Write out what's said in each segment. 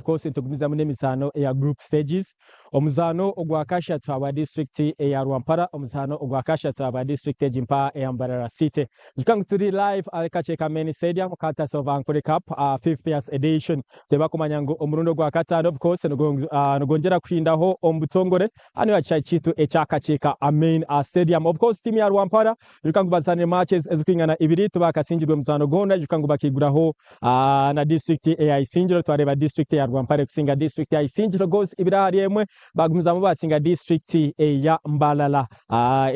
course nitugumizamu n'emizaano eya group stages. Omuzaano ogwa kashatu ahabwa district eya Rwampara, omuzaano ogwa kashatu ahabwa district egi mpa eya Mbarara City. Nyijuka ngu turi live ahari Kakyeka Main Stadium courtesy of Ankole Cup 50th edition. Tureeba kumanya ngu omurundi ogwa kataano of course nigwongyera kuhindaho omu butongore hanu aha kishaayi kyaitu ekya Kakyeka Main Stadium. Of course tiimu ya Rwampara ijuka ngu bazaanire matches ezirikwingana ibiri tibakasingirwe muzaano gwona ijuka ngu bakaiguraho na district eya Isingiro. Twareeba district eya Rwampara erikusinga district ya Isingiro goals ibiri ahari emwe bagumizamu basinga district eya Mbarara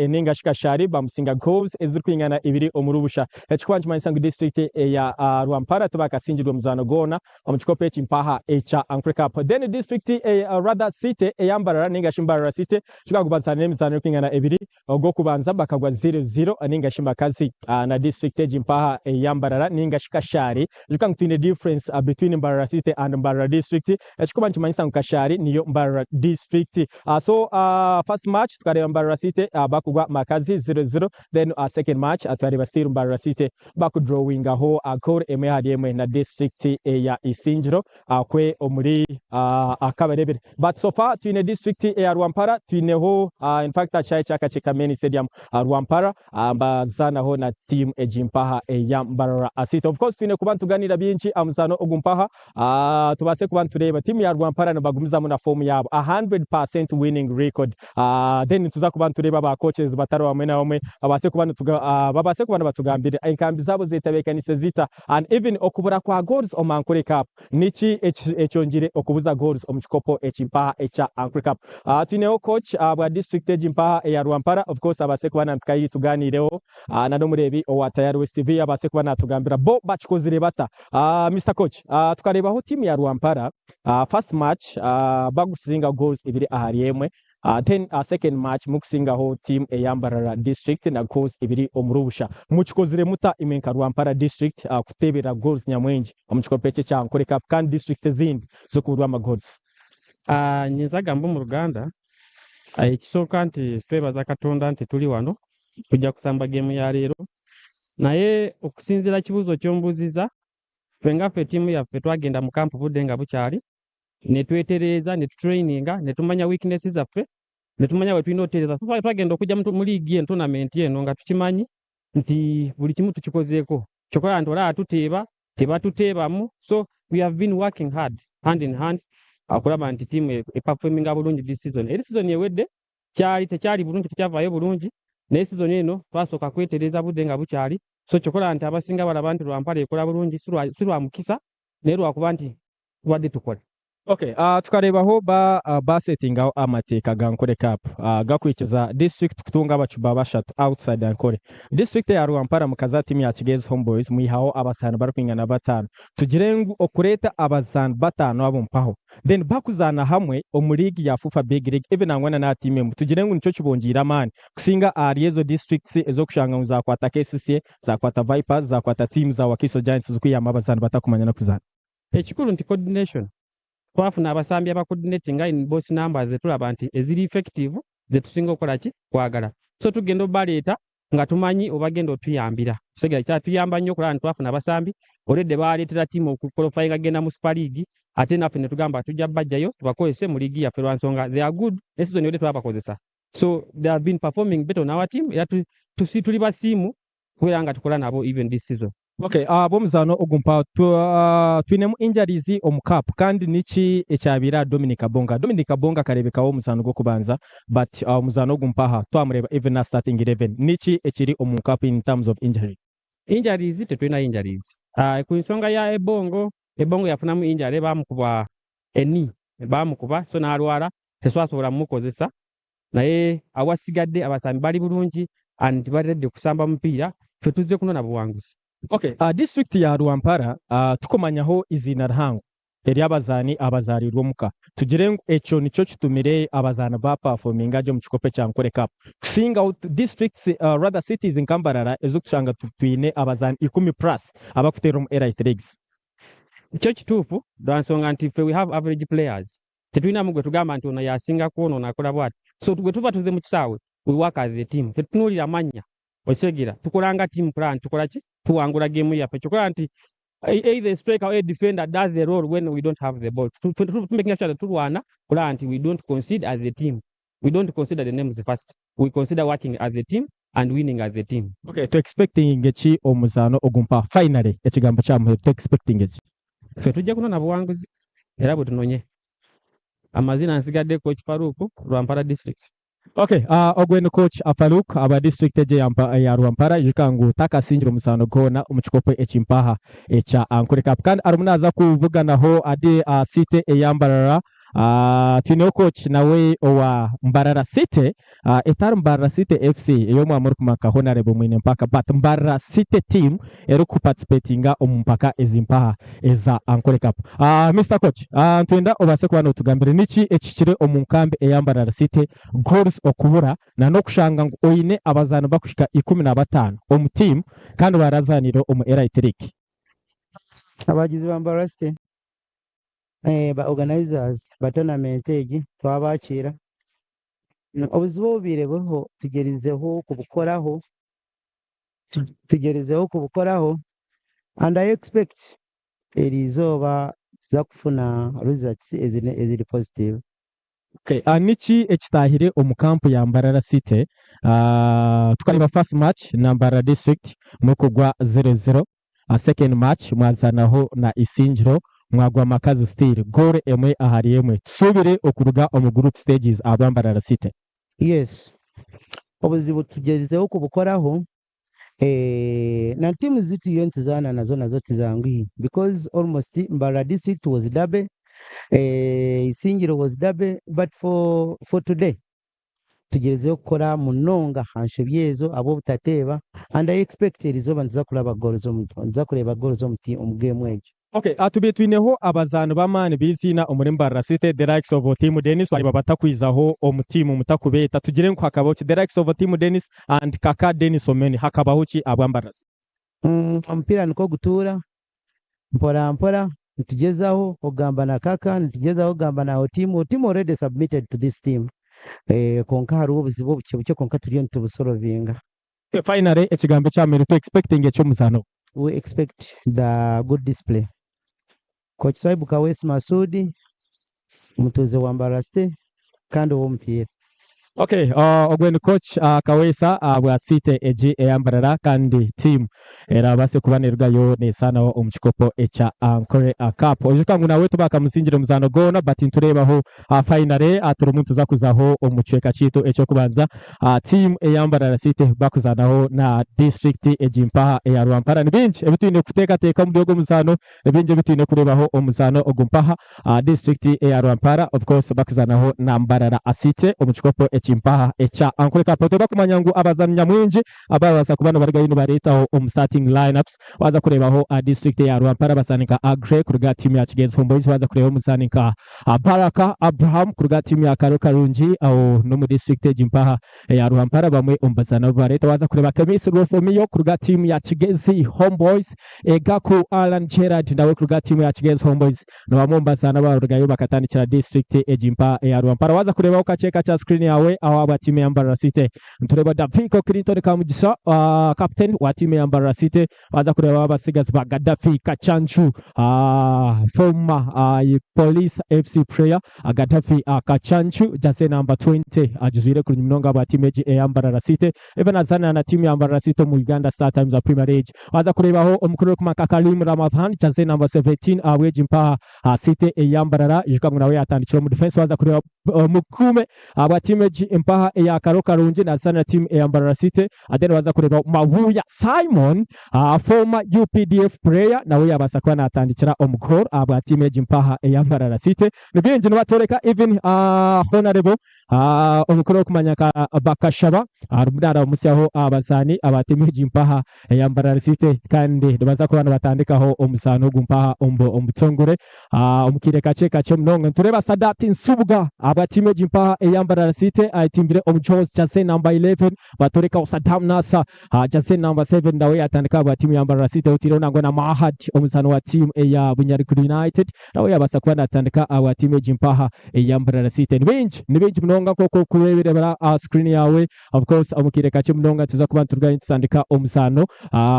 ninga shi Kashari bamusinga goals ezirikwingana ibiri omuri busha. Ekirikuba nikimanyisa ngu district eya Rwampara tibakasingirwe muzaano gwona omu kikopo eki mpaha ekya Ankole Cup. Then district rather city eya Mbarara ninga shi Mbarara City kikaba ngu bazaanire emizaano erikwingana ebiri. Ogw'okubanza bakagwa ziro ziro ninga shi Mbakazi na district egi mpaha eya Mbarara ninga shi Kashari. Ijuka ngu twine difference between Mbarara City and Mbarara District. Ekirikuba nikimanyisa ngu Kashari niyo Mbarara District. So first match tukareeba Mbarara City bakugwa Makazi 0-0 then second match twareeba still Mbarara City bakudrawingaho goal emwe ahari emwe na district eya Isingiro kwe omuri Akabarebere. But so far twine district eya Rwampara twineho in fact aha kishaayi kya Kakyeka Main Stadium Rwampara mbazaanaho na team egi mpaha eya Mbarara City. Of course twine kuba nituganiira bingi aha muzaano ogu mpaha tubaase kuba nitureeba team ya Rwampara nibagumizamu na form yaabo 100% winning record. Then nituza kuba nitureeba ba coaches batari bamwe na bamwe babaase kuba babaase kuba nibatugambira enkambi zaabo zetebeekanise zita and even okubura kwa goals omu Ankole Cup. Niki ekyongyeire okubuza goals omu kikopo eki mpaha ekya Ankole Cup? Twineho coach bwa district egi mpaha eya Rwampara of course abaase kuba nampika haihi tuganiireho na n'omureebi owa Tayari West TV abaase kuba natugambira bo bakikozire bata. Mister Coach, tukareebaho team ya Rwampara first match bagusinga goals ibiri ahari emwe Then second match mukusingaho team eya Mbarara district na goals ibiri omuri busha. Mukikozire muta imwe nka Rwampara district kutebera goals nyamwingi omu kikopo eki ekya Ankole cup kandi district ezindi zikuburwa ama goals? Nyinza gamba omu Luganda, ekisooka nti twebaza Katonda nti tuli wano kujja kusamba game ya leero naye okusinziira kibuuzo kyombuuziza ffe nga ffe tiimu yaffe twagenda mu camp budde nga bukyali ne twetereeza ne tutraininga ne tumanya weakness zaffe ne tumanya we tulina otereeza. So twagenda okujja mu liigi eno tournament eno nga tukimanyi nti buli kimu tukikozeeko kyokka nti olaba tuteeba tebatuteebamu so we have been working hard hand in hand okulaba nti tiimu eperforminga bulungi this season. Eri season ewedde kyali tekyali bulungi tekyavaayo bulungi naye season eno twasooka kwetereeza budde nga bukyali so kyokola nti abasinga balaba nti Rwampara ekola bulungi si lwa mukisa naye lwakuba nti tubadde tukola. Okay, tukareebaho ba uh, basetingaho amateeka ga Ankole Cup gakwikiza district kutunga abacuba bashatu outside Ankole. District eya Rwampara mukaza tiimu ya Kigezi Homeboys mwihaho abazaani barikwingana bataano. Tugire ngu okureeta abazaani bataano abo mpaho then bakuzaana hamwe omu league ya FUFA Big League even nangwa na n'aha tiimu emwe tugire ngu nikyo kibongyeire amaani kusinga ahari ezo districts ez'okushanga ngu zakwata KCCA, zakwata Vipers, zakwata tiimu za Wakiso Giants zikwihamu abazaani batakumanya n'okuzaana. Ekikuru nti coordination, twafuna abasambi aba coordinatinga in both numbers zetulaba nti eziri effective zetusinga okukola ki kwagala so tugenda obaleeta nga tumanyi obagenda otuyambira kutegera kyatuyamba nnyo okulaba nti twafuna abasambi already baleetera team okuqualifyinga genda mu super league ate naffe ne tugamba tujja bajjayo tubakozese mu liigi yaffe lwa nsonga they are good ne season yodde twabakozesa so they have been performing better on our team era tuli basiimu kubeera nga tukola nabo even this season. Okay, ab'omuzaano ogu mpa twinemu injuries omu cup kandi niki ekyabaire aha Dominic Abonga? Dominic Abonga akareebekaho omuzaano gw'okubanza but omuzaano ogu mpaha twamureeba even na starting 11. Niki ekiri omu cup in terms of injury? Injuries tetulina injuries. Ku nsonga ya Ebongo, Ebongo yafunamu injury bamukuba eni bamukuba so n'alwala tetwasobola mumukozesa naye awasigadde abasambi bali bulungi and bali ready kusamba mupiira ffe tuzze kunona buwanguzi. Okay, district ya Rwampara tukumanyaho iziina rihango ery'abazaani abazaariirwe omuka. Tugire ngu ekyo nikyo kitumire abazaani baperforminga gye omu kikopo ekya Ankole Cup kusingaho districts rather cities nka Mbarara ezikushanga twine abazaani ikumi plus abakuteera omu elite leagues. Kyo kituufu lwa nsonga nti ffe we have average players tetulinamu gwe tugamba nti ono yasinga ku ono ono akola bwati so bwe tuba tuze mu kisaawe we work as a team tetutunuulira mannya okitegeera tukola nga team kulaba nti tukola ki tuwangula geemu yaffe kyokola nti Either a striker or a defender does the role when we don't have the ball. Making sure that turwana kulaba nti we don't concede as a team. We don't consider the names first. We consider working as a team and winning as a team. Okay, tu expecting ki omuzaano ogumpa finally ekigambo kyamuhe tu expecting ki? Ffe tujja kunona buwanguzi era bwe tunonye. Amazina nsigadde Coach Farouk, Rwampara District. Okay, ogwe ni Coach Farouk aba district egi ya Rwampara. Ijuka ngu takasingira omuzaano gwona omu kikopo ekimpaha ekya Ankole Cup kandi arimu naaza kuvuganaho adi City eya Mbarara. Twineho coach nawe owa Mbarara City, etari Mbarara City FC ey'omwami orikumanya nka Honorable Mwine Mpaka, but Mbarara City team erikuparticipatinga omu mpaka ezimpaha eza Ankole Cup. Mr Coach, nitwenda obaase kuba notugambira niki ekihikire omu nkambi eya Mbarara City, goals okubura na n'okushanga ngu oine abazaani bakuhika 15 omu team kandi barazanire omu Elite League. Abagizi ba Mbarara City, ba organizers ba tournament egi, twabakiira. Obuzibu obubaire buriho tugyerizeho kubukoraho, tugyerizeho kubukoraho, and I expect eri izooba tuza kufuna results eziri positive. Okay, niki ekitahire omu kampu ya Mbarara City? Tukareba first match na Mbarara District mukugwa 0-0. Second match mwazanaho na Isingiro mwagwa makazi still goal 1-1. Tusubire okuruga omu group stages aba Mbarara City? Yes, obuzibu tugyerizeho kubukoraho, na timu zituriyo nituzaana nazo tizanguhi, because almost Mbarara District was derby, Isingiro was derby, but for today tugyerizeho kukora munonga aha nshobi ezo ab'obutateeba, and I expect eri izooba nituza kuraba goals nituza kureeba goals omu game egyo. Okay, tubiire twineho abazaani b'amaani b'iziina omuri Mbarara City, the likes of Team Dennis, bariba batakwizaho omu tiimu mutakubeeta. Tugire ngu hakabaho ki? The likes of Team Dennis and Kaka Dennis Omeni, hakabaho ki abwa Mbarara City? Omupiira nikwo gutuura mpora mpora. Nitugyezaho okugamba na Kaka, nitugyezaho okugamba na Otimu. Otimu already submitted to this team, konka hariho obuzibu obukye bukye, konka turiyo nitubusolovinga. Okay, finally ekigambo ekyamere tu expecting eky'omuzaano. We expect the good display. Coach Swaibu Kawesi Masudi, omutuuze wa Mbarara City kandi ow'omupiira. Okay, ogwe ni Coach Kaweesa bwa City egi eya Mbarara kandi team erabase kuba nerugayo nesaanaho omu kikopo ekya Ankole Cup. Oijuka ngu nawe tubakamusingire omuzaano gwona, but nitureebaho finally turimu nituza kuzaho omu kicweka kiitu ekyokubanza, team eya Mbarara City bakuzanaho na district egi mpaha eya Rwampara. Ni bingi ebi twine kuteekateeka omu ogwo muzaano, ni bingi ebi twine kureebaho omuzaano ogu mpaha, district eya Rwampara of course bakuzanaho na Mbarara City omu kikopo ekimpaha ekya Ankole Cup. Tebakumanya ngu abazaani nyamwingi ababaasa kuba nibarugayo nibareetaho omu starting lineups. Waza kureebaho district eya Rwampara, abazaani nka Agre kuruga tiimu ya Kigezi Homeboys, waza kureeba omuzaani nka Baraka Abraham kuruga tiimu ya Karo Karungi, aho n'omu district egi mpaha eya Rwampara bamwe omu bazaani abo bareeta. Waza kureeba Kemisi Rwofomiyo kuruga tiimu ya Kigezi Homeboys, Egaku Alan Gerard nawe kuruga tiimu ya Kigezi Homeboys, ni bamwe omu bazaani abarugayo bakatandikira district egi mpaha eya Rwampara. Waza kureebaho kakyeka kya screen yawe aho aba tiimu ya Mbarara City, nitureeba Daviko Clinton Kamugisha, captain wa tiimu ya Mbarara City. Waza kureeba abasigazi ba Gaddafi Kachanchu, former Police FC player, Gaddafi Kachanchu, jersey number 20, agizwire kurungi munonga aba tiimu egi eya Mbarara City, even azanira na tiimu ya Mbarara City omu Uganda Star Times Premier League. Waza kureebaho omukuru orikumaka Karim Ramadhan, jersey number 17, abwegi mpaha City eya Mbarara, ijuka ngu nawe yatandikira omu defense. Waza kureeba Mukume aba tiimu egi mpaha eya Karo Karungi, nazanira tiimu eya Mbarara City. Then waza kureeba Mabuya Simon, former UPDF player, nawe yabasa kuba natandikira omu goal abwa tiimu egi mpaha eya Mbarara City. Ni bingi nibatoreka, even honorable omukuru okumanya ka Bakashaba arumudara omusyaho abazaani aba tiimu egi mpaha eya Mbarara City, kandi nibaza kuba nibatandikaho omuzaano ogu mpaha omu butongore omu kaire kakye kakye munonga. Nitureeba Sadati Nsubuga aba tiimu egi mpaha eya Mbarara City. Twebaze ayetimbire omu jaws jersey number 11 batorekaho Saddam Nasser jersey number 7 nawe yatandika ahabwa tiimu ya Mbarara City otaireho nangwa na Mahad omuzaani wa tiimu eya Bunyaruguru United nawe yabaasa kuba natandika ahabwa tiimu egi mpaha eya Mbarara City. Ni baingi ni baingi munonga nk'oku orikureebera aha screen yaawe. Of course omu kaire kakye munonga nituza kuba niturugayo nitutandika omuzaano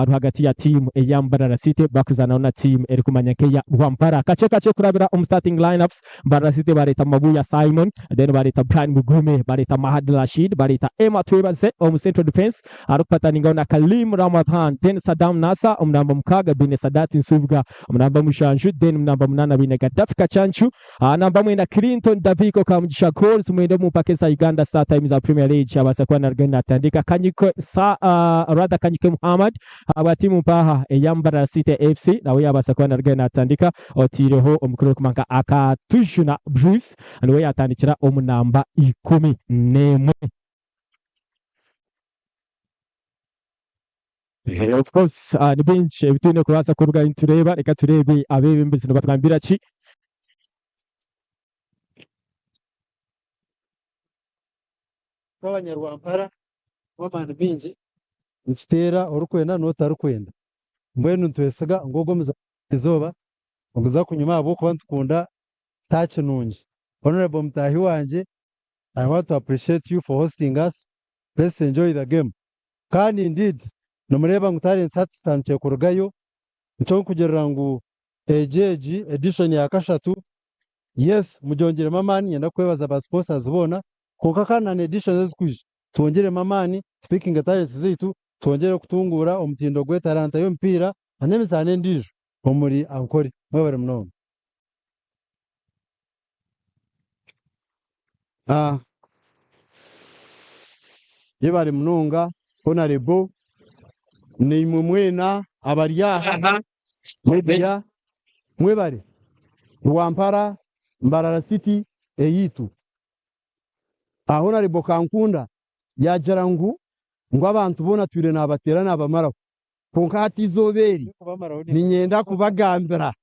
rwagati ya tiimu eya Mbarara City bakuzaanaho na tiimu erikumanya nk'eya Rwampara. Kakye kakye kurabira omu starting lineups, Mbarara City bareeta Mabuya Simon, then bareeta Brian Mugume, bareeta Mahad Rashid, bareeta Emma Twebaze omu central defence arikupataningaho na Kalim Ramadhan, then Saddam Nasser omu namba mukaaga baine Sadat Nsubuga omu namba mushanju, then omu namba munaana baine Gaddafi Kacancu. Aha namba mwenda Clinton Daviko Kamugisha goals mwenda omu mpaka eza Uganda Star Times za Premier League abaasa kuba naruga natandika Kanyike Sa uh, rather Kanyike Muhammad ahabwa tiimu mpaha eya Mbarara City FC nawe yabaasa kuba naruga natandika otaireho omukuru orikumanywa nka Akatujuna Bruce niwe yatandikira omu namba 11. Of course uh, ni bingi ebi twine kubaasa kuruga nitureeba reka tureebe abeebembezi nibatugambira ki. Tw'abanyarwampara b'amaani maingi nituteera orikwenda n'otarikwenda. Mbwenu nitwesiga ngu ogu omuzaano gw'erizooba niguza kunyuma ahabw'okuba nitukunda touch nungi. Honourable mutaahi wangye, I want to appreciate you for hosting us, let's enjoy the game. Kandi indeed nimureeba ngu talents hati zitandikire kurugayo, nikyo nkugirira ngu egi egi edition ya kashatu, yes mugyongyeremu amaani, niinyenda kukwebaza ba sponsors boona, kwonka kandi na n'editions ezirikwija twongyeremu amaani, tupikinge talents zaitu, twongyere kutunguura omutindo gw'etalanta y'omupiira na n'emizaano endiijo omuri Ankole. Mwebare munonga. Yebare munonga Honarebo naimwe mwena abari aha media mwebare Rwampara Mbarara City eyitu. Honarebo Kankunda yagira ngu ngu abantu boona twire nabateera nabamaraho kwonka hati eizooba eri niinyenda kubagambira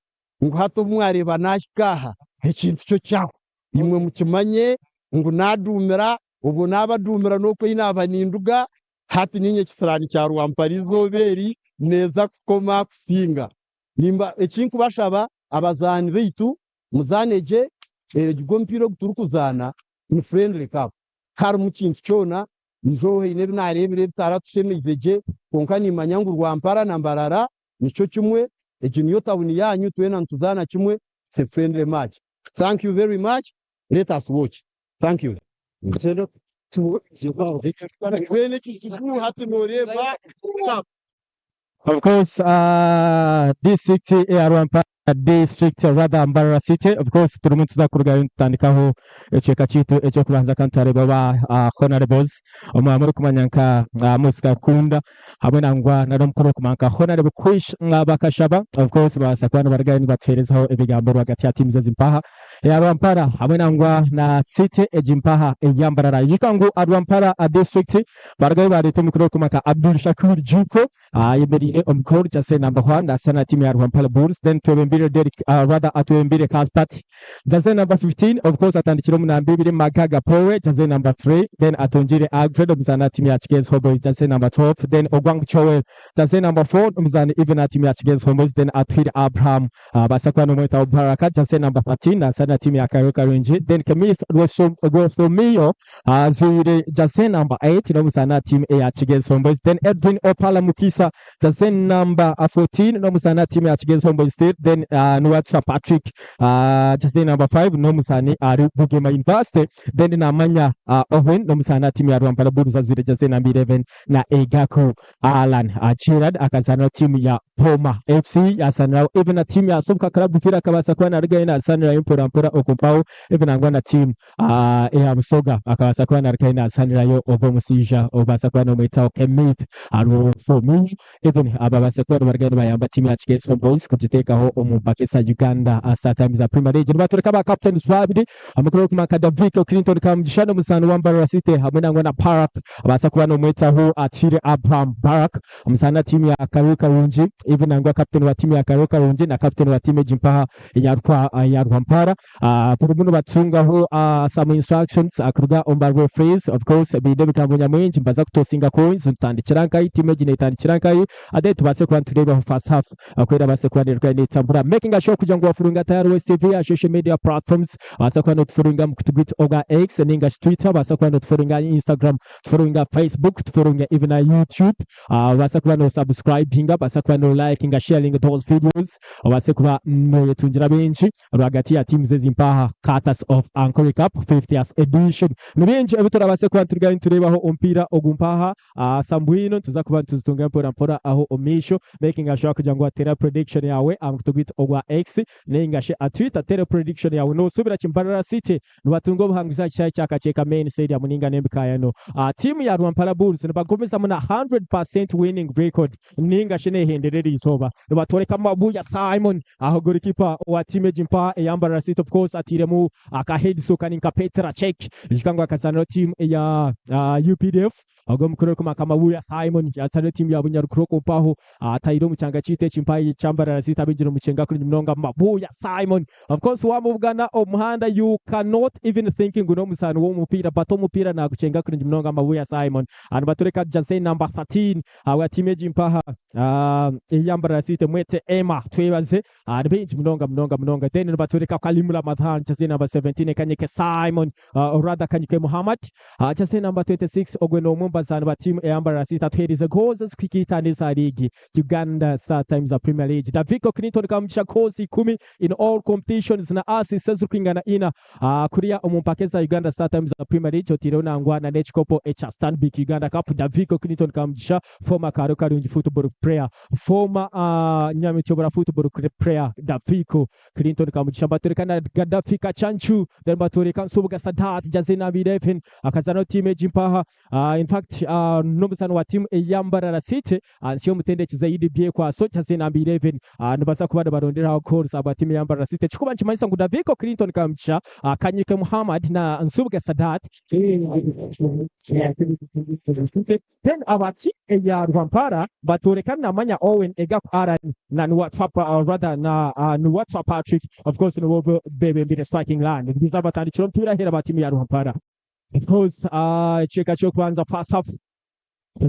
ngu hati obu mwareeba naahika aha, ekintu kyo kyahwa. Imwe mukimanye ngu naaduumira, obwo naabaduumira n'okwo ei naaba ninduga, hati niinye kisiraani kya Rwampara eizooba eri neeza kukoma kusinga. Nimba eki nkubashaba abazaani baitu muzaane gye, ogu omupiira ogu turikuzaana ni friendly cup, tiharimu kintu kyona, ijo haine ebi naareebire ebitaraatushemeize gye, kwonka niimanya ngu Rwampara na Mbarara Nikyo kimwe, egi niyo tawuni yanyu, twena nituzaana kimwe, it's a friendly match. Thank you very much, let us watch. Thank you. Mbwenu ekizibu hati noreeba. Of course, district eya Rwampara District rather Mbarara City of course turimu nituza kurugayo nitutandikaho ekicweka kyaitu eky'okubanza kandi twareeba ba honourables omwe murikumanya nka Amos Kakunda hamwe nangwa na n'omukuru orikumanywa nka Honourable Krish Bakashaba of course babaasa kuba nibarugayo nibatuheerezaho ebigambo rwagati ya tiimu ezi mpaha eya Rwampara hamwe nangwa na City egi mpaha eya Mbarara. Ijuka ngu Rwampara District barugayo bareeta omukuru orikumanywa nka Abdul Shakur Juuko Ayemereire omu goal jersey number 1 naasana na tiimu ya Rwampara Bulls then Twebembire Derrick rather Atwebembire Kaspat jersey number 15 of course atandikire omu namba ibiri Magaga Powe jersey number 3 then Atungire Alfred omuzaani aha tiimu ya Kigezi Homeboyz jersey number 12 then Ogwang Joel jersey number 4 omuzaani even aha tiimu ya Kigezi Homeboyz then Atuhire Abraham abaasa kuba nomwetaho Baraka jersey number 13 naasana na tiimu ya Kairo Karungi then Kemis Rwothomio Ajwaire jersey number 8 n'omuzaani aha tiimu eya Kigezi Homeboyz. Then Edwin Opala Mukisa jersey number 14 n'omuzaani aha tiimu ya Kigezi Homeboyz still. Then Nuwatura Patrick jersey number 5 n'omuzaani ahari Bugema University. Then Namanya Owen n'omuzaani aha tiimu ya Rwampara Bulls ajwaire jersey number 11 na Egaku Allan Gerard akazaanira tiimu ya Boma FC yazaaniraho even na tiimu ya Sobuka Club Villa akabaasa kuba narugayo nazaanirayo mpora mpora okwo mpaho even nangwa na tiimu eya Busoga akabaasa kuba narugayo nazaanirayo ogwo omushaija obaasa kuba nomwetaho Kemith Rwofomi even ababaasa kuba nibarugayo nibayamba tiimu ya Kigezi Homeboyz kugiteekaho omu mpaka eza Uganda Star Times Premier League. Nibatureka ba captains babiri Amakuru g'okumanya Daviko Clinton Kamugisha n'omuzaani wa Mbarara City hamwe nangwa na Barak abaasa kuba nomwetaho Atuhaire Abraham Barak omuzaani wa tiimu ya Karu Karungi. Even nangwa captain wa tiimu ya Kaaro Karungi na captain wa tiimu egi mpaha eya Rwampara. Burimu nibatungaho some instructions kuruga omu ba referees. Of course baine ebigambo nyamwingi nibaza kutosinga coins nitutandikira nkahi, tiimu egi netandikira nkahi then tubaase kuba nitureebaho first half oku erabaase kuba neruga netambura. Making sure kugira ngu wafollowinga Tayari West TV aha social media platforms, obaasa kuba notufollowinga mukutu gwaitu ogwa X ninga shi Twitter, obaasa kuba notufollowinga aha Instagram, tufollowinga aha Facebook, tufollowinga even aha YouTube. Obaasa kuba no subscribinga, obaasa kuba no likinga, sharinga those videos, obaase kuba noyetungira bingi rwagati ya teams ezi mpaha Carters of Ankole Cup 50th edition. Ni bingi ebi turabaase kuba niturugayo nitureebaho omupiira ogu mpaha sambwino nituza kuba nituzitunga mpora mpora aho omu maisho making sure kugira ngu wateera prediction yaawe aha mukutu gwaitu ogwa X ninga shi aha Twitter teera prediction yaawe nosuubira ki Mbarara City Nibatunga obuhanguzi aha kishaayi kya Kakyeka Main Stadium ninga n'embikaayano. Tiimu ya Rwampara Bulls nibagumizamu na 100% winning record ninga shi nehendera eriizooba. Nibatworeka Mabuya Simon aho gorikipa wa tiimu egi mpa eya Mbarara City of course atairemu aka head soka ninka Petra Cech. Ijuka ngu akazaanira tiimu eya UPDF. Ogwo omukuru orikumaka Mabuya Simon yazaanira tiimu ya Bunyarukuru okwo mpaho ataire omu kyanga kyaitu eki mpaho ekya Mbarara City abingire omu kyenga kurungi munonga Mabuya Simon. Of course wamubugana omu muhanda you cannot even think ngu n'omuzaani w'omupiira but omupiira nagukyenga kurungi munonga Mabuya Simon. Nibatureka jersey number 13 ahabwa tiimu egi mpaha eya Mbarara City mwete Emma Twebaze. Ni baingi munonga munonga munonga. Then nibatureka Kalim Ramadhan jersey number 17 Kanyike Simon or rather Kanyike Muhammad jersey number 26 ogwe n'omwe omu bazaani ba tiimu eya Mbarara City atuheerize goals ezikuhika itaano eza liigi Uganda Star Times Premier League. Daviko Clinton Kamugisha goals ikumi in all competitions na assists ezirikwingana ina kuriya omu mpaka eza Uganda Star Times Premier League otaireho nangwa na n'ekikopo ekya Stanbic Uganda Cup. Daviko Clinton Kamugisha former Kaaro Karungi football player, former Nyamityobora football player Daviko Clinton Kamugisha mbatoreka na Gaddafi Kachanchu then mbatoreka Nsubuga Sadat jersey number 11 akazana tiimu egi mpaha. In fact n'omuzaani wa tiimu eya Mbarara City ahansi y'omutendeki Zaidi Byekwaso jersey number 11 nibaza kuba nibaronderaho goals ahabwa tiimu eya Mbarara City ekirikuba nikimanyisa ngu Daviko Clinton Kamugisha, Kanyike Muhammad na Nsubuga Sadat Then aba tiimu eya Rwampara batoreka Namanya Owen Egaku Aran na Niwatswa or rather na Niwatswa Patrick of course nibo bebembire striking line nibiza batandikira omupiira aheeru aba tiimu ya Rwampara. Of course ekicweka ky'okubanza first half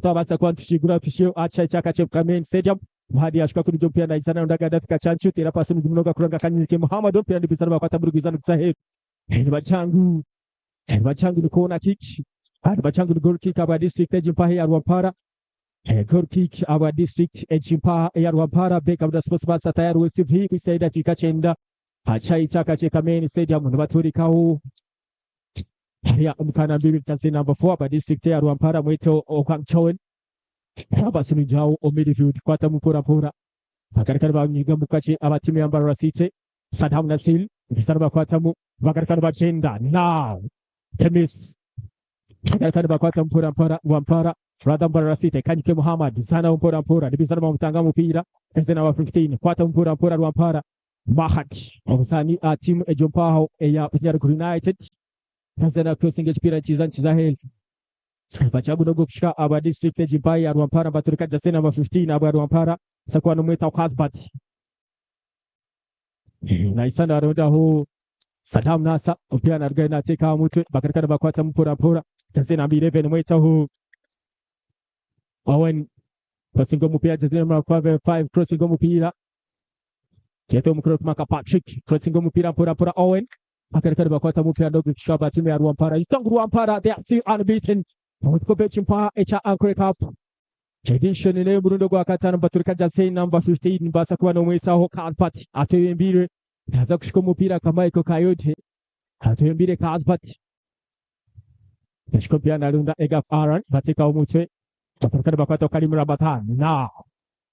twabaasa kuba nitukigura tuhikye aha kishaayi kya Kakyeka Main Stadium. Muhadi yashuka kuri ogwo mupiira naizana naronda Gaddafi Kachanchu teera paasi nungi munonga kuranga Kanyike Muhammad omupiira nigwiza nibakwata gurigwiza niguza aheeru. Nibagira ngu Nibagira ngu ni corner kick. Nibagira ngu ni goal kick ahabwa district egi mpaha eya Rwampara. Goal kick ahabwa district egi mpaha eya Rwampara. Baker Buda Sports Master Tayari West TV kuhitsya edakiika kyenda aha kishaayi kya Kakyeka Main Stadium nibaturikaho hariya omukaana mbibi jersey number 4 ahabwa district eya Rwampara mwete Okwang Chowen. Abasinugyaho omu midfield kwatamu mpora mpora. Bagaruka nibanyigamu kakye aba tiimu ya Mbarara City. Saddam Nasir nibaija nibakwatamu bagaruka nibagyenda na Kemis bagaruka nibakwata mpora mpora Rwampara Radha Mbarara City Kanyike Muhammad zanaho mpora mpora nibiza nibamutanga omupiira eze namba 15 kwata mpora mpora Rwampara Mahad omuzaani aha tiimu egyo mpaho eya Bunyaruguru United naza na crossinga ekipiira nikiza nikiza aheeru Bachagu n'ogw'okushika aba district egi mpaho eya Rwampara nibaturika Justin namba 15 ahabwa Rwampara sakuba nomweta Cuthbert Naisa narondaho Saddam Nasa omupiira narugayo nateeka aha mutwe bagaruka nibakwatamu mpora mpora jersey number 11 mwetaho Owen crossing omupiira jersey number 5 crossing omupiira Jeto omukuru orikumaka Patrick crossing omupiira mpora mpora Owen bagaruka nibakwata omupiira n'ogushika aba tiimu ya Rwampara Itongo Rwampara they are still unbeaten omu kikopo ekimpaha ekya Ankole Cup Edition n'ey'omurundi ogwa kataano nibaturika jersey number 15 nibaasa kuba nomwetaho Cuthbert atwebembeire naaza kushika omupiira nka Michael Kayode atwebembeire Cuthbert yashika omupiira narunda Egaf Aaron bateekaho omutwe bagaruka nibakwata Karim Ramadhan now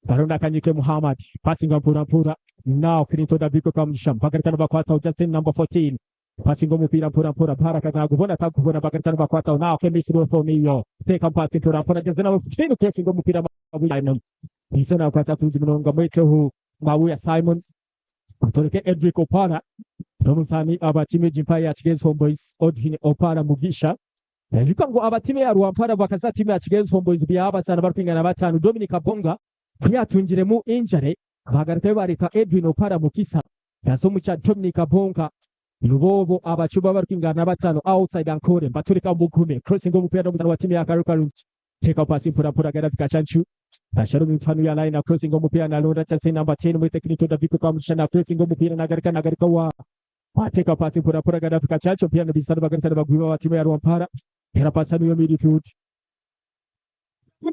barunda Kanyike Muhammad passinga mpora mpora now Clinton Daviko Kamugisha bagaruka nibakwataho jersey number 14 Passinga omupiira mpora mpora Baraka nagubona tagubona bagaruka nibakwataho now Kemisi Rwofomiyo teeka pasi mpora mpora jersey number 15 crossinga omupiira Mabuya Simon Iso nakwata kurungi munonga mweteho Mabuya Simon atoreke Edric Opara n'omuzaani aba tiimu egi mpaha ya Kigezi Homeboys Odwin Opara Mugisha Ijuka ngu aba tiimu eya Rwampara bakaza tiimu ya Kigezi Homeboys byaha abazaani barikwingana bataano Dominic Abonga. Ku yaatungiremu injury, baagarukayo baareeta Edwin Opara Mukisa yaza omu kya Dominic Abonga. Nibo obo abacuba abarikwingana bataano outside Ankole batureka Mugume crossing omupiira n'omuzaani wa tiimu ya Karu Karungi. Teeka paasi mpora mpora Gaddafi Kacancu ashara omu mifano ya line crossing omupiira nalonda Chelsea number 10 mwete Clinton Daviko Kamugisha na crossing omupiira nagaruka nagaruka wa ateeka paasi mpora mpora Gaddafi Kacancu omupiira nibisana bagaruka nibagwiba aba tiimu ya Rwampara. Teera paasi hanu yo midfield.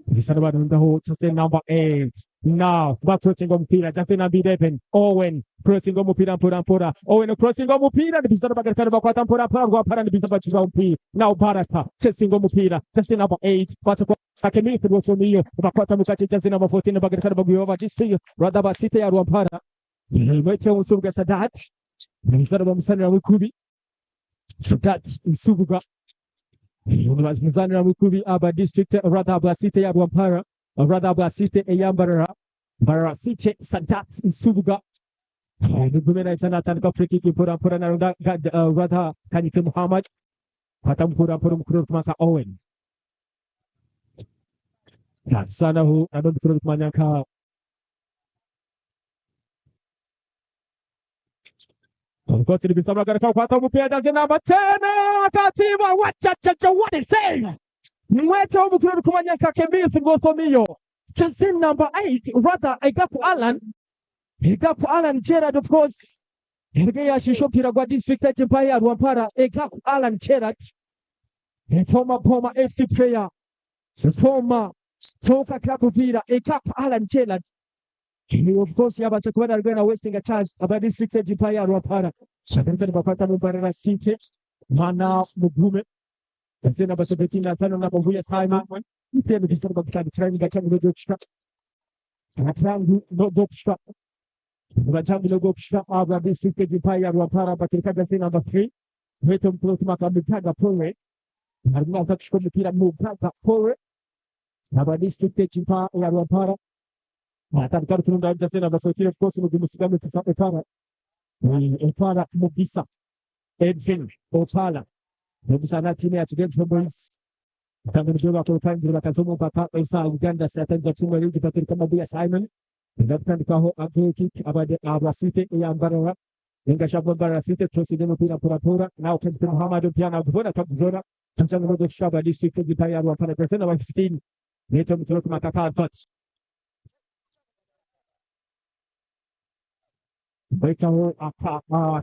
Bisana barundaho Chelsea number 8. Now bacrossinga omupiira Chelsea number 11 Owen crossing omupiira mpora mpora Owen crossing omupiira nibisana bagaruka nibakwata mpora mpora Rwampara nibisa bakiza omupiira now Baraka chasing omupiira Chelsea number 8 batukwa Akemisi Rwosomiyo bakwata mukache Chelsea number 14 bagaruka nibagwiba batisiyo Rwanda basite ya Rwampara Mwete Nsubuga Sadat nibisana bamusanira mukubi Sadat Nsubuga muzanira mukubi aba district rather Bwasite ya Rwampara rather Bwasite eya Mbarara Mbarara City Sadat Nsubuga Mugumena isana atandika free kick mpora mpora na Rwanda rather Kanyike Muhammad kwata mpora mpora mukuru kumaka Owen sana hu nando mukuru kumanyaka Of nibisabwa garuka kwata umupira daze namba 10 akatiba wachachacha what a save Mwete omukuru kumanyaka Kemisi Ngosomiyo Chelsea number 8 rather Egapu Alan Egapu Alan Gerard of course Erige yashisha omupiira gwa district ekimpaye ya Rwampara Egapu Alan Gerard a former Poma FC player a former Toka Club Villa Egapu Alan Gerard. He of course yabasha kuba narwo wasting a chance aba district ekimpaye ya Rwampara Shagenda bakwata mu Mbarara City Mana Mugume ndetse na 75 na Mavuya Simon Iteme bisabwa gutandikira gacamo no Atrangu no gokushika Bacambi no gokushika aba district ekimpaye ya Rwampara bakirika ndetse number 3 Weto mploti makamutaga pole harimo akacupa umupira mutaga pole aba district ekimpaye ya Rwampara atandika ruturunda ndetse number 14 of course mu musigame tisa Opara Opara Mugisa Edwin Opara Mugisa na timu ya Kigenzi Boys Tangu bakora bakazomo mpaka esa Uganda satanza tumwe yugi Patrick Mabuya Simon ndakutandikaho ageki abade abasite eyambarara engashabwa Mbarara City tosige mupira pora pora now Kent Muhammad piana gubona kabugora tanzania no shaba district gipaya Rwampara president wa 15 neto mutoro kumakaka Albert Baitaho aka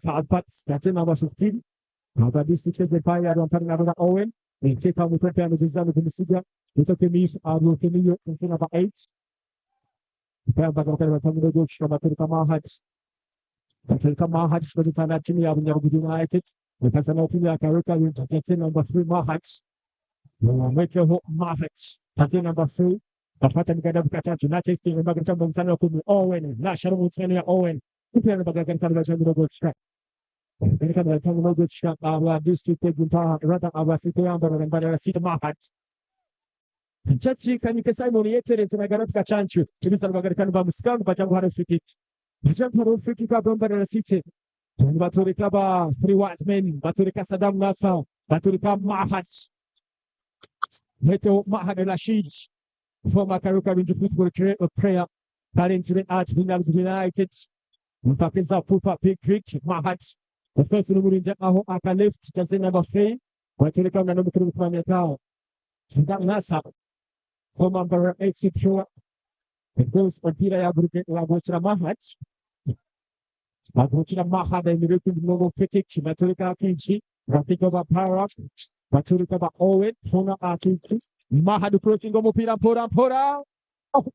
Albert that's number 15 aba district gipaya Rwampara na Owen Iteka mutwe amezizana kumusiga Itoke Arukemiyo number 8 Bagaruka batanga goal batereka Mahat batereka Mahat bazitana timu ya Bunyaruguru United bakazana timu ya Karuka ndetse number 3 Mahat Mweteho Mahat pate number 3 bafata miganda bukatatu na testing bagaruka mu msano wa 10 Owen na sharumu msano ya Owen kupia bagaruka batanga goal Bagaruka batanga goal aba district gunta rather aba city yambara Mbarara City Mahat Chachi Kanyike Simon yeteretse na Garuka Chanchu ibisaro bagaruka bamusikanga bacangwa haro free kick bacangwa haro free kick aba Mbarara City baturika ba three wise men baturika Saddam Nasa baturika Mahat Meto Mahat Rashid former Karuka Rinju football player currently at Bunyaruguru United Mpapeza Fufa Big Creek Mahat of course n'umurinda aho aka left jersey number 3 baturika na number 3 kumanya Saddam Nasa former Mbarara FC player Of course mpira yagurukira Mahat bagurukira Mahat emireke mnogo free kick baturika Akinchi baturika ba Power baturika ba Owen Tona Akinchi Mahat crossing umupira mpora mpora Off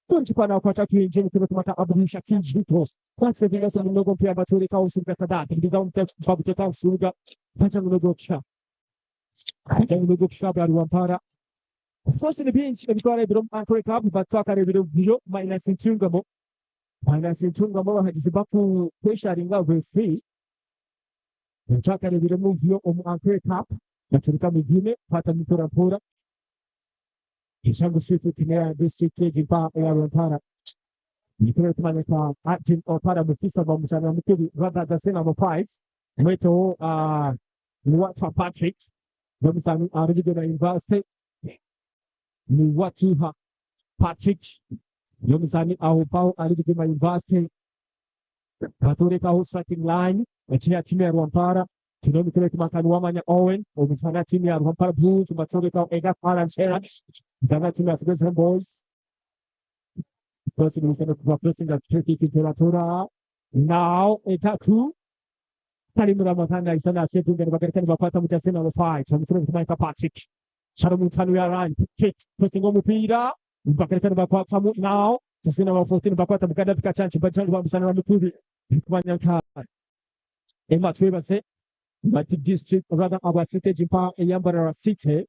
Kunchikwa na kwa Kinji mukuru tumata Abdul Kinji Kwase vinasa mnogo mpira baturika Usuga Sadat ndiza umte babuteta Usuga bacha mnogo cha mnogo cha ba Rwampara Sose ni bingi ebitwara ebiro Ankole Club batwakara ebiro biro minus Ntungamo minus Ntungamo bahagize baku pressuringa referee batwakara ebiro muvyo omu Ankole Cup baturuka mugime pata mpora mpora Ishangu Shifu Kinera District Gimpa ya Rwampara Nikore tumanyika Martin Opara Mufisa wa Musana Mukubi Rada Dasena mo 5 Mweto Nwatwa Patrick Bamusanu Arigidona University ni Watuha Patrick N'omuzaani aho mpaho ari Bugema University. Batuurekaho starting line ekiya tiimu ya Rwampara. Twine omutebeeti Makani Wamanya Owen, omuzaani aha tiimu ya Rwampara Blues. Batuurekaho Egaku Allan Gerald, omuzaani aha tiimu ya Kigezi Homeboyz. Crossing Musana kuva crossing at free kick Tora Now Egaku Karim Ramadhan ahisa nasevinga nibagaruka nibakwata mu jersey number 5 omutebeeti Micah Patrick. Shalom Mutanu ya run kick crossing omupiira nibagaruka nibakwatamu now jersey number 14 nibakwata Gaddafi Kachanchi bajali ba Musana Mukubi kumanya nka Emma Twebaze bati district rather aba city gimpa eya Mbarara City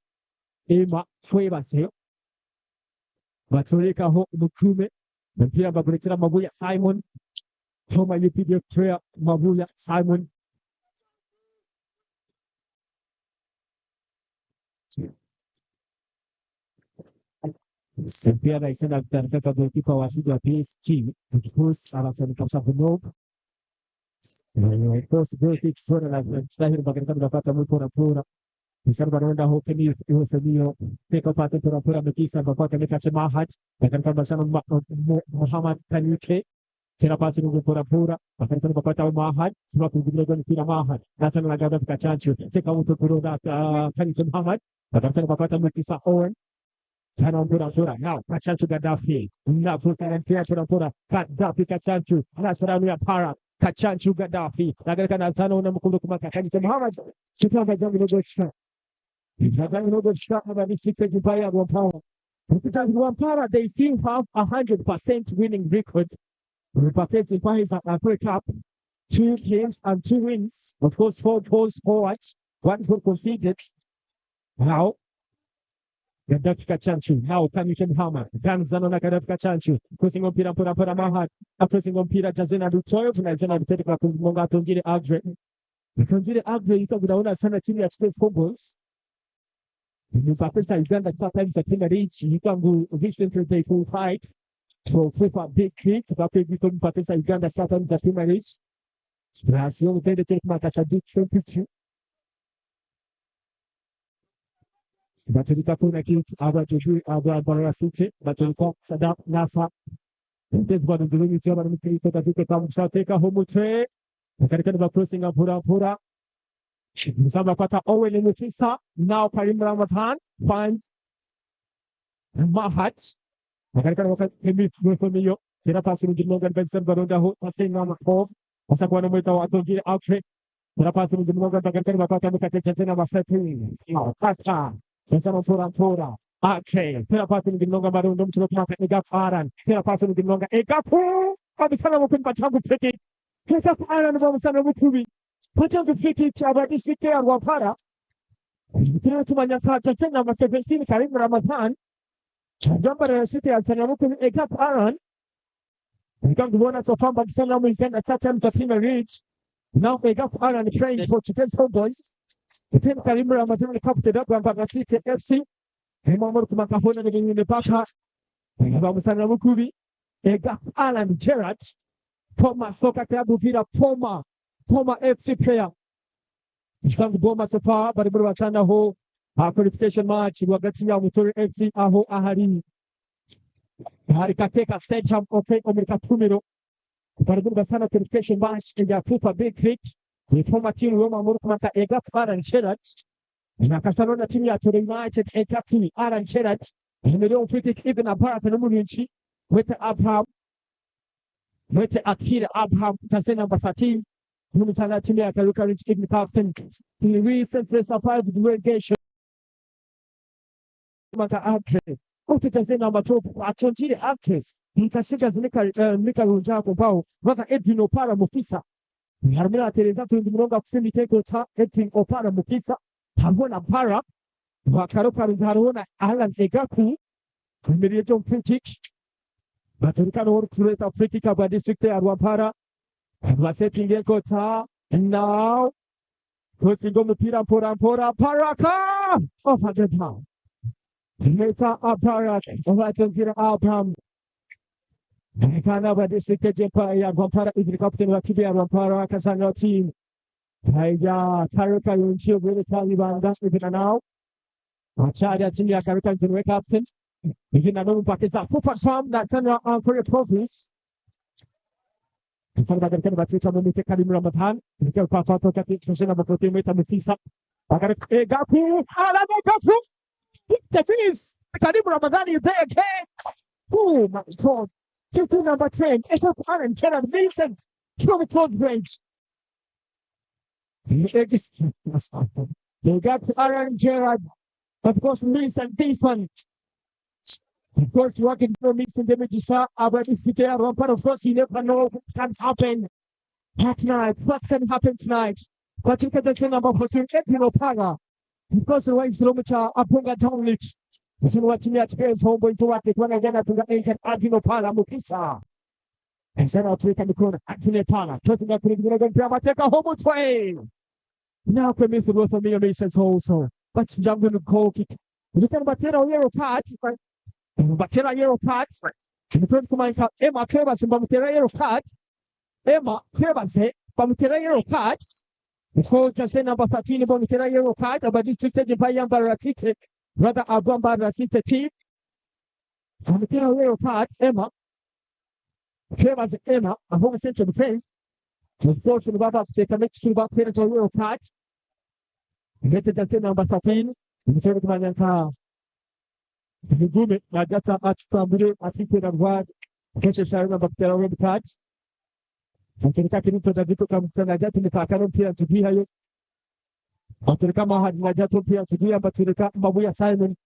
Emma Twebaze baturekaho Mukume omupiira bagurekera Mabuya Simon former UPDF player Mabuya Simon. Omupiira nahisa nagutandika nka goalkeeper wa Shida PSG of course abasanika Shabunov of course goal kick zona nazitahira bagaruka nibakwatamu mpora mpora Bisa barondaho Kemi Yosemio teka pate mpora mpora Mekisa bakwata Mekache Mahat bagaruka bashana Muhammad Kanyuke tera pasi nungu mpora mpora bagaruka nibakwataho Mahat siba kugumira mipira Mahat Nathan Lagada Kachanchu teka mtu kuronda Kanyuke Muhammad bagaruka nibakwata Mekisa Owen Tana mpora mpora now Kachanchu Gaddafi navuka mpira mpora mpora Gaddafi Kachanchu anasaramu ya para Kachanchu Gaddafi nagaruka na tano na mukuru kumaka Kanyuke Muhammad kitanga jambo nogosha jambo nogosha aba district Jubaya Rwampara Rwampara they still have 100% winning record. Rupapesi Paiza Africa Cup, 2 games and 2 wins. Of course, 4 goals scored, 1 goal conceded. Now, Gaddafi Kachanchu. Now, Kanyuke Muhammad. Ganzano na Gaddafi Kachanchu. Crossing on Pira Pura Pura Mahat. Crossing on Pira Jazena Dutoyo. Tunazena Dutete kwa Munga Tongire Agre. Tongire Agre yuko kunaona sana timu ya Space Cowboys. Rupapesi Uganda Star Times Premier League. Yuko recently they qualified for FIFA Big League. Rupapesi yuko Rupapesi Uganda Star Times Premier League. Brazil utende tena makacha Dutoyo. Batulika kuna kitu aba Joshua aba Barara City batulika Sadam Nasa Ndezwa ndurumi tsaba n'umupira katika kamushateka homutwe akareka ba crossing pura pura Musaba kwata Owen Mutisa now Karim Ramadan finds Mahat akareka wakati Mufamiyo tena pasi mjinonga Benson Baronda ho Tatenga Makov Asa na mwita wa Tongire Alfred tena pasi mjinonga akareka bakata mukateka tena Mafepi Kasa Pensano mpora mpora Ake tena pasi mjinonga Baronda mchiro kwa Egap Aran tena pasi mjinonga Egapu abisana mukuni pachangu fiki Egap Aran bamusana mukubi pachangu fiki abadisike ya Rwampara tena tumanya kata tena ma 17 Karim Ramadhan Jamba City ya mukuni Egap Aran Nikanguona sofamba kisana mwizenda chacha mtasima reach Now Egap Aran playing for Chiefs Homeboys. Tena Karim Ramadhan ni captain up Rwampara City FC. Hemamor kumakafona ni nyingine paka. Bamusana mukubi Egap Alan Gerard former Soccer Club Villa former FC player. Nshkangu Boma sofa bari muri batanda ho qualification match hagati ya Mutore FC aho ahari hari Kateka Stadium open omuri Katumiro bari muri basana qualification match ya FIFA Big League ni former team Roma muri kumasa Egap Alan Gerard na Barcelona timu ya Tore United Egap Alan Gerard Nimerewa free even Aparat n'umurinzi Mwete Abraham Mwete Akira Abraham Tanzania number 13 n'umutana timu ya Karuka Rich Ibn Carsten he recently survived the relegation maka Actress Uti Tanzania number 12 Atonjire Actress Mkashika zinika nika runja kumbao Rata Edwin Opara Mufisa Harumina Teresa tundi muronga kusindi teko cha Edwin Opara Mufisa Hambona Para Wakaruka Runjarona Alan Egaku Imbere John free kick Baturika no kureta free kick aba district ya Rwampara Basetinge kota now Kusingo mpira mpora mpora Paraka Off the pound Meta Aparak Ovatongira Abraham Kana ba district ya ya Rwampara ibiri captain wa timu ya Rwampara akazana team Haya Karuka Yunchio Bwele Talibanda ibina now Achari timu ya Karuka Yunchio captain Egi na n'omu mpaka eza Fufa Farm na General Ankole Province. Nsaba bagaruka nibateekamu emiti Karim Ramadhan. Gaku kati Jose number 14 mweta Mukisa. Bagaruka Gaku Alana Gaku. The finish. Karim Ramadhan is there again. Oh my God. 15 number 10. Esok Aaron Gerard Vincent. From the range. They got Aaron Gerard. Of course, Vincent this one. Of course, working for Vincent Demigisa. Abadisite But of course, you never know what can happen tonight. What can happen tonight? But look at the number 14, Edwin Opara. Of course, the way kilometer Apunga Downlich. Msimu timu ya Tigers Homeboy to wake kwa jana tunga agent Edwin Opara Mukisa. Ensera atuweka mikono Edwin Opara. Totinga kuringira mpira mateka home tway. Now Premisi was familiar Masons also. But jumping the goal kick. Listen, Batera yellow card. Batera yellow card. Kimutwe kumanyika Emma Twebaze bamutera yellow card. Emma Twebaze bamutera yellow card. Before just number 13 bamutera yellow card. Abadi twisted by Yamba City. Rather Abamba City team. Bamutera yellow card. Emma Twebaze Emma. Aho central defense. Unfortunately, Baba take a next to back yellow card. Ndetse just number 13. Kimutwe kumanyika Migume najata atutambire asitera rwad. Keshe sharu bakutera red card. Batereka kiruto Davido kamutana najata nipakano mpira tugihayo. Batereka mahadi najata mpira tugiha batereka Mabuya Simon.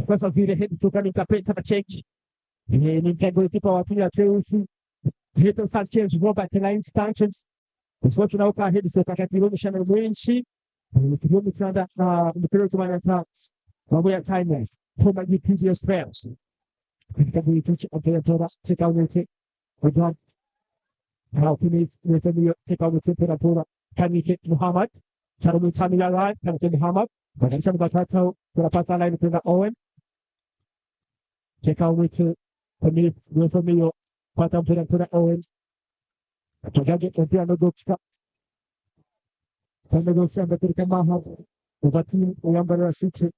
Sasa vile head tuka nikapeta na check. Ni goalkeeper wa timu ya Chelsea. Zito Sanchez Robert Line Sanchez. Kwa tunauka head soka katironi shana mwenshi. Kironi kanda na mpira tumanya Mabuya Simon. Toma GPC Express. Katika tora tika Ojan. Alchemist tika tora Kanike Muhammad. Charumu Samila line Kanike Muhammad. Badilisha mbatata tunapata line kwenda Owen. Tika unite Kamil pata mpira kwenda Owen. Tujaje mpira ndogo Kwenda katika Mahad. Ubati Uyambara City.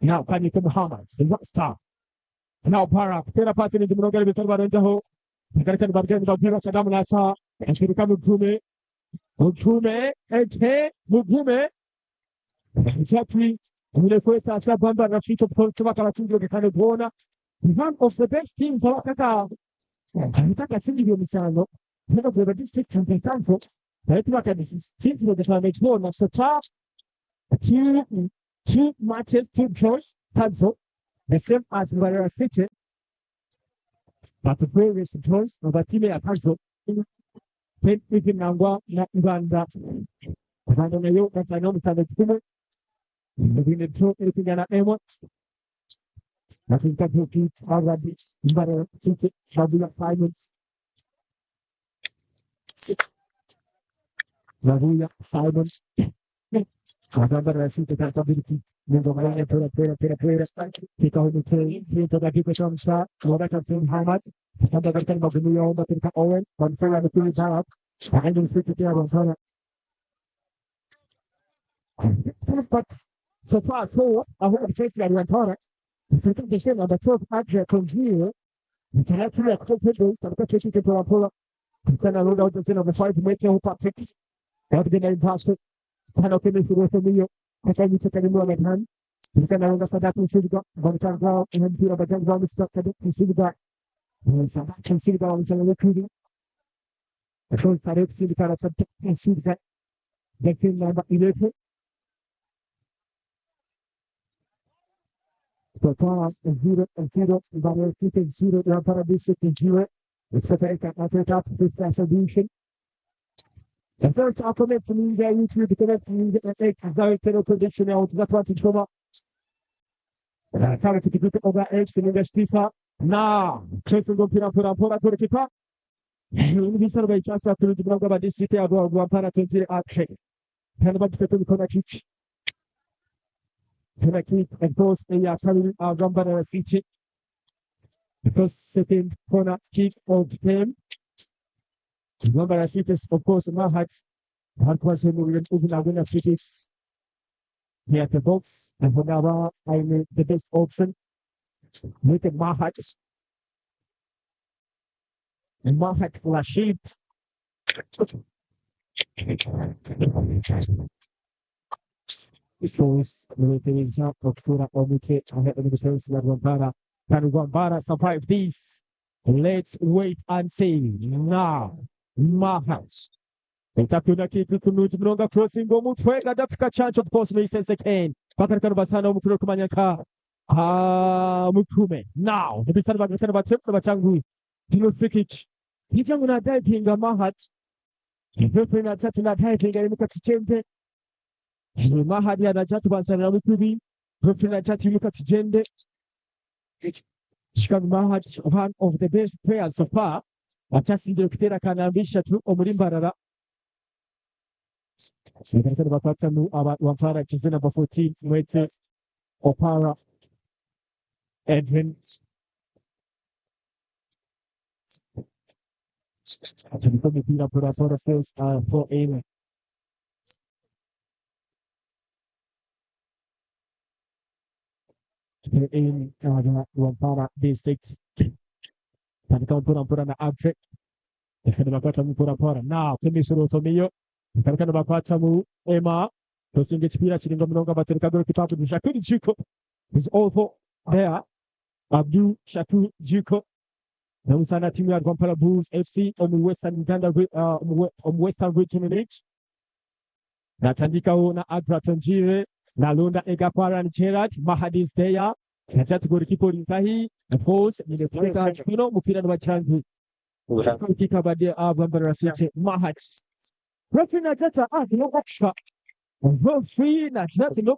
Now Kanike Muhammad, the rock star. Now Barak, tena pasi ni Jumronga bitaro barenjaho. Katika bargeni babira Saddam Nasa, Shirika Mugume, Mugume, Eke, Mugume. Exactly. Vile kweta asa bamba rafito kwa kala kane kuona. One of the best teams wakaka anataka singi misano. Tena kwa district champion council. Baitu wakati kane kuona so two matches, two draws, Tanzo, the same as Mbarara City. But the various draws, timu ya Tanzo, then hivi nangwa na Uganda. Uganda nayo kafanya mtandao kumwe. Wengine draw ilipigana Emo. Na kick already Mbarara City, Babula Simons. Babuya Simons. Mbarara City kakabiliki. Mungu mwenye pera pera pera pera. Kikao ni Pinto da Kiko Shamsa, Loretta Muhammad, Santa katika magumu ya Onda katika Owen, Manfred amekuwa Barak, Akaenda msitu pia Gonzalo. But so far so aho Chelsea aliwatara. Mfika kesho number 12 Adria Congier. Mtalatia ya kutoka Pedro, katika Chelsea kwa Pola. Sana Roda wote number 5 Mwete Patrick. Watu na impasse. Pana kene sura familia. Kwa sababu cha karibu na Han. Mfika na Ronda Sadat Msudiga, Gonzalo mpira Bajan Msudiga, Msudiga. Sadat Msudiga wamesema kuri. Kwa Tarek Msudiga Sadat Msudiga. Lakini namba 11 Total 0-0 Mbarara City 0 Rwampara District 0. It's Africa solution. The first alphabet from India, YouTube, connect to India, condition out the 20 choma. Sare tukikuta over edge kuninga tisa na Chelsea mpira mpira mpira goalkeeper. Bisaro baychasa tuli mlango wa district ya Rwampara 20 action. Tena bado corner kick. Corner kick of course ya Rwampara City. The first second corner kick of the game. Rwampara City of course Mahat. Hakuwa sehemu ubuna City. Near the box aho naaba aine the best option mwete Mahat Mahat Rashid Force nibetereza okutuura omutwe ahe omu defense ya Rwampara. Can Rwampara survive this? Let's wait and see. Now Mahat Etakuna kintu kunungi munonga crossing omutwe Gaddafi Kachancho of course misses again. Bakareka nibasana omupira okumanya nka ah, Mukume. Now nibisana bagareka nibatema bachangu. Dino free kick. Nija ngu na divinga Mahat. Referee na chatu na divinga yimuka tuchende. Mahat ya na chatu basanira mukubi. Referee na chatu yimuka tugende. Chicago Mahat one of the best players so far. Akyasingire kuteera kanamba ishatu omuri Mbarara. Nibarasa nibakwatamu aba Rwampara kize namba 14 Mwete Opara Edwin. Atandika omupiira mpora mpora first for in. In aba Rwampara district. Tandika mpora mpora na Abdre. Reka nibakwatamu mpora mpora. Now Kemisoro Otomiyo. Reka nibakwatamu Emma. Tosinga ekipiira kiringa munonga batereka goalkeeper Abdul Shakur Jiko is also there. Abdul Shakur Jiko namusana timu ya Rwampara Bulls FC omu Western Uganda omu Western Region League. Natandikaho na Agra Tonjire nalonda Egakwaran Gerard Mahadi is there. Najati goalkeeper Rinkahi Force nimeteka kino mupira ni wachangu. Goalkeeper bade Rwampara City Mahadi. Referee Najata ah no Referee Najata no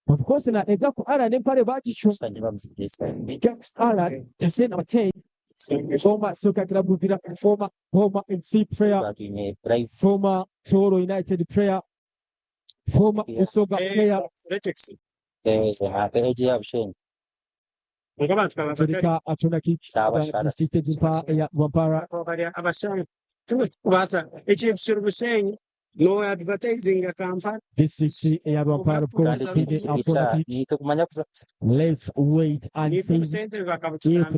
Of course na Egaku Alan empare bagisho. Alan just number 10. Former Soccer Club Buvira, former Homa FC player, former Toro United player, former Usoga player. Turika atuna kick district jimpa ya Rwampara. No advertising a company. District ya Rwampara of course atuna kick. Let's wait and see if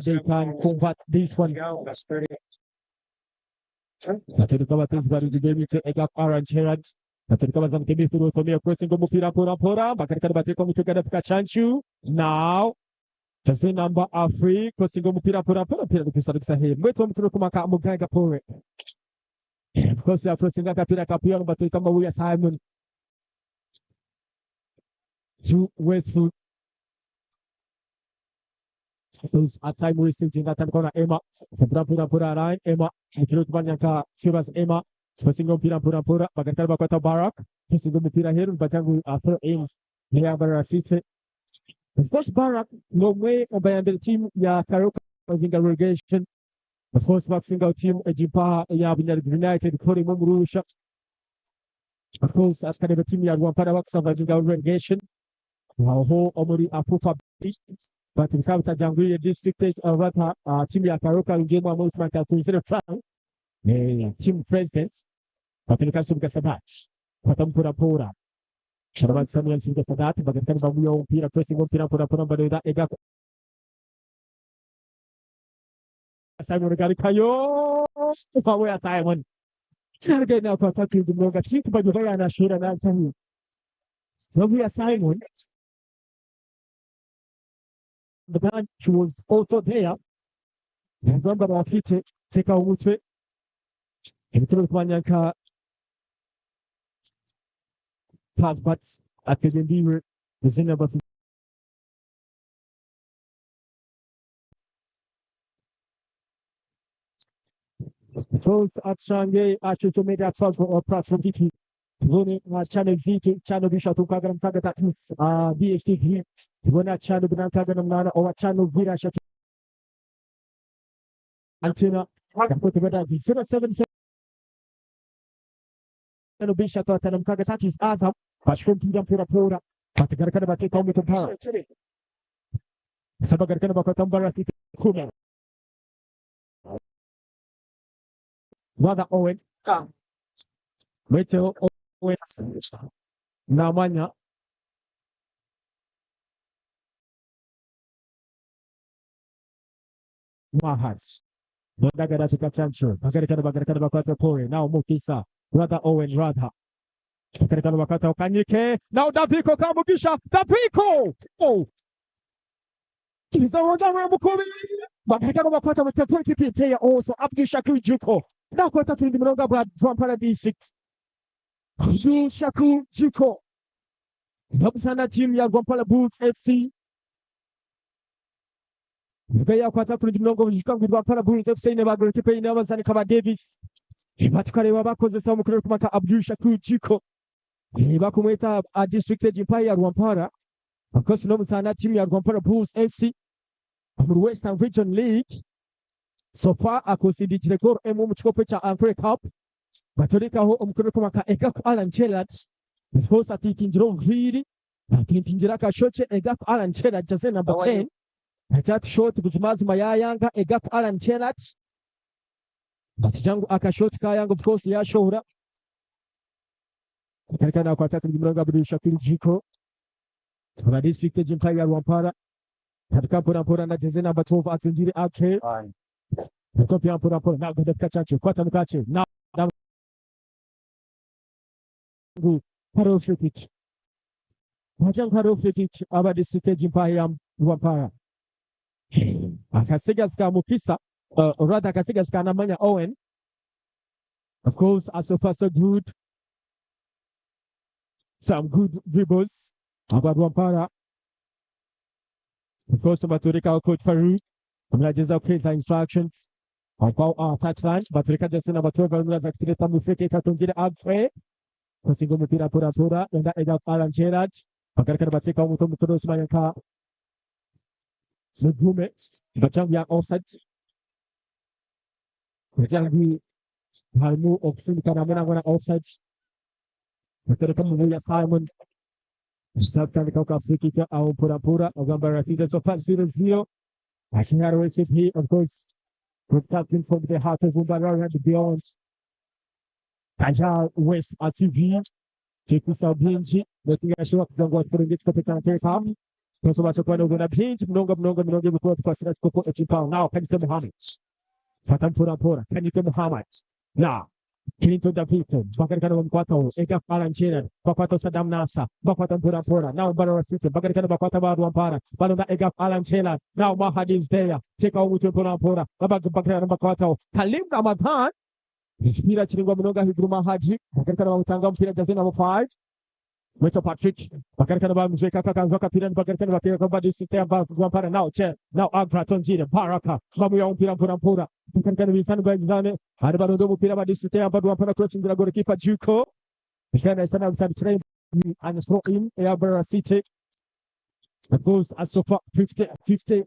they can convert this one. Batereka abatezi barungi b'emitwe Egak Aaron Gerard. Batereka bazamuka emisiri otomeye crossing omupira mpora mpora bakareka nibateeka omutwe Gaddafi Kachanchu. Now Jose number Afri crossing omupira mpora mpora mpira gupisa gupisa he mweto omutwe kumaka muganga pore. Of course ya crossing akapira kapuya batereka mabuya Simon. To Westwood. Those at time wasting jinga tan kona Emma. Mpira mpira mpora line Emma. Mukiro kumanya Shivas Emma. Crossing omupira mpora mpora bagatara bakwata Barak. Crossing omupira heru batangu after aim. Mbarara City. Of course Barak no way obayambere team ya Karoka Jinga relegation. Of course bakusinga team ejimpa ya Bunyaruguru United kore mu murusha. Of course askareba team ya Rwampara bakusanga Jinga relegation. Aho omuri Afufa B. But bikaba bitajangwire district bata team ya Karoka rugemu amwe Frank Akunzire Frank. Team president. Bapeleka Subuga Sadat. Kwata mpora mpora. Sharabat Samuel Subuga Sadat bagatanga bamuya umupira pressing umupira mpora mpora barera Ega Simon Garikayo. Pamoja Simon. Charge kwa tatu munonga tiku bajuba yanashura na tahu. Babuya Simon. The man who was also there. Mugamba bafite teka umutwe. Ebitero kumanya pass but ategendiwe zina bafite Both at Shanghai at social media platform DT. Tubone na channel ZT channel bishatu kaga na mkaga tatu DSTV. Tubone channel bina mkaga na mnana owa channel vira shatu. Antenna. Yakote bada 077 bishatu atana mkaga tatu Azam. Bashko mpira mpira pora. Batigarikana bateka umwe mpara. Sabagarikana bakwata mbara kuma. Brother Owen. Mwete Owen. Namanya. Mahat. Ndagara Chancho. Bagarekana bagarekana bakwata Pore. Now Mukisa. Rather Owen rather. Bagarekana bakwata Kanyike. Now Daviko Kamugisha. Daviko! Oh! Bagarekana bakwata with the 20 player also. Abdul Shakur Juko. Nakwata turindi murongo bwa Rwampara District. Abdul Shakur Juko. Nabusana team ya Rwampara Bulls FC. Nibwo yakwata kurindi murongo bujika ngo Rwampara Bulls FC ne bagore kipe n'abazani kaba Davis. Batukareba bakozesa omukuru kumaka Abdul Shakur Juko. Bakumweta a district empire ya Rwampara. Of course n'omusana team ya Rwampara Bulls FC muri Western Region League. So far akusindikire goal emwe mu kikopo kya Ankole Cup. Batorekaho omukuru kumaka Egaku Alan Chelat. Of course atikingira obuviiri, atikingira akashoche Egaku Alan Chelat jersey number 10. That shot buzimazima yayanga Egaku Alan Chelat. Batijangu akashoti kayanga of course yashohora. Karikana kwata kuri murongo Abdul Shakur Jiko. Aba district empire ya Rwampara. Katika mpora mpora na jersey number 12 atungire Ake. Katika mpora mpora na katika chacho kwata mukache na ngu hariho free kick. Wajangu hariho free kick aba district empire ya Rwampara. Akasigazi ka Mukisa, or rather akasigazi ka Namanya Owen. Of course, as so far so good. Some good dribbles. Aba Rwampara. Of course, baturika coach Farouk. Amulageza kuheza instructions. Kwa touchline baturika jersey number 12 amulaza kutireta mu free kick atongere Agre. Kusinga umupira pura pura enda ega Alan Gerard. Bagaragara bateka umuto mutono Usman Mugume bacang ya offside. Bacang harimu okusindika namwe nangwa na offside. Batereka mu ya Simon. Stop ka free kick au pura pura ogamba Rasida so far 0-0. Actually, here, of course, broadcasting from the heart of Mbarara and beyond. Kaja West TV. Chekusa bingi netugashobora kugira ngo baturinde tukapetana hamwe tusobanuye kuba nubwo byinshi mnonga mnonga mnonga bikuba twasira koko ekipa now Kanise Muhammad fata mpora mpora Kanise Muhammad na Clinton Davito bagarikana bamukwataho Ega Alan Gerard bakwata Saddam Nasa bakwata mpora mpora now Mbarara City bagarikana bakwata ba Rwampara balonda Ega Alan Gerard now Mahad is there take omutwe mpora mpora bagarikana bakwataho Kalim Ramadhan Mpira kiringwa mnonga higuru Mahaji bagarikana bamutanga umupira jersey number 5 Mwito Patrick bagarikana bamuzweka kakanzwa kapira bagarikana bateka kwa district ya Rwampara now che now Agra Tonjire Baraka bamuya umupira mpora mpora bagarikana bisanu bagizane hari barondo umupira ba district ya Rwampara kutsindira goalkeeper Juko Bikana sana bitandikira and throw in ya Mbarara City. Of course, as so far 50 50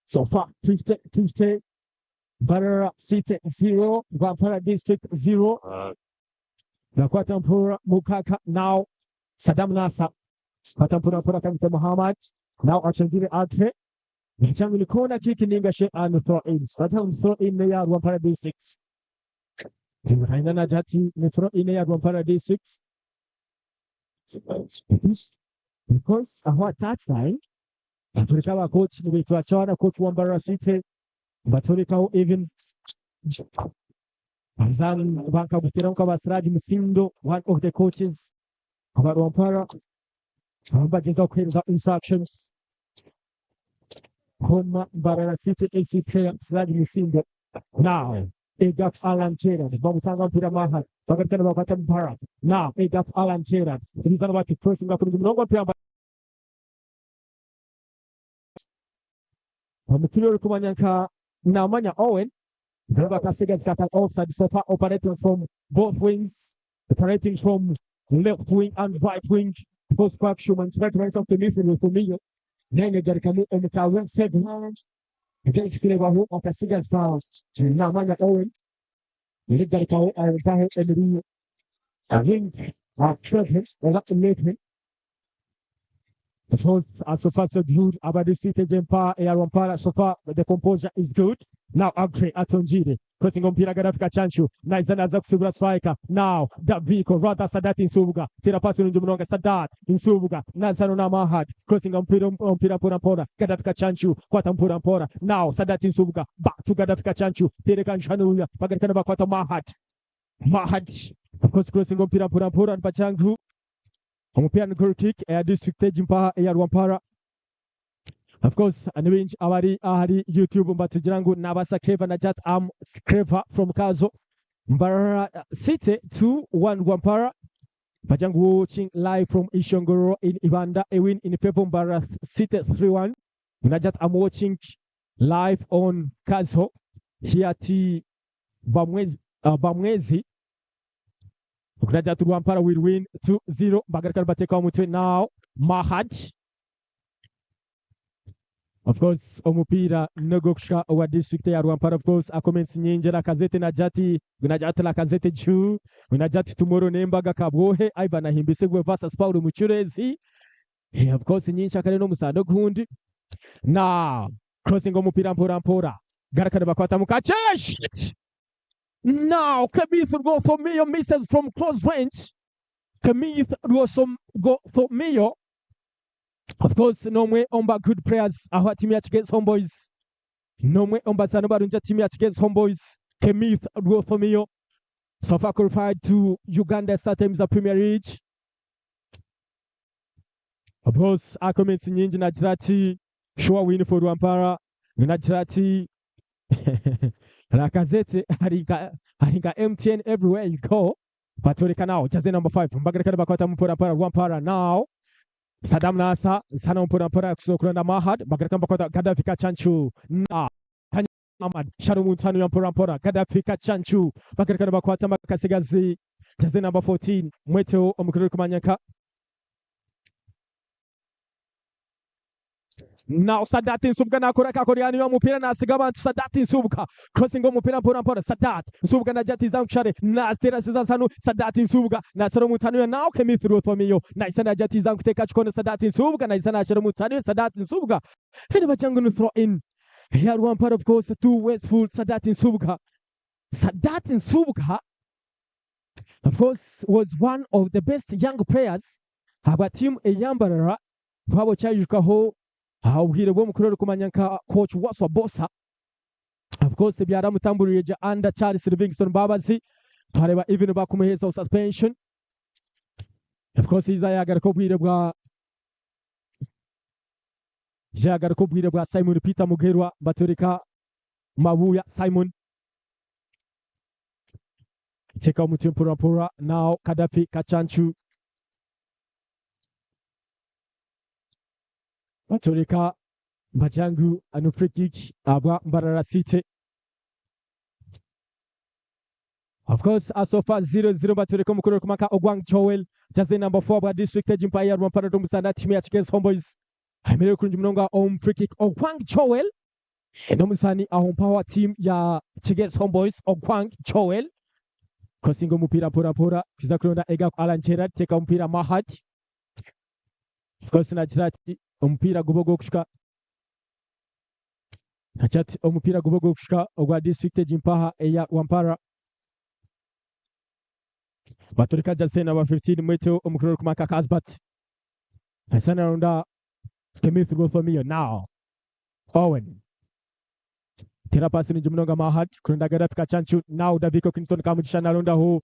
so far 50 50 Mbarara City 0 Rwampara District 0. Nakwata mpura Mukaka now Saddam Nasa pata mpura mpura kamita Muhammad now achanjire Atre Changu ni corner kick ninga she and throw in. Bata throw in ya Rwampara District. Haina na jati ni throw in ya Rwampara District. Because aho touchline baturika aba coach ni bitwa chana coach wa Mbarara City baturikaho even Azan bakabutira nka Basiraji Musindo, one of the coaches aba Rwampara bageza kuhereza instructions Homa Mbarara City FC player Siraji Musindo. Now Egaf Alan Gerard bamutanga mpira Mahad bagarukana bakwata Mubarak. Now Egaf Alan Gerard ibizana bati crossing up murongo mpira umupira uri kumanya nka Namanya Owen. Bakasigaza kata offside. So far operating from both wings, operating from left wing and right wing. Post back Schumann try to right off the midfield with Fumiyo nene garikamu omutawe seven against kurebaho akasigazwa Namanya Owen ligarikaho abaho emiriyo wing Trevor or that's movement. The first, so far so good. Abadu City Jempa Rwampara, so far the composure is good. Now Agre Atonjire. Crossing omupiira Gaddafi Kacancu naiza naza kusibura striker now Daviko rather Sadat Nsubuga tera pasi nungi munonga Sadat Nsubuga nazano na Mahad crossing omupiira omupiira mpora mpora Gaddafi Kacancu kwata mpora mpora now Sadat Nsubuga back to Gaddafi Kacancu tereka njanuya bagarikana bakwata Mahad Mahad of course crossing omupiira mpora mpora nibachangu omupiira ni goal kick eya district egi mpaha eya Rwampara. Of course ni baingi abari ahari YouTube mbatugira ngu nabasa Clever na Jat am Clever from Kazo Mbarara City 2 1 Rwampara bagira ngu watching live from Ishongoro in Ibanda a win in favor Mbarara City 3-1 Najat am watching live on Kazo here at Bamwezi, Bamwezi Najat Rwampara will win 2-0 bagaruka bateka omutwe now Mahad. Of course omupiira n'ogw'okushika owa district ya Rwampara. Of course comments nyingi Lacazette najati najati Lacazette juu najati tomorrow n'embaga Kabwohe Ivan Ahimbisibwe versus Paul Mucurezi. Yeah, of course nyinshi akare n'omusando gundi na crossing omupiira mpora mpora garakane bakwata mukachesh. Now Kemith Rwothomio misses from close range. Kemith Rwothomio of course nomwe omba good players aho timu ya Kigezi Homeboys nomwe omba zano barunja timu ya Kigezi Homeboys. Kemith Rwothomio so far qualified to Uganda Star Times Premier League. Of course comments nyingi nagira ati sure win for Rwampara, nagira ati Lacazette hari nka MTN everywhere you go. Batoleka now jersey number 5 mbagarekana bakwata mpora mpora Rwampara now Saddam Nasa sana mpora mpora kusokuranda Mahad bagarekana bakwata Gaddafi Kachanchu na Ahmad Sharu Muntanu ya mpora mpora Gaddafi Kachanchu bagarekana bakwata Makasigazi jersey number 14 Mweteo omukuru kumanyaka. Now Sadat Nsubuga nakora kakoriani yo mupira nasiga abantu Sadat Nsubuga crossing omupira mpora mpora Sadat Nsubuga na Jati Zankushare na Stera Sanu Sadat Nsubuga na Saro Mutanu ya now Kemith Rothomiyo na Isana Jati Zankuteka chikono Sadat Nsubuga na Isana Sharo Mutanu Sadat Nsubuga hene bachangu no throw in here one part of course two wasteful Sadat Nsubuga. Sadat Nsubuga of course was one of the best young players aba team eyambarara twabo cyajukaho obwire bw'omukuru kumanya nka coach Waswa Bosa. Of course byaramutamburiye ja under Charles Livingston Mbabazi twareba even bakumuheza suspension. Of course izayagaruka obwire bwa yagaruka obwire bwa Simon Peter Mugerwa baturika Mabuya Simon teka omutwe mpora mpora now Gaddafi Kachanchu baturika Bajangu anu free kick abwa Mbarara City. Of course so far 0-0 baturika mukuru kumaka Ogwang Joel jersey number 4 bwa district Empire ya Rwampara Domusanda team ya Kigezi Homeboys amerewe kurungi munonga om free kick Ogwang Joel n'omusani aho mpawa team ya Kigezi Homeboys Ogwang Joel crossing omupira mpora mpora kiza kulonda Ega Alan Gerard teka omupira Mahad. Of course nagira ati omupiira guba ogw'okushuka nakyati omupiira guba ogw'okushuka ogwa district egimpaha eya Wampara baturika jersey number 15 Mweteo omukuru kumaka Kasbat Hassan Runda Kemith Rwothomio now Owen tera pasi ni munonga Mahad kulonda Gaddafi Kachanchu now Daviko Clinton Kamugisha naronda ho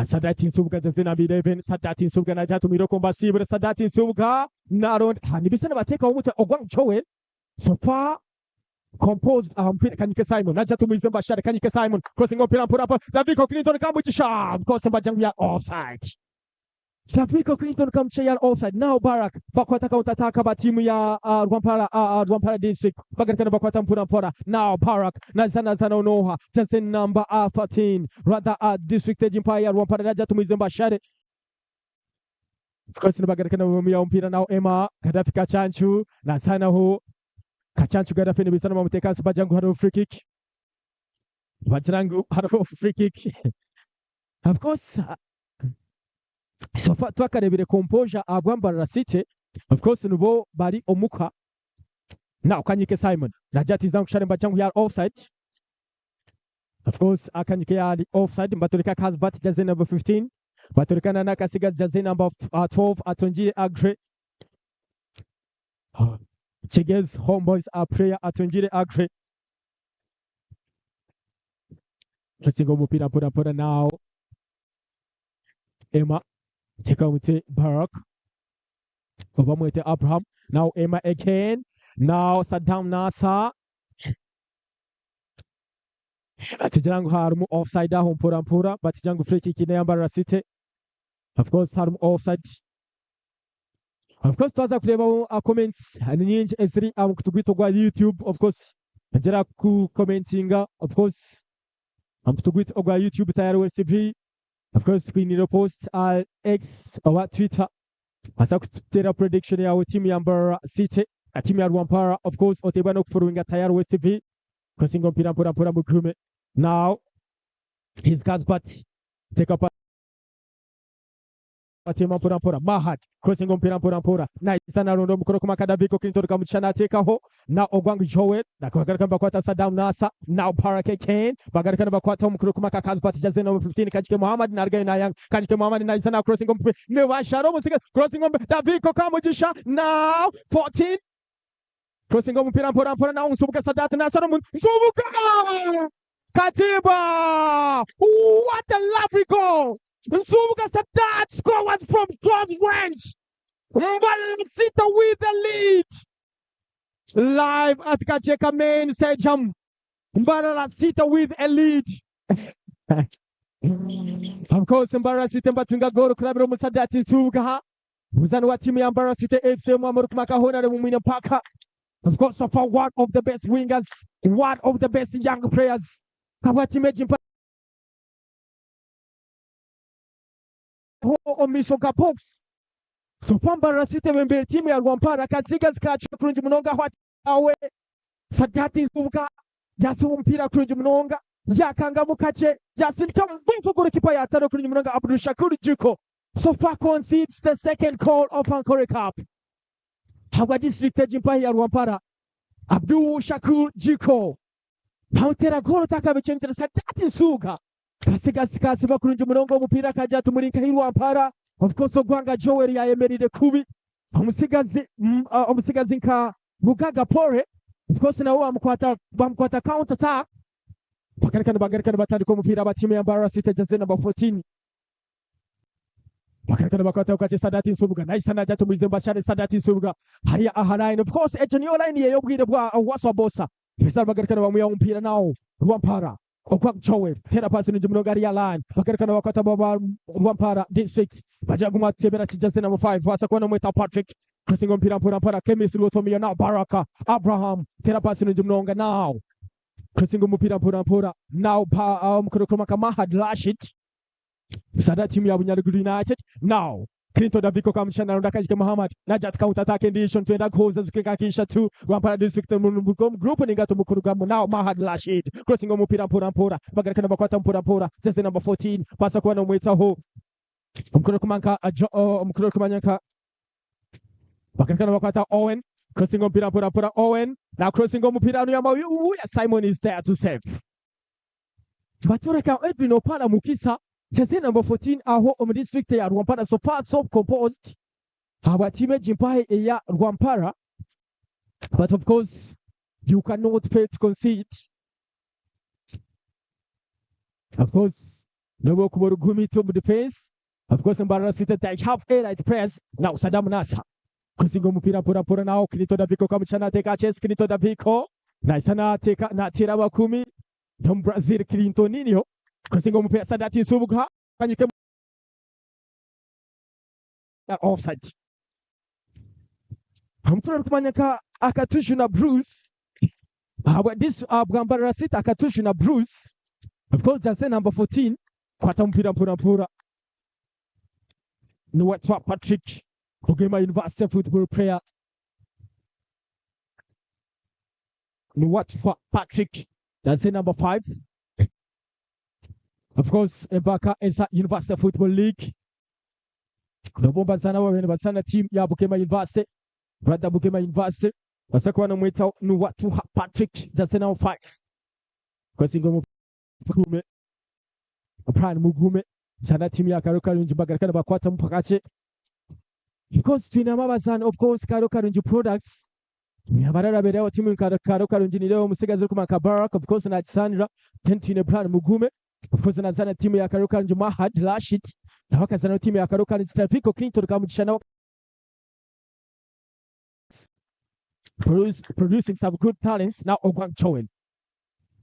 Sadati Nsubuga jersey number 11 Sadati Nsubuga na Jatu Miroko Mbasibure Sadati Nsubuga naronda nibisana bateka omutwe Ogwang Joel so far composed mpira Kanyike Simon naja tumuize Mbashare Kanyike Simon crossing mpira mpira hapo Daviko Clinton Kamugisha of course Mbajangu ya offside. Daviko Clinton Kamugisha ya offside now Barak bakwata counter attack ba timu ya Rwampara Rwampara district bagarikana bakwata mpira mpora now Barak na zana zana onoha jersey number 13 rather district Empire Rwampara naja tumuize Mbashare of course bagarikana bamya mpira now Emma Gaddafi Kachanchu na zana ho Kachanchu Gaddafi nibisana mamutekansi Bajangu hariho free kick Bajangu hariho free kick of course so far twakarebire composure agwambarara City of course nubo bari omuka now Kanyike Simon najati zangu share Bajangu ya offside. Of course akanyika yari offside mbaturika Kasbat jersey number 15 baturikana na Kasiga jersey number 12 atungire Agre. Kigezi Homeboys a player atungire Agre. Tusinga omupira mpora mpora now. Emma teka omutwe Barak oba mwete Abraham now Emma again now Saddam Nasa batigira ngu harimu offside aho mpora mpora batigira ngu free kick neya Mbarara City. Of course harimu offside. Of course twaza kureeba comments ni nyingi eziri aha mukutu gwaitu ogwa YouTube. Of course ngira ku commentinga of course aha mukutu gwaitu ogwa YouTube Tayari West TV. Of course twinire post aha X oba Twitter. Baasa kututeera prediction yaawe tiimu ya Mbarara City na tiimu ya Rwampara. Of course oteebwa n'okufollowinga Tayari West TV. Kusinga omupiira mpora mpora Mugume. Now his Kasbat take up Batema mpora mpora Mahad crossing omupiira mpora mpora Naisa naronda omukono ku Makadaviko Clinton Kamugisha nateekaho na Ogwang Joel bagaruka nibakwata Saddam Nasa now Baraka Ken bagaruka nibakwata omukono ku Maka Kasbat jersey number 15 Kajike Muhammad narugayo nayanga Kajike Muhammad Naisa na crossing omupiira nibashara omusigazi crossing omupiira Daviko Kamugisha now 14 crossing omupiira mpora mpora now Nsubuga Sadat Nasa n'omuntu Nsubuga Katimba! What a lovely goal! Nsubuga Sadat scored from close range. Mbarara City with the lead. Live at Kakyeka Main Stadium. Mbarara City with a lead. Of course, Mbarara City mbatunga goal kurabira omu Sadat Nsubuga. Muzani wa timu ya Mbarara City FC Mwamuru Kumakahona ari mumwine mpaka. Of course, so far one of the best wingers, one of the best young players. Habwa timu egi omu ga box. So far Mbarara City bembere timu ya Rwampara kasigazi kacu kurungi munonga aho awe Sadati Nsubuga yasiba omupiira kurungi munonga yakangamu kakye yasindika mu golikipa yatano kurungi munonga Abdul Shakur Juko. So far concedes the second goal of Ankole Cup. Habwa district egi mpahi ya Rwampara Abdul Shakur Jiko bamutera golo takabicengera Sadati Nsubuga kasigasi kasiba kurungi munonga omupiira kaja tumurinka Rwampara. Of course Ogwanga Joel yayemerire kubi omusigazi omusigazi nka Mugaga Pore. Of course nawe bamukwata counter attack bagarekana bagarekana batandika omupiira aba timu ya Mbarara City jersey number 14 bagarekana bakwata ukati Sadati Nsubuga nice naja tumulize Bashari Sadati Nsubuga hariya aha line. Of course ekyo niyo line yey'obwire bwa Waswa Bosa Bisar bagarekana bamuya omupiira nawo Rwampara Okwak Joel tera pasi nje munonga hariya line bagarekana bakwata baba Rwampara district baja guma tebera jersey number 5 basa kubona mweta Patrick crossing omupiira mpora mpora Chemist Luotomia now Baraka Abraham tera pasi nje munonga now crossing omupiira mpora mpora now pa mukorokoma Mahad Rashid Sada timu ya Bunyaruguru United now Clinton Daviko Kamushana naronda Kajike Muhammad najat counter attack condition twenda kuza zikikakisha tu Rwampara district mu group ningato mukurugamu now Mahad Rashid crossing omupiira mpora mpora bagarekana bakwata mpora mpora jersey number 14 pasa kuba nomwetaho omukono kumanka omukono kumanyanka bagarekana bakwata Owen crossing omupiira mpora mpora Owen now crossing omupiira anu yama Simon is there to save batureka Edwin Opara Mukisa jersey number 14 aho omu district ya Rwampara. So far so composed habwa timu egi mpahe eya Rwampara, but of course you cannot fail to concede. Of course nobwo kuba orugumite omu defense. Of course Mbarara City, they have elite players. Now Saddam Nasa kusinga omupiira mpora mpora nawo Clinton Daviko Kamuchana ateka chase Clinton Daviko nice nateka natera bakumi no Brazil Clinton niyo kusinga omupiira Sadati Nsubuga kanyike offside Hamtura kumanya ka Akatushu na Bruce habwa this bwa Mbarara City Akatushu na Bruce. Of course jersey number 14 kwata mpira mpora mpora ni Watwa Patrick Bugema University football player ni Watwa Patrick jersey number 5. Of course Embaka eza University Football League nabo bazana babene bazana team ya Bugema University brother Bugema University basa kuba namwita ni Watuha Patrick jersey number 5 kwasinga. Mugume Brian Mugume zana timu ya Karo Karungi bagaruka nibakwatamu kakye. Of course twinemu abazaani of course Karo Karungi products abararabereho timu nka Karo Karungi nireeba omutsigazi orikumanywa nka Barak of course nakisaanira then twine Brian Mugume of course nazaana timu ya Karo Karungi Mahad Rashid nawe akazaana timu ya Karo Karungi Taviko Clinton Kamugisha nawe producing some good talents now Ogwang Joel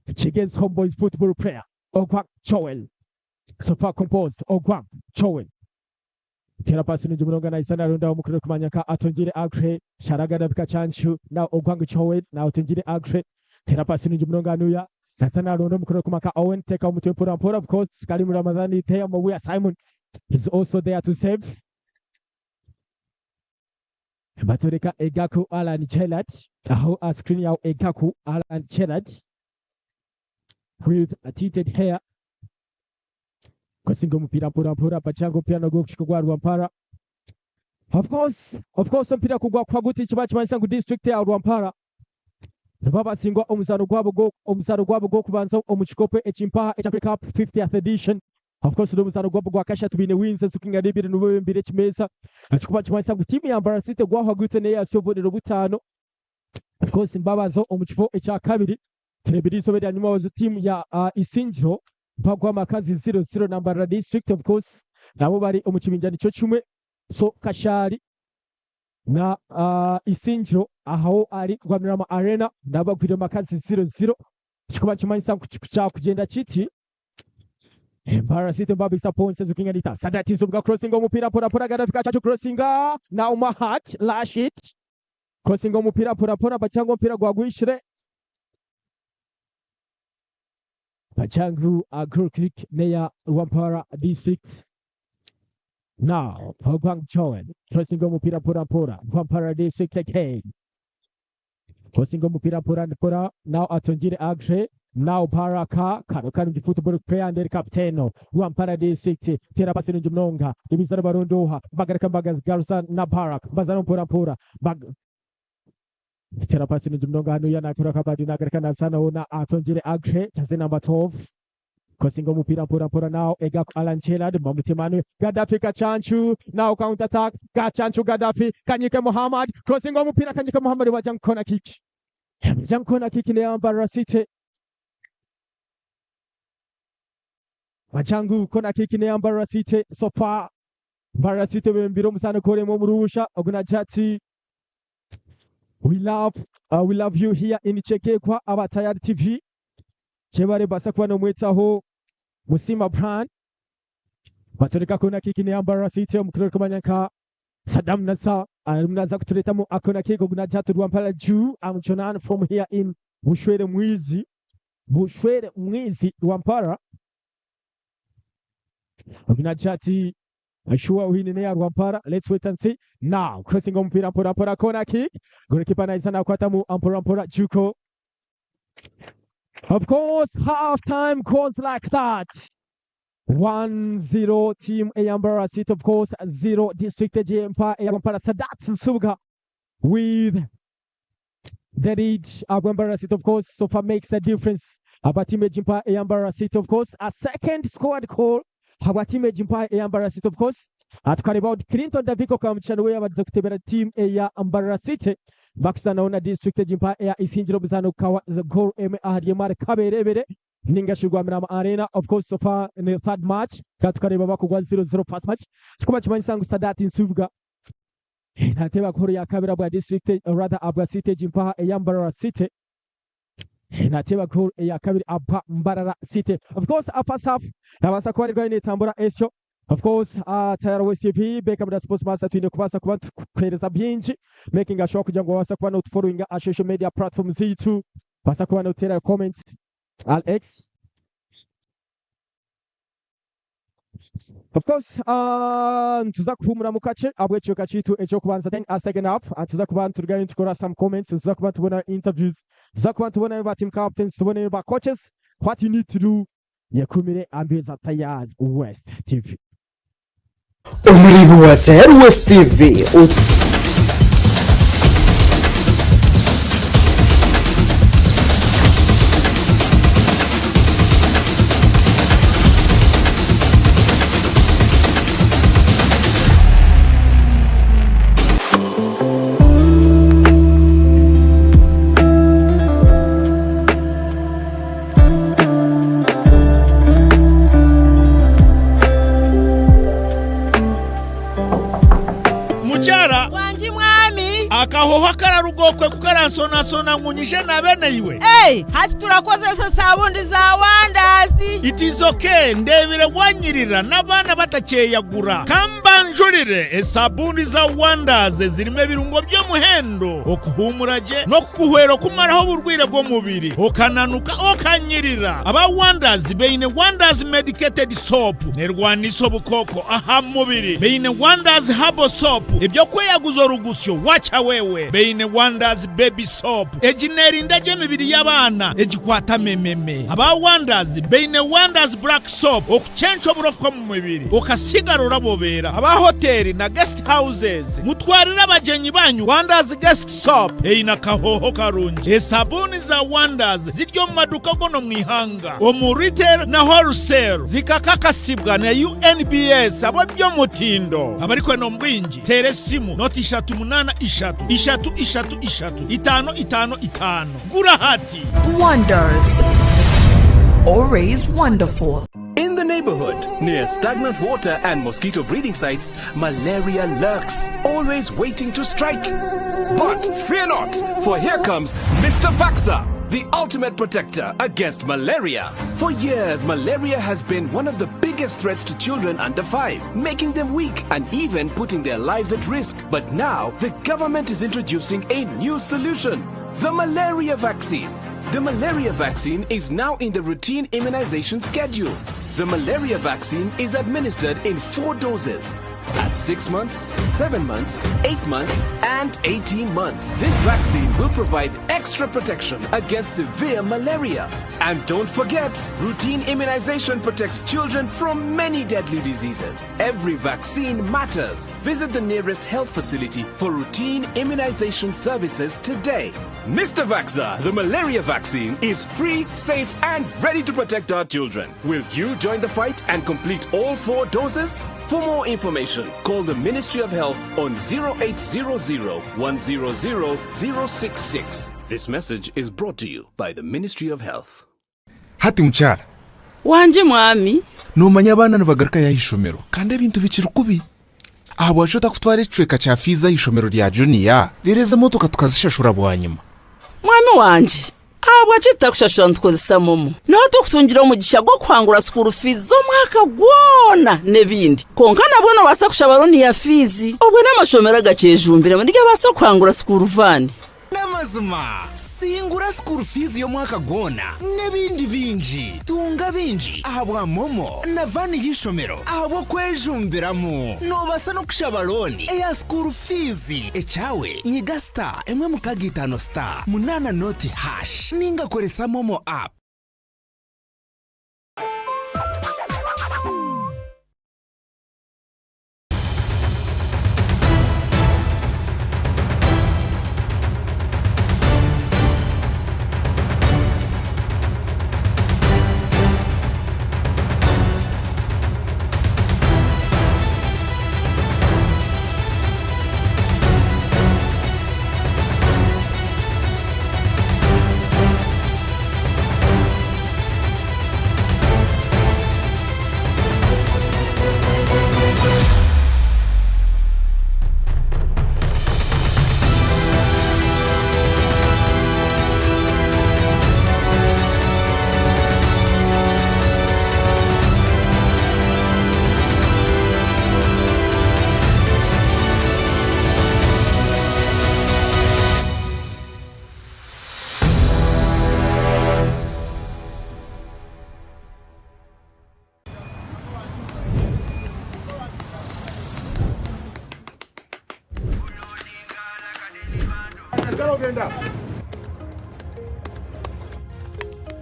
Chigez Homeboys football player Ogwang Joel so far composed Ogwang Joel tera pasi nungi munonga nahisa narondaho omukuru orikumanya nka Atongire Agre Sharagana Bikachanchu now Ogwang Joel now Atongire Agre tera pasi nungi munonga anuya nahisa naronda omukuru orikumanya nka Owen teka omutwe mpora mpora of course Karimu Ramadhani there Mawuya Simon is also there to save Batoreka Egaku Alan Gerard aho aha screen yawe Egaku Alan Gerard with a tinted hair kusinga omupiira mpora mpora pacanga omupiira nogw'okushika ogwa Rwampara of course of course omupiira kugwa kwa guti kiba kimanyisa ngu district ya Rwampara nibo basingwa omuzaano gwabo gwo omuzaano gwabo gw'okubanza omu kikopo ekimpaha ekya Cup 50th edition of course n'omuzaano gwabo gwa kashatu baine wins ezikingana ibiri nibo bembire ekimeeza ekikuba kimanyisa ngu tiimu ya Mbarara City gwahwa gute n'eyasi obubonero butaano of course Mbabazo omu kifo ekya kabiri turebire izooba erya nyuma wazo tiimu ya Isingiro bagwa amakazi 0-0 na Mbarara District of course nabo bari omu kibinja nikyo kimwe so Kashari na Isingiro aho ari Rwamirama Arena nabo bagwire amakazi 0-0 ekikuba nikimanyisa ngu kyakugyenda kiti Mbarara City mbabisa points ezikingana Sadat Nsubuga crossing omupiira pora pora Gaddafi Kachachu crossinga now Mahat Rashid crossing omupiira pora pora bacanga omupiira gwagwishire Bachangu goal kick neya Rwampara District now Ogwang Joel crossing omupiira pora pora Rwampara District again crossing omupiira pora pora now Atongire Agre now Baraka Karo Karungi football player and captain Rwampara District tera pasi nungi munonga ibizaro barondoha bagarika mbagazigaruza na Barak bazana mpora mpora bag tera pasi nungi munonga hano yanakura kabadi nagarika nazana ona Atongire Agre jersey number 12 crossing omupira mpora mpora now Egako Alan Chelad Mamutemanu Gaddafi Kachanchu now counter attack Kachanchu Gaddafi Kanyike Muhammad crossing omupira Kanyike Muhammad waja corner kick waja corner kick ne Mbarara City Wajangu corner kick ne Mbarara City so far Mbarara City bembire omuzaano koremu omurusha oguna jati we love you here in Chekekwa aba Tayari TV kyebare basa kuba nomwetaho Musima Brand batoreka corner kick ne Mbarara City omukuru kumanya nka Saddam Nasa naza kuturetamu akona kick oguna jati Rwampara Jew I'm Jonan from here in Bushwere Mwizi Bushwere Mwizi Rwampara oguna jati Sure win ne ya Rwampara let's wait and see now crossing omupira mpora mpora corner kick goalkeeper naisa nakwatamu mpora mpora Juko of course half time goes like that 1-0 team Mbarara City of course 0 district Empire Rwampara Sadat Nsubuga with the lead Mbarara City of course so far makes a difference aba team Empire Mbarara City of course a second scored goal habwa team Empire Mbarara City of course tukareba Clinton Daviko Kamuchano we yabaza kutebera team ya Mbarara City bakusana na district Empire ya Isingiro buzano kawa the goal M ahari kaberebere ningashirwa Mirama Arena of course so far in the third match katukareba bakugwa 0-0 first match kikuba kimanyisa ngu Sadat Nsubuga nateba goal ya kabiri abwa district rather abwa City Jimpaha eya Mbarara City nateba goal ya kabiri abwa Mbarara City of course a first half nabasa kuba ariko nitambura esyo of course Tayari West TV Beckham da Sports Master twine kubasa kuba tukwereza byingi making sure kugira ngo babasa kuba no following a social media platforms zitu basa kuba no tera comments Alex Of course, tuza kuhumura mu kace abwekyo kachitu ekyo kubanza then a second half tuza kuba turugayo tukora some comments tuza kuba tubona interviews tuza kuba tubona ba team captains tubone ba coaches what you need to do yekumire ambeza Tayari West TV. Omuribi wa Tayari West TV. Akahoho akararuga okwe ku karansonasona ngu nyije naabe naiwe. Ei, hati turakozesa esabundi za Wanders. It is ok, ndeebire wanyirira n'abaana batakyeyagura. Ka mbanjurire esabuuni za Wanders ezirimu ebirungo by'omuhendo okuhuumura gye n'okukuhwera okumaraho oburwaire bw'omubiri okananuka okanyirira. Aba Wanders baine Wanders Medicated Soap nerwanisa obukooko aha mubiri, baine Wanders Herbal Soap eby'okweyaguza orugusyo wacha wewe, baine Wanders Baby Soap egi nerinda gye emibiri y'abaana egikwata mememe. Aba Wanders baine Wanders Black Soap okucenca oburofa omu mubiri okasigara orabobeera. Aba hoteeri na guest houses mutwarire abagyenyi banyu Wanders Guest Soap eine akahooho karungi. Esabuuni za Wanders ziri omu maduuka goona omu ihanga, omu retail na wholesale zikakakasibwa na UNBS ab'eby'omutindo. Abarikwenda omu bwingi teera esimu noti 3 8 3 3 3 3 5 5 5. Gura hati! Wonders. Always wonderful. In the neighborhood, near stagnant water and mosquito breeding sites, malaria lurks, always waiting to strike. But fear not, for here comes Mr. Vaxa, the ultimate protector against malaria. For years, malaria has been one of the biggest threats to children under 5, making them weak and even putting their lives at risk. But now, the government is introducing a new solution the malaria vaccine. The malaria vaccine is now in the routine immunization schedule. The malaria vaccine is administered in four doses at 6 months, 7 months, 8 months, and 18 months. This vaccine will provide extra protection against severe malaria. And don't forget, routine immunization protects children from many deadly diseases. Every vaccine matters. Visit the nearest health facility for routine immunization services today. Mr. Vaxa, the malaria vaccine, is free, safe, and ready to protect our children. Will you join the fight and complete all four doses? For more information, call the Ministry of Health on 0800 100 066. This message is brought to you by the Ministry of Health. Hati mukyara. Wangye mwami. Noomanya abaana nibagarukayo aha ishomero kandi ebintu bikiri kubi. Ahabwaki otakutwara ekicweka kya fiizi aha ishomero rya juniya reero ezi emotoka tukazishashura bwanyima? Mwami wangye, ahabwaki tutakushashura nitukozesa momo? Niho turikutungira omugisha gw'okuhangura sukuuru fiizi z'omwaka gwona n'ebindi. Kwonka nabwo noobaasa kushaba looni ya fiizi obwo n'amashomero agakyejumbiremu nigabaasa kuhangura sukuuru vaani. N'amazima, singura school fees y'omwaka gwona n'ebindi bingi. Tunga bingi ahabwa MoMo na vaani y'eishomero ahabw'okwejumbiramu. Noobaasa n'okushaba looni eya school fees. Ekyawe, nyiga star emwe mukaaga itaano star munaana nooti hash ninga koresa MoMo app.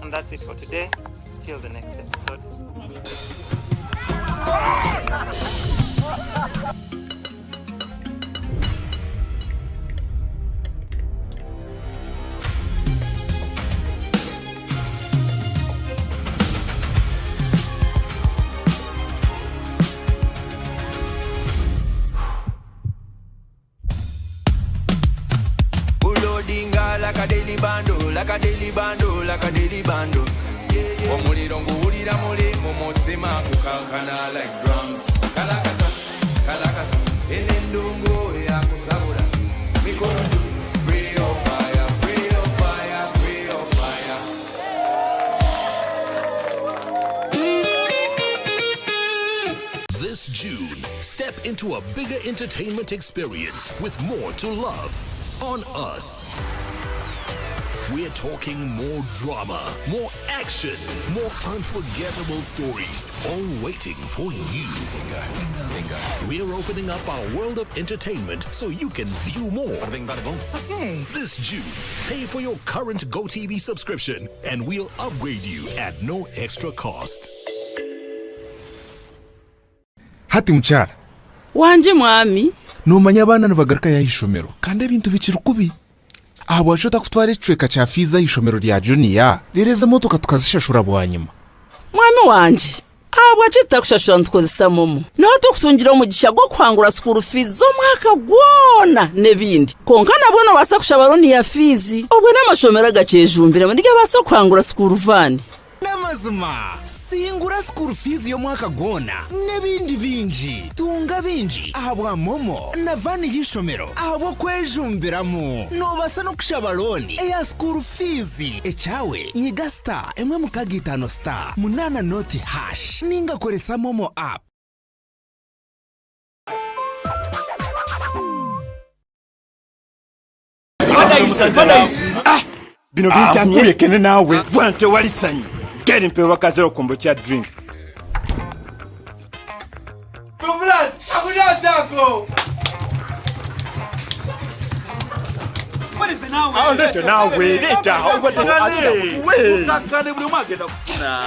And that's it for today. Till the next episode. Ulodinga like a daily bando, like a daily bando, like a daily bando. Omuliro nguwulira muli mu mutima gukankana like drums. Kalakata, kalakata, eno endongo eyakusabula. Mikono juu. This June, step into a bigger entertainment experience with more to love on us. We're talking more drama, more action, more unforgettable stories, all waiting for you. We're opening up our world of entertainment so you can view more. Okay. This June, pay for your current GoTV subscription and we'll upgrade you at no extra cost. Hati mukyara. Wangye mwami. Noomanya abaana nibagarukayo aha ishomero kandi ebintu bikiri kubi. Ahabwaki otakutwara ekicweka kya fiizi aha ishomero rya juniya reero ezi emotoka tukazishashura bwanyima? Mwami wangye, ahabwaki tutakushashura nitukozesa momo? Niho turikutungira omugisha gw'okuhangura school fees z'omwaka gwona n'ebindi. Kwonka nabwo noobaasa kushaba looni ya fiizi obwo n'amashomero agakyejumbiremu nigabaasa kuhangura school van. N'amazima, singura school fees y'omwaka gwona n'ebindi bingi. Tunga bingi ahabwa MoMo na van y'eishomero ahabw'okwejumbiramu. Noobaasa n'okushaba looni eya school fees. Ekyawe nyiga star emwe mukaga itaano star munaana noti hash ninga koresa MoMo app. Ah, bino bintamye kulekene naawe bwana tewali sanyu geri mpewa kazero kombo kya drink Leeta naawe leeta Kakkane buli omu agenda kufuna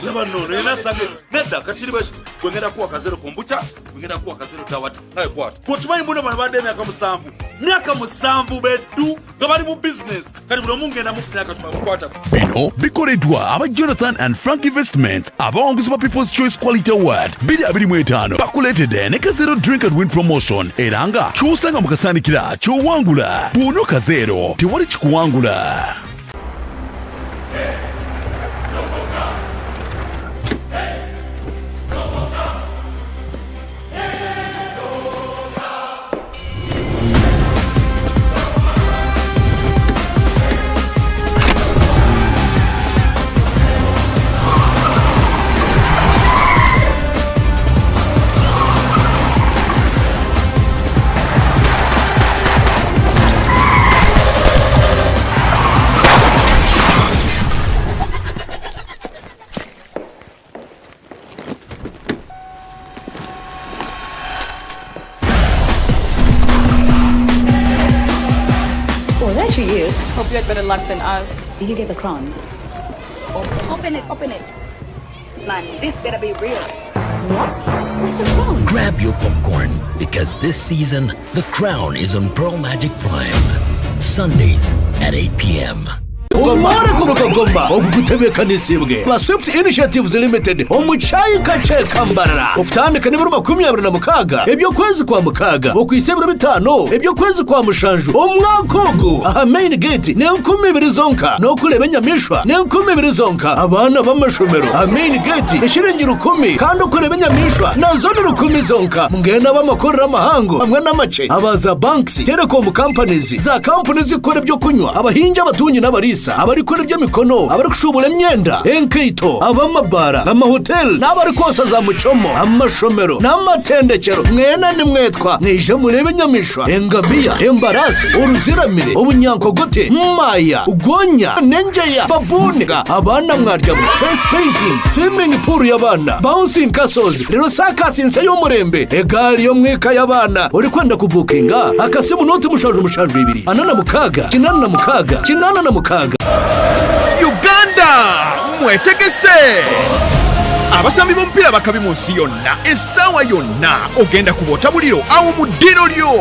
laba nono yena sange nedda kakiri bwe kiti gwe ngenda kuwa kazero kombucha gwe ngenda kuwa kazero tawata nawe kwata gwe okimanyi mbuno bano badde emyaka musanvu myaka musanvu beddu nga bali mu bizinesi kati buli omu ngenda mu myaka tumamukwata Bino bikoleddwa aba Jonathan and Frank Investments abawanguzi ba People's Choice Quality Award 2025 bakuleetedde ne Kazero Drink and Win Promotion era nga ky'osanga mu kasaanikira ky'owangula. Bw'onywa Kazero tewali kikuwangula. Well, there she is. Hope you had better luck than us. Did you get the crown? Open it, open it. Man, this better be real. What? Where's the crown? Grab your popcorn because this season The Crown is on Pearl Magic Prime. Sundays at 8 p.m. Omare kuruga Goma ogukutebeekanisibwe ba Swift Initiatives Limited omu kyayika kye Kambarara okutandika n'ebiro 26 eby'okwezi kwa mukaaga okuhitsya ebiro bitaano eby'okwezi kwa mushanju omwaka ogu aha main gate n'enkumi ibiri zonka n'okureeba enyamaishwa n'enkumi ibiri zonka abaana b'amashomero aha main gate eshiringi rukumi kandi okureeba enyamaishwa nazo ni rukumi zonka mbwenu ab'amakorero amahango hamwe n'amakye aba za banks, telecom companies, za kampuni ezirikukora eby'okunywa, abahingi, abatungi n'abariisa, abarikukora eby'emikono, abarikushuubura emyenda, enkaito, ab'amabaara, amahoteli n'abarikwosa za muchomo, amashomero n'amatendekyero, mwena nimwetwa mwije mureebe enyamaishwa, engamiya, embaraasi, oruziramire, obunyankogote, maaya, gonya, n'engyeya, babuuni, abaana mwaryamu, face painting, swimming pool y'abaana, bouncing castles, reero saakasi nsya y'omurembe, egaari y'omwika y'abaana. Orikwenda kubuukinga, akasimu nooti 772 46 86 86. Uganda mwetegese! Abasambi b'omupiira bakabi mu nsi yonna essaawa yonna ogenda kuba otabuliro awo mu ddiiro lyo.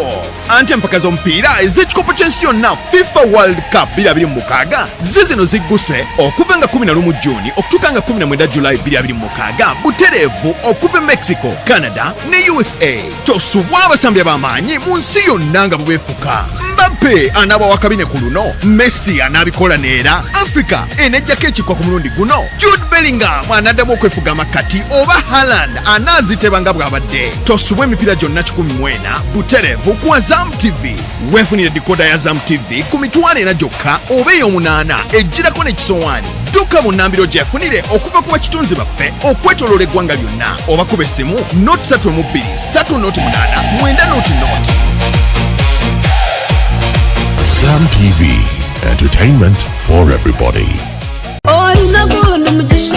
Anti empaka z'omupiira ez'ekikopo ky'ensi yonna FIFA World Cup 2026 zizino zigguse okuva nga 11 June okutuuka nga 19 July 2026 butereevu okuva e Mexico, Canada ne USA. Tosubwa abasambi ab'amaanyi mu nsi yonna nga bubeefuka. Mbappe anaaba wa kabine ku luno, Messi anaabikola neera, Africa enejjako ekikwa ku mulundi guno, Jude Bellingham anaddamu okwefuga. ey'amakkati oba Haaland anaaziteba nga bw'abadde. Tosubwa emipiira gyonna 140 butereevu ku Azam TV. Weefunire dikoda ya Azam TV ku 400 gyokka oba ey'omunaana ejjirako n'ekisowaani. Dduka bunnambiro gyefunire okuva ku bakitunzi baffe okwetoloola eggwanga lyonna oba kuba essimu noti 32 3 08 9 0. Azam TV, entertainment for everybody.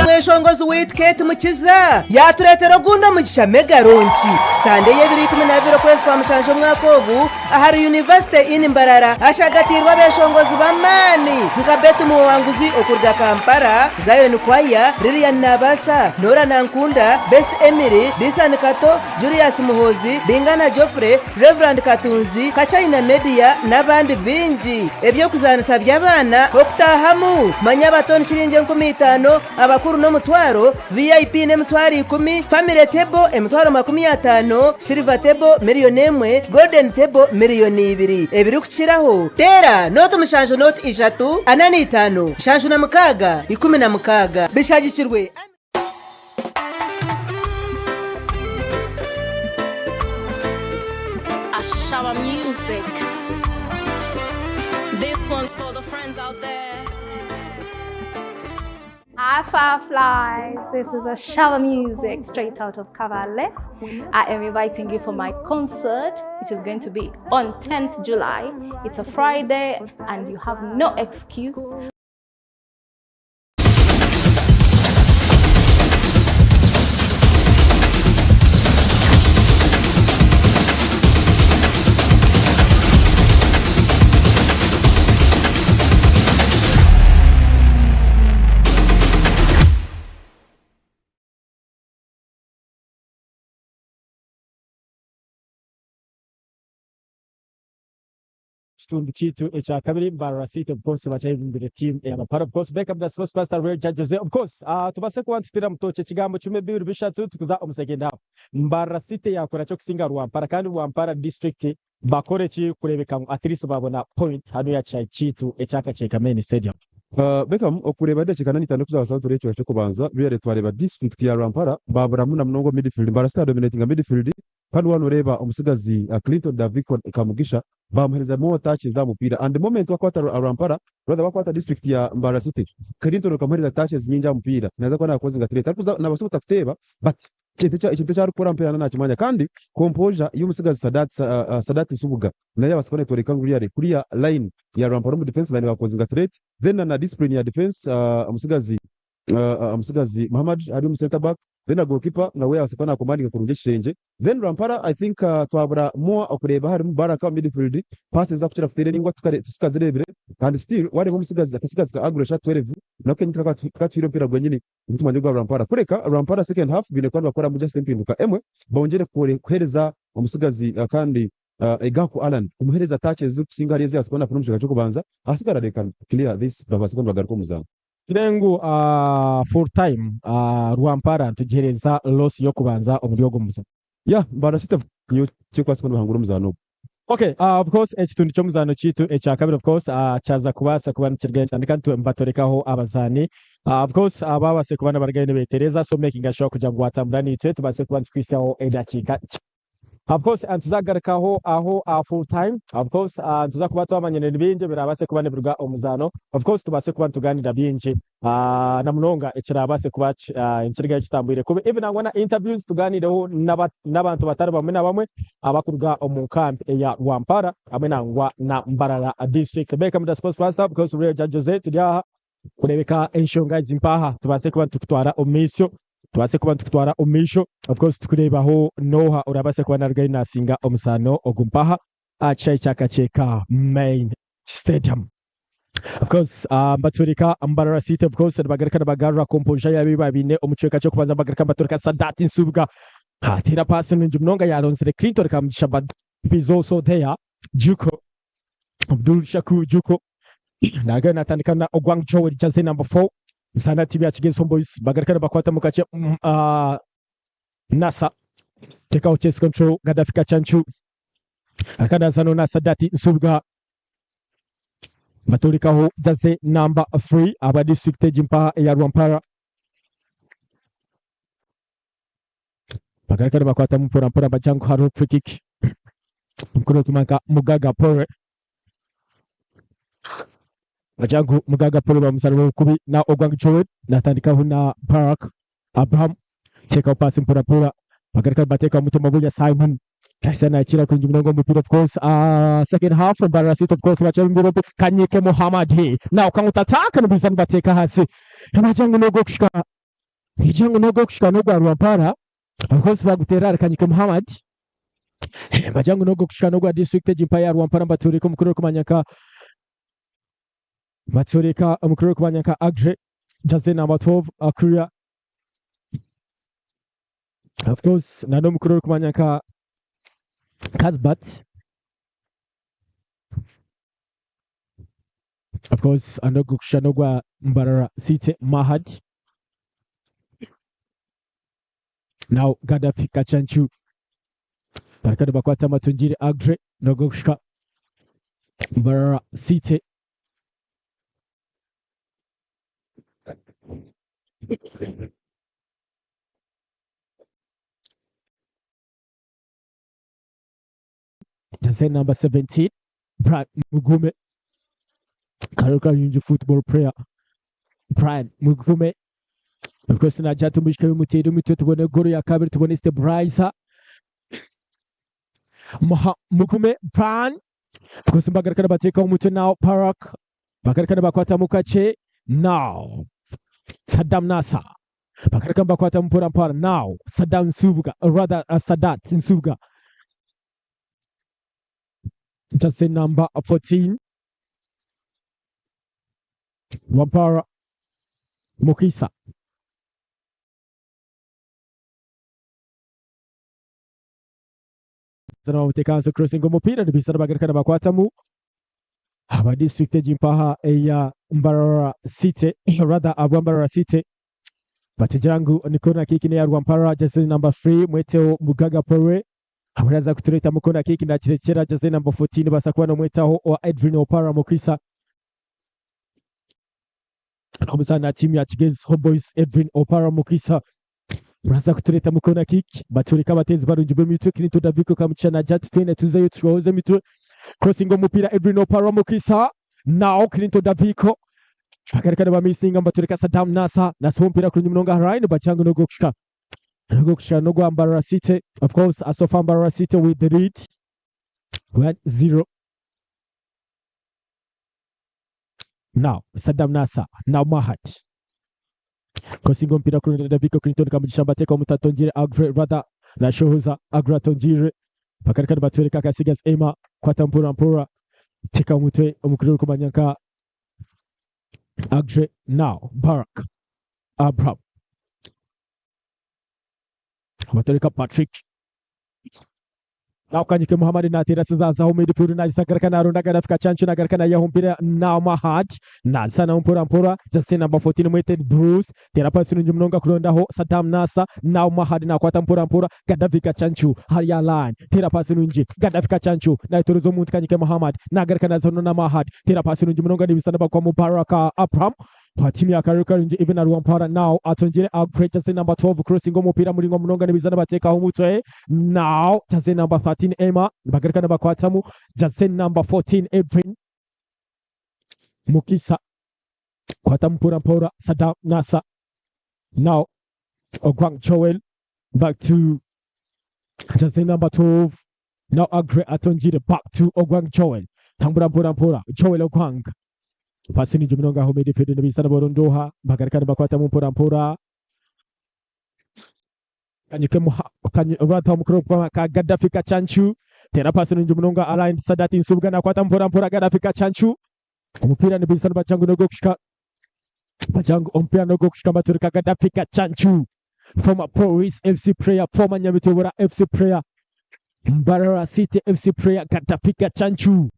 Omweshongozi waitu Kate Mukiza yaatureetera ogundi omugisha Mega Launch Sande y'ebiro 12 okwezi kwa mushanju omwaka ogu ahari University Inn Mbarara ashagatiirwe abeeshongozi b'amaani nka Betty Muwanguzi okuruga Kampala, Zion Choir, Lilian Nabaasa, Norah Nankunda, Best Emily, Disan Kato, Julius Muhoozi, Bingana Geoffrey, Rev. Katunzi, Kachaina Media n'abandi baingi. Eby'okuzaanisa by'abaana okutaahamu, manya abato ni shiringi 5000, abakuru n'omutwaro, VIP n'emitwaro 10, Family Table emitwaro 50, Silver Table 1,000,000, Golden Table 2,000,000. Ebirikukiraho, teera nooti 7 nooti 3 45 76 16. Bishagikirwe. Ashaba music. This one's for the friends out there. Hi Fireflies, this is Ashaba Music straight out of Kabale. I am inviting you for my concert, which is going to be on 10th July. It's a Friday and you have no excuse. Kitundu kyaitu ekya kabiri Mbarara City of course bakyayebumbire team eya Mapara of course Beckham the sports pastor Real Judge Jose of course tubase kuba nitutera mutokye ekigambo kimwe bibiri bishatu tukuza omu second half. Mbarara City yakora ki okusinga Rwampara kandi Rwampara district bakore ki kurebeka ngu at least babona point hanu ya kishaayi kyaitu ekya Kakyeka Main Stadium. Beckham okureeba edakiika 45 kuzabaasa kutura ekicweka ky'okubanza really twareeba district ya Rwampara baburamu na munonga omu midfield. Mbarara City yadominatinga midfield Kandi waaba noreeba omutsigazi Clinton Daviko Kamugisha bamuhereza more touches aha mupiira and the moment wakwata Rwampara rather wakwata district ya Mbarara City Clinton okamuhereza touches nyingi aha mupiira naza kuba nakozinga threat arikuza nabaasa obutakuteeba but ekintu ekintu eki arikukora aha mupiira nakimanya kandi composure y'omutsigazi Sadat Sadat Nsubuga nayo yabaasa kuba networeka ngu really kuriya line ya Rwampara omu defense line bakozinga threat then na discipline ya defense omutsigazi Omutsigazi Muhammad ari omu centre back then na goalkeeper nawe yabaasa kuba nakomandinga kurungi ekishengye. Then Rwampara I think twabura more okureeba harimu Baraka omu midfield passes ezi arikukira kuteera eningwa tukazireebire kandi still wareeba omutsigazi akatsigazi ka Agro sha 12 nako kenyini tikakatuhaire omupiira gwenyini ogu tumanyire ogwa Rwampara. Kureka Rwampara second half baine kuba nibakoramu just empinduka emwe bongyere kuheereza omutsigazi kandi Egaku Allan kumuheereza touches ezirikusinga ahari ezi yabaasa kuba nafuna omu kicweka ky'okubanza ahasigara areeka clear this babaase kuba nibagaruka omu muzaano. Tugire ngu full time Rwampara nitugihereza loss y'okubanza omuri ogu muzaano. Yeah Mbarara niyo kyekubaasa kuba nibahangura omuzaano ogu. Ok of course ekitundu ky'omuzaano kyaitu ekya kabiri of course kyaza kubaasa kuba nikirigayo nikitandika nibatorekaho abazaani of course ababaase kuba nibarugayo nibetereza so making sure kugira ngu watambura naitwe tubaase kuba nitukuhitsyaho edakiika Of course nituza kugarukaho aho aha full time of course nituza kuba twamanyire ni bingi ebirabaase kuba nibiruga omu muzaano of course tubaase kuba nitugaanira bingi na munonga ekirabaase kuba nikirigayo kitambwire kubi even nangwa na interviews tugaanireho n'abantu batari bamwe na bamwe abakuruga omu nkambi eya Rwampara hamwe nangwa na Mbarara district. Beckham the sports pastor of course Real Judge Jose turi aha kureebeka enshonga ezi mpaha tubaase kuba nitukutwara omu maisho tubaase kuba nitukutwara omu maisho of course tukureebaho n'oha orabaase kuba narugayo naasinga omuzaano ogu mpaha aha kishaayi kya Kakyeka Main Stadium. Of course mbaturika Mbarara City of course nibagaruka nibagarura kompoja yaabo ei babaine omu kicweka ky'okubanza nibagaruka nibaturika Sadat Nsubuga ateera paasi nungi munonga yaronzire Clinton Kamugisha but is also there Juko Abdul Shakur Juko Nagayo natandika na Ogwang Joel jersey number 4 Musana TV ya Kigezi Homeboys bagaruka nibakwata mu kace Nasa tekaho chase control Gaddafi Kachanchu akanaza no na Sadati Nsubuga baturikaho jersey number 3 aba district egimpaha eya Rwampara. Bagaruka nibakwatamu mpora mpora bagira ngu hariho free kick. Omukuru orikumanya nka Mugaga Paul bagira ngu Mugaga Paul bamusarura kubi na Ogwang Joel natandikaho na Barak Abraham teekaho paasi mpora mpora bagaruka nibateekaho Mutima Buya Simon Kahisa nakira kurungi munonga omupiira of course second half Mbarara City of course bakira omupiira Kanyike Muhammad now counter attack nibiza nibateeka ahansi nibagira ngu n'ogw'okushika nibagira ngu n'ogw'okushika n'ogwa Rwampara of course baguteera ahari Kanyike Muhammad nibagira ngu n'ogw'okushika n'ogwa district egi mpa ya Rwampara nibatureka omukuru orikumanya nka batureka omukuru orikumanya nka Agre jersey number 12 Akuria Of course na n'omukuru orikumanya nka Cuthbert. Of course n'ogukusha n'ogwa Mbarara City Mahad. Now Gaddafi Kachanchu. Baraka nibakwata amatungire Agre n'ogukushika Mbarara City. Jersey number 17, Brian Mugume. Karuka Yunji football player. Brian Mugume. Of course, naija tumushike bimuteire omutwe tubone goal ya kabiri tubone stabilizer. Muha Mugume Brian. Of course, mbagaruka nibateekaho omutwe now Parak. Bagaruka nibakwatamu kakye now. Saddam Nasser. Bakareka nibakwata mpora mpora now Saddam Nsubuga or rather Sadat Nsubuga. Jersey number 14. Wampara Mukisa. Bamuteeka crossing omupiira nibisa nibagaruka nibakwatamu aba district egi mpaha eya Mbarara City rather abwa Mbarara City batigira ngu ni corner kick neya Rwampara jersey number 3 Mweteo Mugaga Pore amuraza kutureta mu corner kick nakirekyera jersey number 14 basa kuba nomwetaho wa Edwin Opara Mukisa n'omuzaani tiimu ya Kigezi Homeboys Edwin Opara Mukisa muraza kutureta mu corner kick batureka abateezi barungi b'emitwe Clinton Daviko Kamugisha na Jat twine tuzeyo tushohoze emitwe crossing omupira Edwin Opara Mukisa now Clinton Daviko bagaruka nibamisinga batureka Saddam Nasa nasa omupiira kurungi munonga aha line bakyanga n'ogw'okushika n'ogw'okushika n'ogwa Mbarara City of course asofa Mbarara City with the lead 1-0 now Saddam Nasa now Mahat crossing omupiira kurungi Daviko Clinton Kamugisha mbateka omutatongire Agre rather nashohoza Agre atongire bagaruka nibatwereka akasigazi Emma kwata mpora mpora teka omutwe omukuru orikumanya nka Agre now Barak Abraham abatoreka Patrick Now Kanyike Muhammad natera sizazaho midfield nazisagaraka narunda Gaddafi Kachanchu nagaraka nayaho mpira now Mahad nazana mpora mpora jersey number 14 Mwete Bruce tera pasi nungi munonga kurondaho Saddam Nasa now Mahad nakwata mpora mpora Gaddafi Kachanchu hariya line tera pasi nungi Gaddafi Kachanchu naitoroza omuntu Kanyike Muhammad nagaraka nazano na Mahad tera pasi nungi munonga nibisana bakwa Mubaraka Abraham wa timu ya Karere Karungi even na Rwampara now atongere Agre jersey number 12 crossing omupira muringo munonga nibizana batekaho omutwe now jersey number 13 Emma bagaruka nibakwatamu jersey number 14 Edwin Mukisa kwata mpora mpora Saddam Nasa now Ogwang Joel back to jersey number 12 now Agre atongere back to Ogwang Joel tambura mpora mpora Joel Ogwang pasi ni munonga aho midfield nibisana borondoha bagaruka nibakwatamu mpora mpora Kanyike muha kanyi rata mukuru kwa ka Gaddafi Kachanchu tera pasi ni munonga Alain Sadati Nsubuga nakwata mpora mpora Gaddafi Kachanchu omupira nibisana bachangu nogo kushika bachangu omupira nogo kushika baturika Gaddafi Kachanchu former Police FC player former Nyamityobora FC player Mbarara City FC player Gaddafi Kachanchu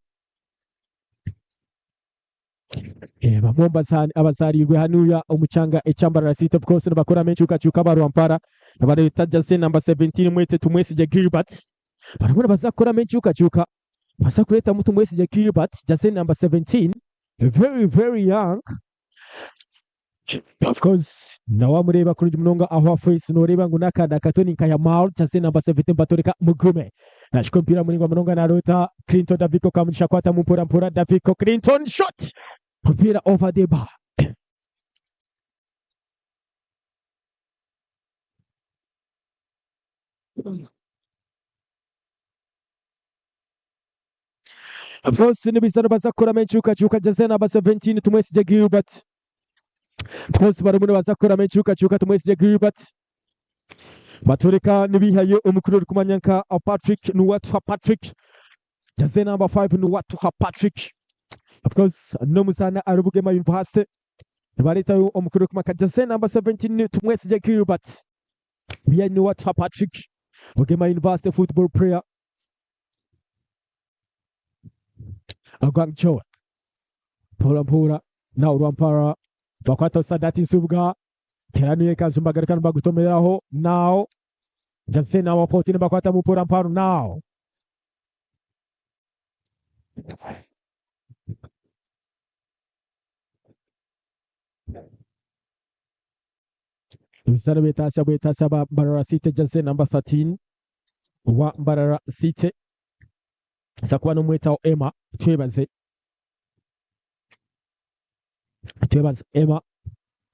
bamwe abazarirwe hanuya omukyanga ekya Mbarara City of course nibakora enkyukakyuka ba Rwampara nabareta jersey number 17 Mwete Tumwesigye Gilbert barimu nibaza kukoramu enkyukakyuka baza kureetamu Tumwesigye Gilbert jersey number 17 very very young. Of course nawe amureeba kurungi munonga ahu aface noreeba ngu n'akaana kato ni nka Yamal jersey number 17 batoreka Mugume nashika omupiira muraingwa munonga naroota Clinton Daviko Kamugisha akwatamu mpora mpora Daviko Clinton shot omupiira over the bar. Of course nibaija nibaza kukoramu enkyukakyuka jersey number 17 Tumwesigye Gilbert. Of course barimu nibaza kukoramu enkyukakyuka Tumwesigye Gilbert. Batureka nibihayo omukuru orikumanya nka Patrick Nuwatuha Patrick. Jersey number 5 Nuwatuha Patrick. Of course n'omuzaana ari Bugema University. Nibareetayo omukuru orikumanya nka jersey number 17 Tumwesigye Gilbert. Bya Nuwatuha Patrick. Bugema University football player. Ogwang Joel. Mpora mpora na Rwampara bakwata Sadat Nsubwa teranuye Kazumba garuka bagutomeraho now Jersey number 14 bakwata mupora mparo now Ebisare bwetaasya bwetaasya ba Mbarara City jersey number 13 wa Mbarara City aza kuba n'omwetaho Emma Twebaze Twebaze Emma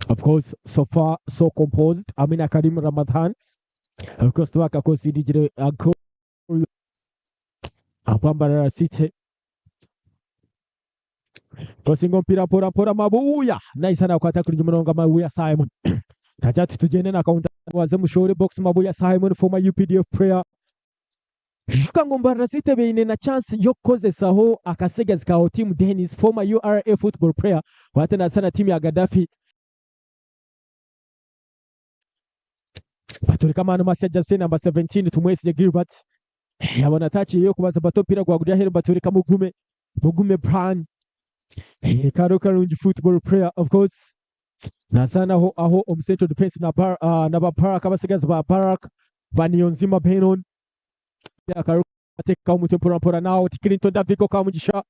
of course so far so composed Amina Karim Ramadhan of course tibakakonsidigire goal ahabwa Mbarara City Crossing omupiira mpora mpora Mabuya naisa nakwata kurungi munonga Mabuya Simon nagira ati tugyende na counter waze mushoore box Mabuya Simon former UPDF player Ijuka ngu Mbarara City baine na chance y'okukozesaho akasigazi ka Otim Dennis former URA football player wate nasa na timu ya Gaddafi Batureka amaani masya jersey number 17 Tumwesigye Gilbert yabona atakiyeyo kubaza bato omupiira gwagurya aheeru batureka Mugume Mugume Brian Karo Karungi football player of course nazaanaho aho omu central defense na bar, na ba Barak abasigazi ba Barak ba Niyonzima Benon atekaho omutwe mpora mpora naho Clinton Daviko Kamugisha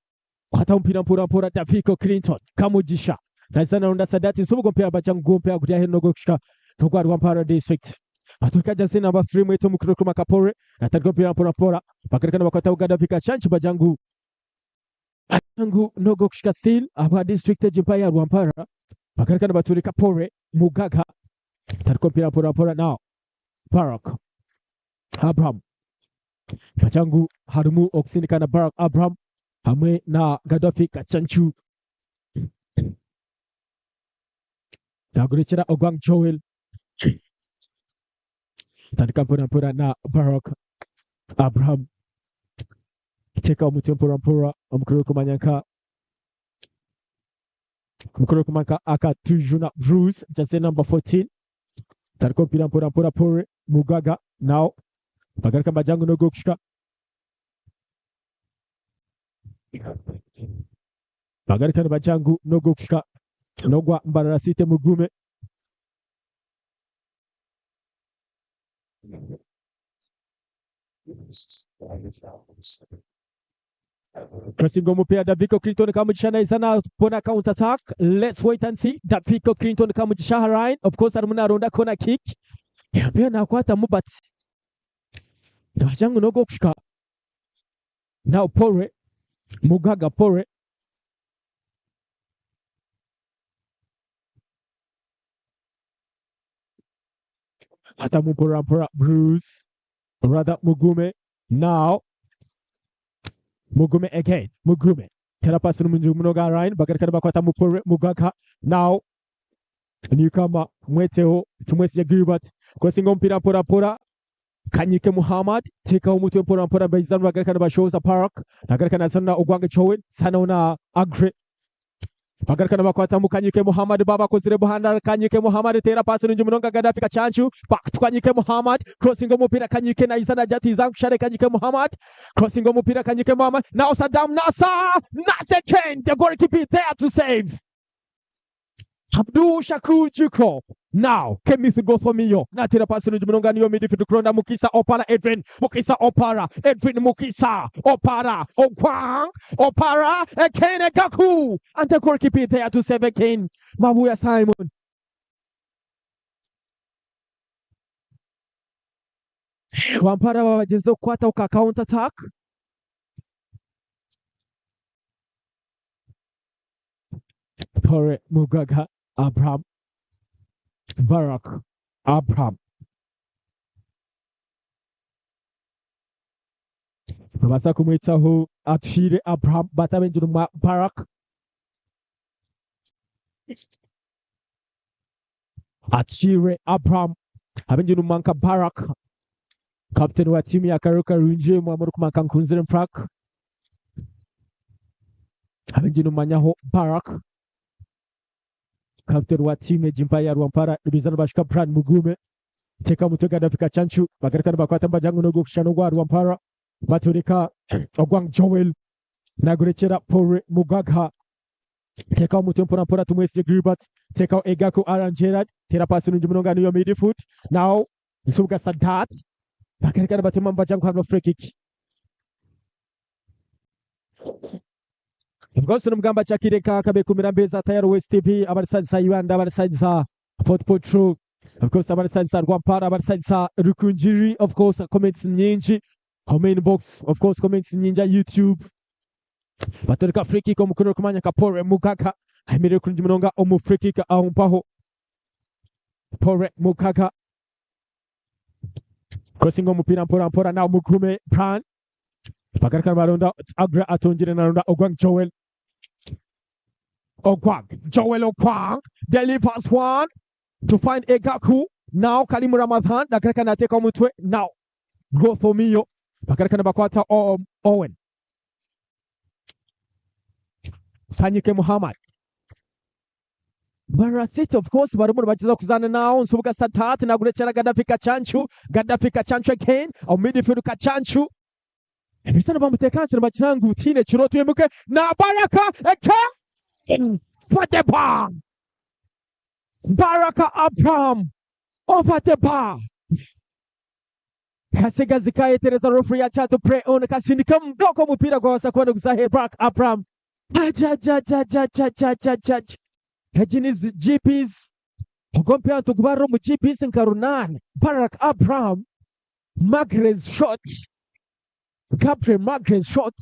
kwata omupiira mpora mpora Daviko Clinton Kamugisha naza naronda Sadati Nsubuga omupiira baja ngu omupiira guri aheeru n'ogw'okushika n'ogwa Rwampara district Baturuka jersey number 3 mwete omukuru Kuruma Kapore natandika omupiira mpora mpora bagaruka nibakwata Gaddafi Kachanchi baja ngu ngu n'ogw'okushika still ahabwa district egi mpa ya Rwampara bagaruka nibaturika Pore Mugaga tandika omupiira mpora mpora now Barak Abraham bagira ngu harimu okusindikana Barak Abraham hamwe na Gaddafi Kachanchu nagurekera Ogwang Joel tandika mpora mpora na Barak Abraham teeka omutwe mpora mpora omukuru orikumanya nka omukuru orikumanya nka Akatujuna Bruce jersey number 14 tandika omupiira mpora mpora Pore Mugaga now bagaruka nibagira ngu n'ogw'okushika bagaruka nibagira ngu n'ogw'okushika n'ogwa Mbarara City Mugume Crossing omupiira Daviko Clinton Kamugisha naija nabona counter attack. Let's wait and see. Daviko Clinton Kamugisha Ryan of course arimu naronda corner kick. Omupiira nakwatamu but nibagira ngu n'ogw'okushika. Now Pore Mugaga Pore atamu mpora mpora Bruce rather Mugume now Mugume again Mugume tera pasi n'omungi munoga Ryan bagaruka nibakwata Mupore Mugaga now newcomer Mweteho Tumwesigye Gilbert crossing omupiira mpora mpora Kanyike Muhammad tekaho omutwe mpora mpora baizanu bagaruka nibashoza Park nagaruka nazana Ogwange Joel sana na Agre bagaruka nibakwata Kanyike Muhammad babakozire buhanda Kanyike Muhammad tera pasi nungi munonga Gaddafi Kachanchu back to Kanyike Muhammad crossing omupira Kanyike naisa na jati zangu share Kanyike Muhammad crossing omupira Kanyike Muhammad now Saddam Nasa Nasa again the goalkeeper there to save Abdul Shakur Juko now Kemisi Gothomiyo natera pasi nungi munonga niyo midfield kuronda Mukisa Opara Edwin Mukisa Opara Edwin Mukisa Opara Ogwang Opara Ekene Gaku and the goalkeeper there to save again Mabuya Simon Rwampara babagyeze kukwataho ka counter attack. Pore Mugaga Abraham Barak Abraham Nobaasa kumwetaho Atuhaire Abraham but abaingi nimwa Barak Atuhaire Abraham abaingi nimumwa nka Barak kaputeni wa tiimu ya Karuru Karungi mwaba murikumanya nka Nkunzire Mfrak abaingi nimumanyaho Barak kaputeni wa tiimu egi mpa ya Rwampara nibaija nibashuka Brian Mugume teeka omutwe Gaddafi Kachanchu bagaruka nibakwata nibagira ngu n'ogw'okushusha n'ogwa Rwampara batureka Ogwang Joel nagurekyera Paul Mugaga teekaho omutwe mpora mpora Tumwesigye Gilbert teekaho Egaku Aaron Gerard teera paasi nungi munonga niyo midfoot now Nsubuga Sadat bagaruka nibatema nibagira ngu hariho free kick. Of course nimugamba kyakireka kabekumira mbeza tayari West TV abarisazisa Uganda abarisazisa Fort Portal of course abarisazisa Rwampara abarisazisa Rukungiri of course comments nyingi omu inbox of course comments nyingi aha YouTube batoreka free kick omukuru orikumanya nka Paul Mugaga ayemereire kurungi munonga omu free kick aho mpaho Paul Mugaga crossing omupiira mpora mpora now Mugume Brian Bagaruka nibaronda Agra atungire naronda Ogwang Joel. Ogwang Joel Ogwang delivers one to find Egaku. Now Kalimu Ramadhan nagaruka nateeka omutwe now Growth Omiyo bagaruka nibakwata Owen. Sanyike Muhammad. Mbarara City of course barimu nibagyezaho kuzaana now Nsubuga Sadat nagurekyera Gaddafi Kachanchu. Gaddafi Kachanchu again omu midfield Kachanchu. Ebishushani nibamuteeka ahansi nibagira ngu tihaine kiro twimuke na Baraka again for the bar. Baraka Abraham over the bar. Kasigazi kayetereza referee yakyatu play on kasindika omu omupiira gwabasa kuba niguza aheeru Baraka Abraham. Ajajajajajajajaja. Egi ni zi GPs. Ogu omupiira nitugubarira omu GPs nka runaana. Baraka Abraham Magrez shot. Gabriel Magrez shot.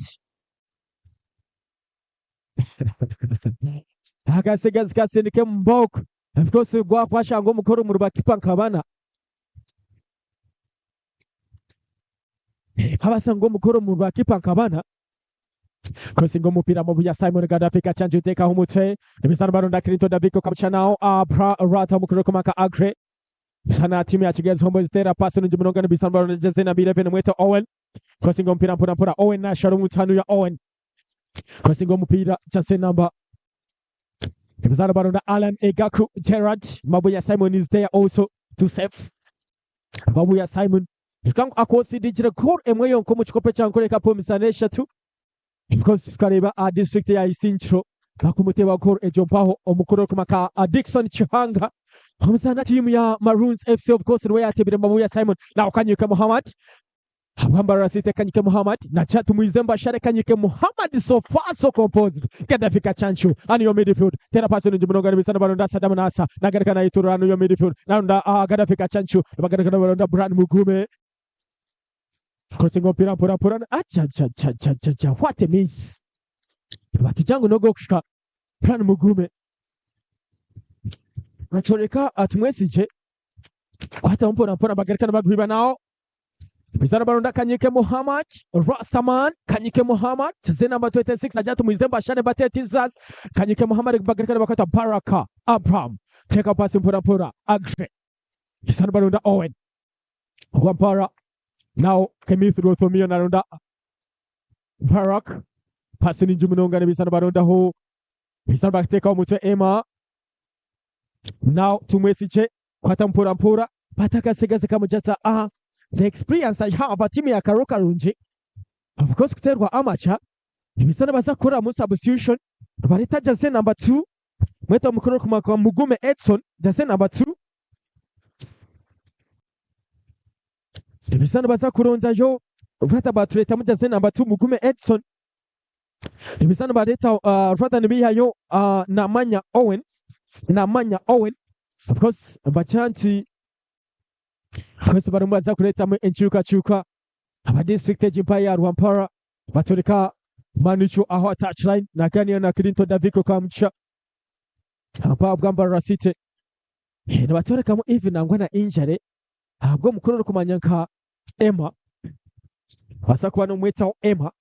Akasigazi kasindika omu mbooko. Of course gwakwashanga omukoro omuri bakipa nka bana. Kabasanga omukoro omu bakipa nka bana. Crossing omupira mubuya Simon Gaddafi Kachanju utekaho omutwe. Emisano baronda Clinton Daviko Kamuchanao Abra Rata omukuru kumaka Agre. Sana timu ya Kigezi Homeboyz itera pasi nungi munonga nibisano baronda jezi namba 11 mweto Owen. Crossing omupira mpora mpora Owen nashara omutano ya Owen. Crossing omupira jezi namba Emisano baronda Alan Egaku Gerard Mabuya Simon is there also to save. Mabuya Simon Ngu akosidikire goal emwe yonka omu kikopo ekya Ankole Cup omu mizaano eshatu. Of course tukareeba aha district ya Isingiro bakumuteeba goal egyo mpaho omukuru orikumaka Dickson Kihanga omuzaani tiimu ya Maroons FC of course niwe yateebire Mabuya Simon. Now Kanyike Muhammad Habwa Mbarara City Kanyike Muhammad nakya Tumwize Mbashare Kanyike Muhammad so far so composed Gaddafi Kachanchu aniyo midfield tera pasi nungi munonga nibisana baronda Saddam Nasa nagaruka nayiturura aniyo midfield naronda Gaddafi Kachanchu nibagaruka nibaronda Brian Mugume crossing omupiira mpora mpora ajajajajaja what a miss bati jangu n'ogwokushika Brian Mugume Bakyoreka Tumwesigye kwataho mpora mpora bagaruka nibagwiba naho Bizarro baronda Kanyike Muhammad Rastaman Kanyike Muhammad jersey number 26 nagira Tumwize Mbashane Batetizas Kanyike Muhammad bagaruka nibakwata Baraka Abraham teka pasi mpora mpora Agre Bizarro baronda Owen Rwampara now Kemith Rothomio naronda Barak pasi ningi munonga nibisano barondaho Bizarro bakatekaho omutwe Emma Now Tumwesigye kwata mpora mpora batakatsigazi kamujata aha the experience I have timu ya Karo Karungi of course kuterwa amacha nibisana baza kukoramu substitution nibareta jersey number 2 mweta omukuru orikumaka Mugume Edson jersey number 2 nibisana baza kurondayo rather baturetamu jersey number 2 Mugume Edson Nibisa nibareeta rather nibihayo Namanya Owen, Namanya Owen of course nibagira nti Kwesi barimu baza kureetamu enkyukakyuka aba district egi mpa ya Rwampara batureka Manucho aho touchline naganiira na Clinton Daviko Kamugisha aha bwa Mbarara City. Nibatorekamu even nangwa na injury ahabw'omukuru orikumanya nka Emma baasa kuba nomwetaho Emma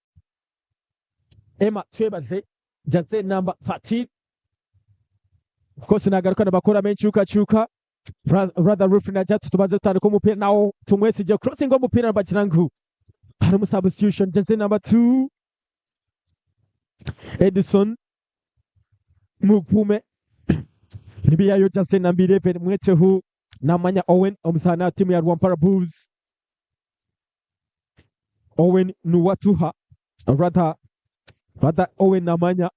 Emma Twebaze jersey number 13. Of course nagaruka nibakoramu enkyukakyuka. Rather referee nagira ati tubanze tutandike omupiira nawo tumwesigye crossing omupiira nibagira ngu harimu substitution jersey number 2 Edison Mugume nibiyayo jersey number 11 mweteho Namanya Owen omuzaani aha tiimu ya Rwampara Bulls. Owen Nuwatuha rather rather Owen Namanya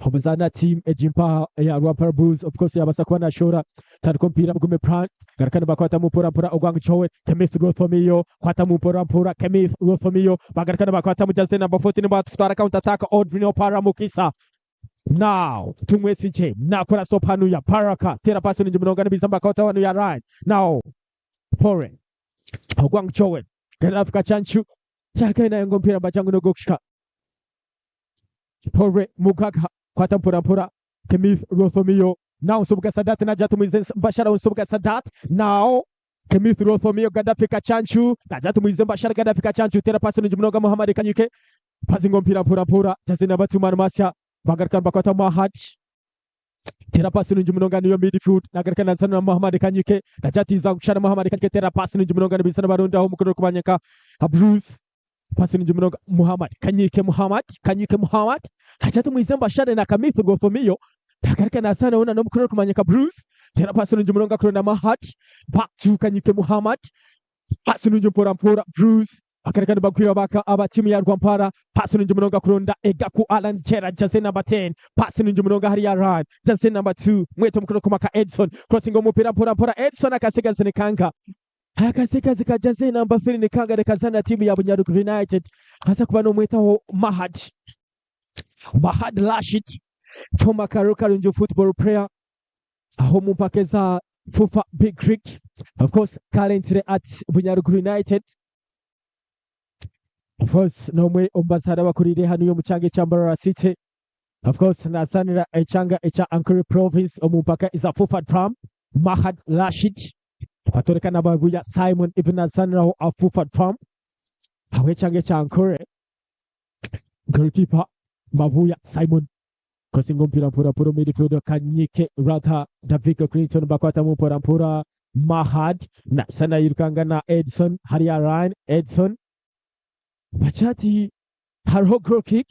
omuzaani aha tiimu egi mpaha eya Rwampara Bulls of course yabaasa kuba nashoora tandika omupiira Mugume Brian garuka nibakwatamu mpora mpora Ogwang Joel Kemith Rothomiyo kwatamu mpora mpora Kemith Rothomiyo bagaruka nibakwatamu jersey number 14 batwara counter attack Audrey Opara Mukisa. Now Tumwesigye nakora stop hanuya Baraka tera pasi nungi munonga nibiza mbakota hanuya Ryan now Pore Ogwang Joel Gaddafi Kachanchu kyarikayo nayo ngu omupiira mbachangu nogwokushika Pore Mugaga kwata mpora mpora Kemith Rothomiyo now Nsubuga Sadat naija tumwize Mbashara Nsubuga Sadat now Kemith Rothomiyo Gaddafi Kachanchu naija tumwize Mbashara Gaddafi Kachanchu tera pasi nungi munonga Muhammad Kanyike Passing omupiira mpora mpora Jazena Batumani Masya bagaruka nibakwata Mahad tera pasi nungi munonga niyo midfield nagaruka nazana na Muhammad Kanyike nakyatiza kushara Muhammad Kanyike tera pasi nungi munonga nibisana barondaho omukono orikumanyika nka Bruce pasi nungi munonga Muhammad Kanyike Muhammad Kanyike Muhammad nakyati mbashare na Kamith Gothomiyo nagaruka nazana na n'omukono orikumanyika Bruce tera pasi nungi munonga kuronda Mahad back to Kanyike Muhammad pasi nungi mpora mpora Bruce akareka nibagwira baka aba timu ya Rwampara pasi nungi munonga kuronda Egaku Alan Gerard jersey number 10 pasi nungi munonga hariya Ryan jersey number 2 mweto mukono kumaka Edson crossing omupira mpora mpora Edson akasigazi nikanga akasigazi ka jersey number 3 nikanga rekazana timu ya Bunyaruguru United aza kuba nomwetaho Mahad Mahad Rashid former Karo Karungi football player aho mu mpaka za FUFA Big Creek of course currently at Bunyaruguru United. Of course n'omwe omu bazaani abakuriire hanu omu kyanga ekya Mbarara City. Of course nazaanira ekyanga ekya Ankole Province omu mpaka eza FUFA Drum Mahad Rashid atworeka na Babuya Simon even nazaaniraho aha FUFA Drum ahabw'ekyanga ekya Ankole. Goalkeeper Mabuya Simon crossing omupiira mpora mpora midfield Kanyike Ratha Daviko Clinton bakwatamu mpora mpora Mahad nasa nayirukanga na Edson hariya Ryan Edson Bakyati hariho goal kick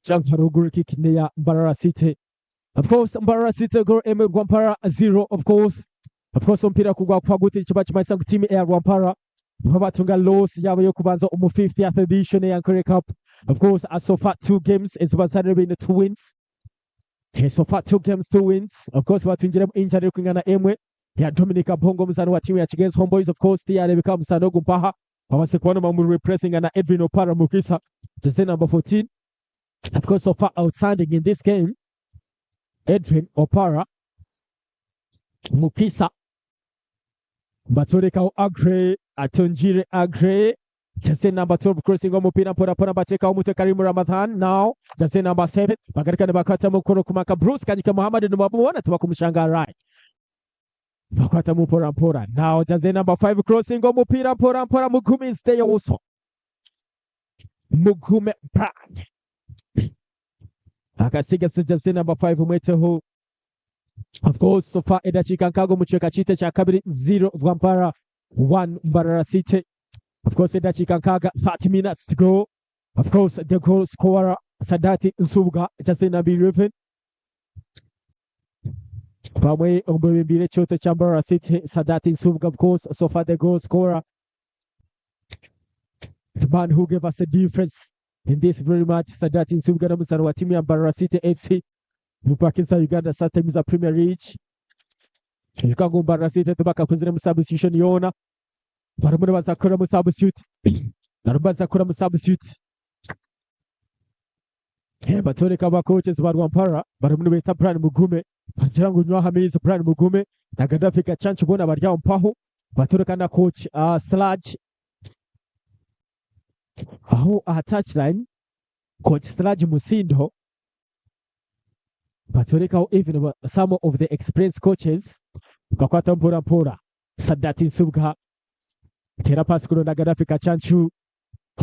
Jump hariho goal kick neya Mbarara City. Of course Mbarara City goal emwe Rwampara 0 of course. Of course omupiira kugwa kufa guti kiba kimanyisa ngu tiimu eya Rwampara nibo batunga loss yaabo y'okubanza omu 50th edition eya Ankole Cup. Of course as so far 2 games ezibazaanire baine 2 wins. So far 2 games 2 wins. Of course batungiremu injury erikwingana emwe ya Dominic Abongo omuzaani wa tiimu ya Kigezi Homeboys. Of course tiyareebeka aha muzaano ogu mpaha babaase kuba nibamu replacinga na Edwin Opara Mukisa jersey number 14. Of course so far outstanding in this game Edwin Opara Mukisa. Batworekaho Agre Atungire Agre jersey number 12 crossing omupiira mpora mpora bateekaho omutwe Karim Ramadhan now jersey number 7 bagaruka nibakwatamu omukono kumaka Bruce Kanyike Muhammad nibamuboona tibakumushanga right bakwatamu mpora mpora now jersey number 5 crossing omupiira mpora mpora Mugume is there also Mugume Brand akasiga jersey number 5 mweteho. Of course so far edakiika nkaaga omu kicweka kyaitu ekya kabiri 0 Rwampara 1 Mbarara City. Of course edakiika nkaaga 30 minutes to go. Of course the goal scorer Sadati Nsubuga jersey number 11 bamwe omu bebembiire ekyoto kya Mbarara City Sadati Nsubuga of course so far the goal scorer the man who gave us a difference in this very match Sadati Nsubuga n'omuzaani wa tiimu ya Mbarara City FC mupaka eza Uganda Startimes za Premier League. Ijuka ngu Mbarara City tibakakoziremu substitution yoona barimu nibaza kukoramu substitute barimu nibaza kukoramu substitute. Batworeka aba coaches ba Rwampara barimu nibeeta Brian Mugume bagira ngu nywa aha maizi. Brian Mugume na Gaddafi Gachancu boona bari aho mpaho. Batworeka na coach Sludge aho aha touchline, coach Sludge Musindo. Batworekaho even some of the experienced coaches. Bakwata mpora mpora. Sadat Nsubwa tera pasi kuronda Gaddafi Gachancu,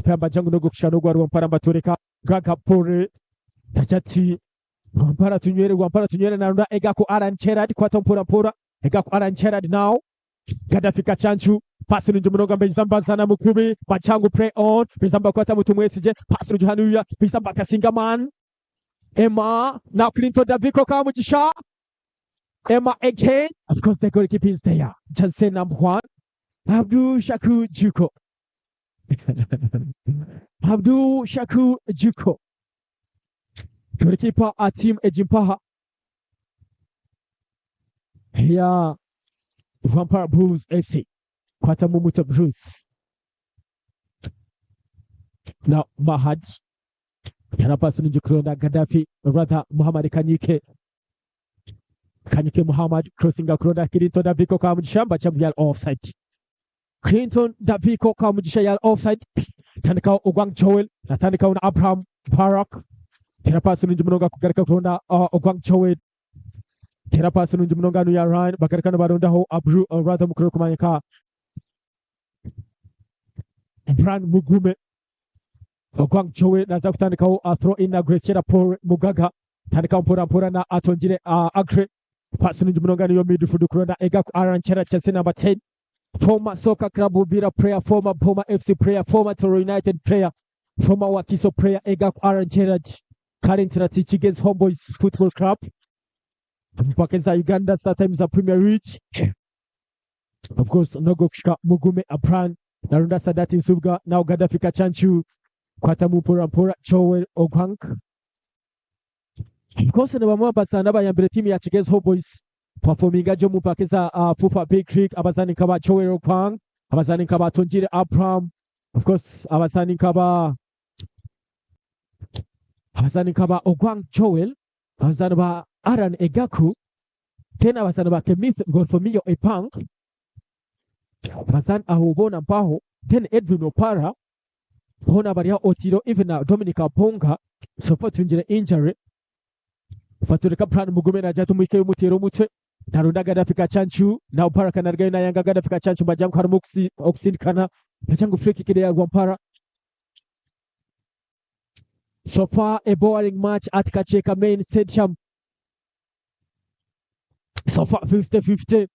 pamba jangu nogo kushana ogwa Rwampara. Batworeka Gaga Pore Tajati Rwampara tunywere, Rwampara tunywere. Narunda Egako Aran Cherad, kwata mpora mpora. Egako Aran Cherad now Gaddafi Gachancu, pasi nungi munonga mbezamba zana mukubi Machangu, play on bizamba kwata Mutumwesije, pasi nungi hanuya bizamba Kasinga man Emma now Clinton Daviko Kamugisha. Emma again, of course the goalkeeper is there, just say number 1 Abdul Shaku Juko. Abdul Shaku Juko, goalkeeper at team Ejimpaha here, Vampire Bulls FC. Kwata Mumuto Bruce now Mahad tera pasi nungi kuronda Gaddafi, rather Muhammad Kanyike. Kanyike Muhammad crossing kuronda Clinton Daviko Kamugisha, Bachangu yal offside. Clinton Daviko Kamugisha yal offside. Tandika Ogwang Joel natandika na Abraham Barak, tera pasi nungi munonga kugarika kuronda Ogwang Joel, tera pasi nungi munonga nu ya Ryan bagarika no barondaho Abru, rather mukuru kumanyika Brian Mugume. Ogwang Joel naza kutandikaho throw in na Graciela Paul Mugaga, tandika mpora mpora na Atongire Agre, pasi nungi munonga niyo midfield kuronda Ega Aaron Chera, Chelsea number 10, former Soccer Club Buvira player, former Boma FC player, former Toro United player, former Wakiso player Ega Aaron Gerard, currently at Kigezi Homeboys Football Club mpaka za Uganda Star Times Premier League. Of course Nogokushika Mugume Abran Narunda Sadati Nsubwa now Gaddafi Kachanchu, kwata mpora mpora Joel Ogwang. Of course ni bamwe abazana bayambere team ya Kigezi Homeboys performinga jo mu mpaka za FUFA Big League, abazani nkaba Joel Ogwang, abazani nkaba Tongire Abraham, of course abazani nkaba Ogwang Joel, abazani ba Aaron Egaku, tena abazani ba Kemith Golfomio Epang, abazani aho bona mpaho, then Edwin Opara bona bari Otiro, even na Dominic Aponga so far tungira injury. Faturika Brian Mugume na jatu mwike umutero umutwe Narunda Gaddafi Kachanchu na Opara kanargayo na Yanga Gaddafi Kachanchu majangu harumu okusindikana Machangu free kick ya Rwampara. So far a boring match at Kakyeka main stadium. So far 50-50.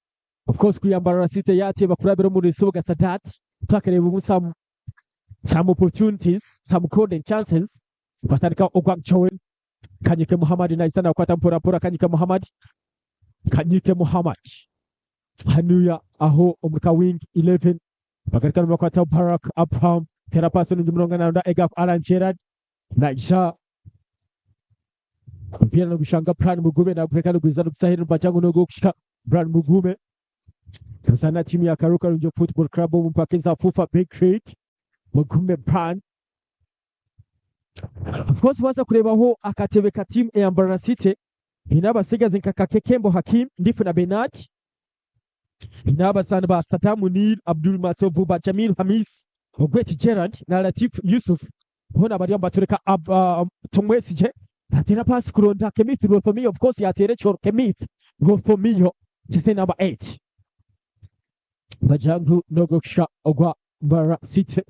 Of course kuyambara City yate bakurabira mu Nsubuga Sadat twakareba some opportunities, some golden chances. Batandika Ogwang Joel Kanyike Muhammad na isana kwata mpora mpora Kanyike Muhammad, Kanyike Muhammad hanuya aho omuka wing 11 bagarika no kwata Barak Abraham, tera pass ni muronga na Ega Alan Gerard Naija mpira no gushanga Brian Mugume na kureka no gwiza no kusahira mpachangu no gushika Brian Mugume sana timu ya Karuka Runjo Football Club mu mpaka za FUFA Big Creek. Mugume Brian, of course waza kurebaho akatebe ka team ya Mbarara City inabasigaze nka Kakekembo Hakim ndifu na Bernard, inabasana ba Saddam Munir, Abdul Matovu ba Jamil Hamis, Ogweti Gerard na Latif Yusuf bona bari batureka Tumwesije atera pass kuronda Kemith Rothomiyo. Of course yatere chor Kemith Rothomiyo chise number 8 Bajangu Nogoksha Ogwa Mbarara City.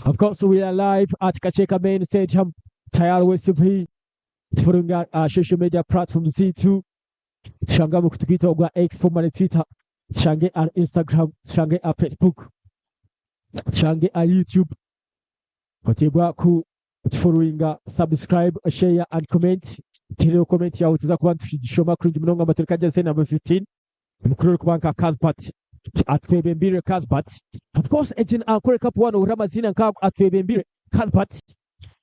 Of course we are live at Kakyeka main stadium, Tayari West TV, tufurunga social media platform Z2, tushangamu kutukita ogwa X formerly Twitter, tushange our Instagram, tushange our Facebook, tushange our YouTube. Otebwa ku tufollowinga, subscribe, share and comment. Tireo comment yawe tuza kuba tushoma kuri munonga amatereka jase number 15 mukuru kubanka Kasbat Atwebembire Kasbat. Of course agent akore kapu wano uramazina nka Atwebembire Kasbat.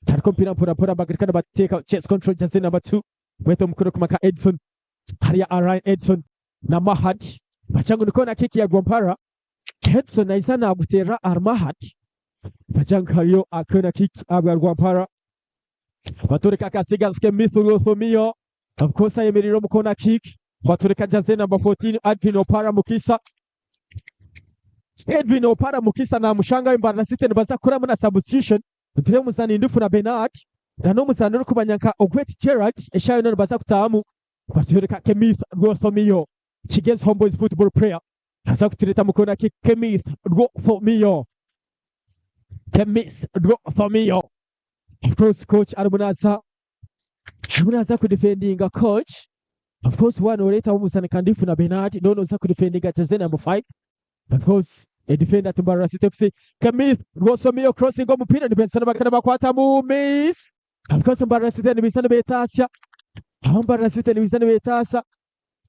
Tariko mpira mpora mpora bagarikana bateka chest control jase number 2 weto mukuru kumaka Edson Haria Ryan Edson na Mahad Bachangu niko na kiki ya Rwampara. Edson naisana agutera Armahad. Bagira ngu hariyo corner kick ahabwa Rwampara. Batureka akasigazi Kemith Rwothomiyo. Of course ayemereire omu corner kick. Batureka jersey number 14 Edwin Opara Mukisa. Edwin Opara Mukisa namushangayo Mbarara City nibaza kukoramu na substitution. Nitureeba omuzaani Ndifuna Bernard na n'omuzaani orikumanya nka Ogwet Gerald eshaaha yoona nibaza kutaahamu. Batureka Kemith Rwothomiyo. Kigezi Homeboyz football player aza kutureeta mu corner kick Kemith Rwothomiyo. Kemith Rwothomiyo. Of course coach arimu naaza arimu naaza kudefendinga coach. Of course waaba nooreetaho omuzaani nka Ndifuna Bernard noona oza kudefendinga jersey number 5. Of course a defender at Mbarara City FC. Kemith Rwothomiyo crossing omupiira nibensa nibagenda bakwatamu miss. Of course Mbarara City nibaija nibeetaasya. Aba Mbarara City nibaija nibeetaasya.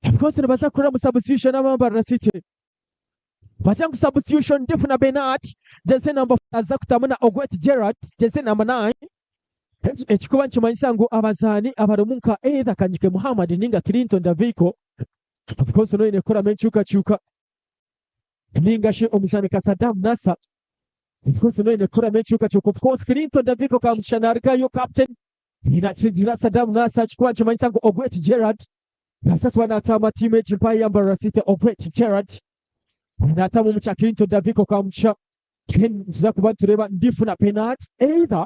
Of course nibaza kukoramu substitution aba Mbarara City. Bagira ngu substitution Ndifuna Bernard jersey number aza kutamu na Ogwet Gerald jersey number 9. Ekikuba nikimanyisa ngu abazaani abarimu nka either Kanyike Muhammad ninga Clinton Daviko of course noine kukoramu enkyukakyuka ninga shi omuzaani nka Saddam Nasser of course noine kukoramu enkyukakyuka. Of course Clinton Daviko Kamugisha narugayo captain nakigira Saddam Nasser ekikuba nikimanyisa ngu Ogwet Gerald Naza kuba naatamu tiimu egi mpayo ya Mbarara City Ogwet Gerald naatamu omukya Clinton Daviko Kamugisha then nituza kuba nitureeba Ndifuna Bernard either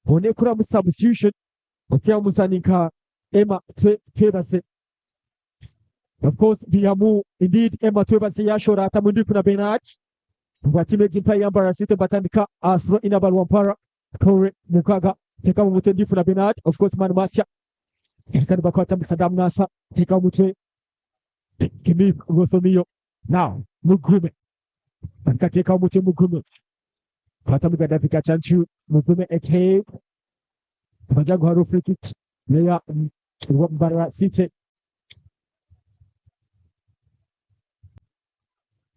onekuramu substitution okwihamu omuzaani nka Emma Twebaze. Of course bihamu indeed Emma Twebaze yashora atamu Ndifuna Bernard bwa tiimu egi mpayo ya Mbarara City batandika throw in abarwampara Kore Mukaga teka mu mutwe Ndifuna Bernard of course Man Masya kandi bakwata Saddam Nasa teka mu mutwe Kimi Rothomiyo now Mugume akateka umutwe Mugume kwata mu Gaddafi Kachanchu Mugume aka baja guha free kick neya Mbarara City.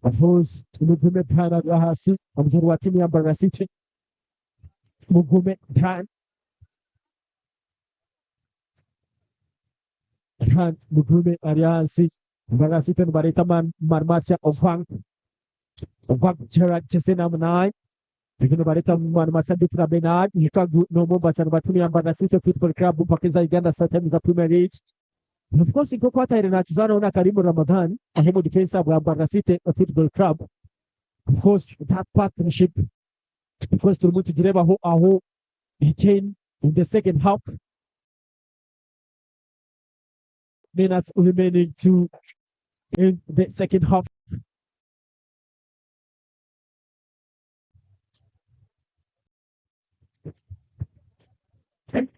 Of course Mugume Brian agwa hasi omuzaani wa timu ya Mbarara City Mugume Brian Brian Mugume ari ahansi. Mbarara City nibareeta Marmasia Ogwang Ogwang Gerard jersey number 9 Bino nibareeta Marmasia Ndifuna Bernard Hikagu n'omwe omu bazaani ba timu ya Mbarara City Football Club mpaka eza Uganda StarTimes Premier League. And of course nk'oku ataire nakizaana na Karimu Ramadan aho mu defense bwa Mbarara City Football Club. Of course that partnership, of course turimu tugirebaho aho he came in the second half. Minutes remaining to in the second half.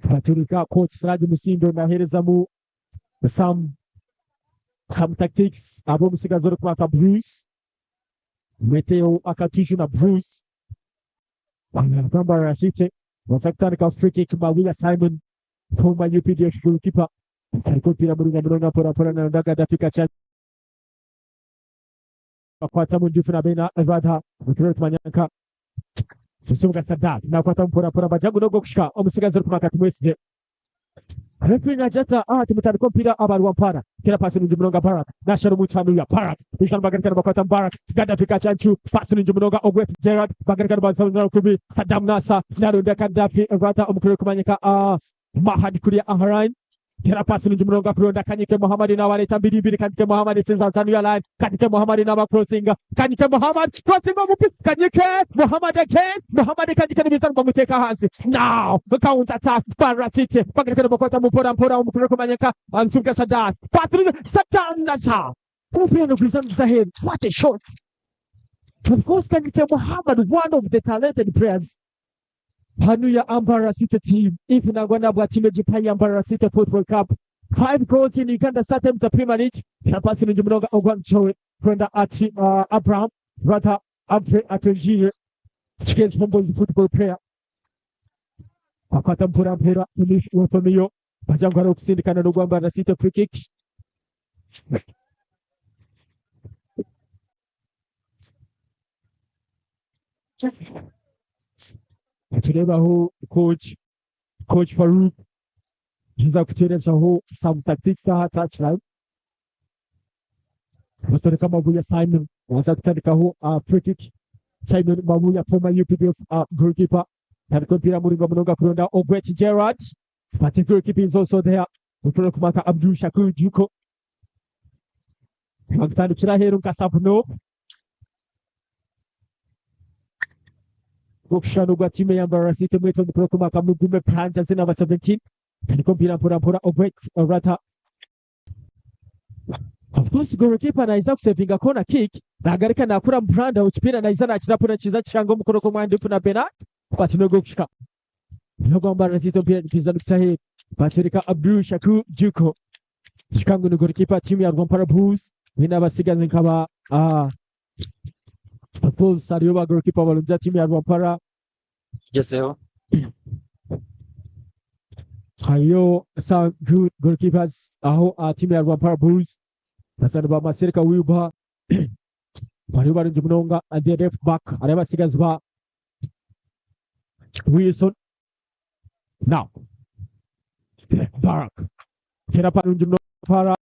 Baturika coach Siraji Musindo naherezamu some tactics abo omusigazi orikwaka Bruce Meteo akatushu na Bruce Mbarara City baza kutandika free kick Mawila Simon former UPDF goalkeeper ariko mpira murunga muronga mpora mpora na Gaddafi Kachanchu akwatamu Ndifuna Bena Radha Muturo Tumanyanka Tusubuga Sadat nakwata mpora mpora bajagu nogo kushika omusigazi orikumaka Tumwesige. Referee najata timutandika omupiira abarwampara tera pasi nungi munonga Barak nashara omucano ya Barak bishana bagarikana bakwata Barak Gaddafi Kachanchu pasi nungi munonga Ogwet Gerard bagarikana bazamu kubi Saddam Nasa naronda Gaddafi Radha omukuru kumanyika Mahad kuria Ahrain tera pasi nungi munonga kuronda Kanyike Muhammad nawareta mbiri mbiri Kanyike Muhammad sinza tanu ya line Kanyike Muhammad nawa crossinga Kanyike Muhammad crossing omupi Kanyike Muhammad again Muhammad Kanyike nibitano bamuteka hansi now counter attack Mbarara City bagarikana bakwata mpora mpora omukuru kumanyika Ansuka Sadat Patrick Saddam Nasa umupira nugwiza Zahir what a shot. Of course Kanyike Muhammad, one of the talented players hanu ya Mbarara City team if nangwa bwa timu egipa ya Mbarara City Football Club 5 goals in Uganda StarTimes the Premier League pasi nungi munonga Ogwang Chowe kwenda ati Abraham Rather Andre Atejire Kigezi Homeboyz football player akwata mpora mpera Rotomiyo baja ngo kusindikana no Mbarara City free kick. Turebaho coach Farouk nza kuterezaho some tactics aha touchline batoreka Mabuya Simon waza kutandikaho free kick. Simon Mabuya former UPDF goalkeeper. Tandika omupiira murungi munonga kuronda Ogwet Gerard, but the goalkeeper is also there. Mupira kumaka Abdul Shakur Juko. Bakutandikira aheeru nka Sabuno. Gokushana ogwa tiimu eya Mbarara City mwete omupira kumaka Mugume Pranja jersey number 17. Tandika omupiira mpora mpora Ogwet Rata. Of course goalkeeper naiza kusevinga corner kick nagarika nakura Branda okipiira naiza nakirapura kiza kishanga omukono gw'omwandifu na Bernard but no gokushika. Nogwa Mbarara City omupiira nikiza nikusahe batereka Abdul Shakur Juko. Shikangu ni goalkeeper timu ya Rwampara Bulls wina abasigazi nkaba of course hariyo ba goalkeeper barungi timu ya Rwampara Gezeho. Hariyo some good goalkeepers aho timu ya Rwampara Bulls basana ba Masereka Wilbur bariyo barungi munonga and the left back hariyo abasigazi ba Wilson now Barak tera parungi munonga para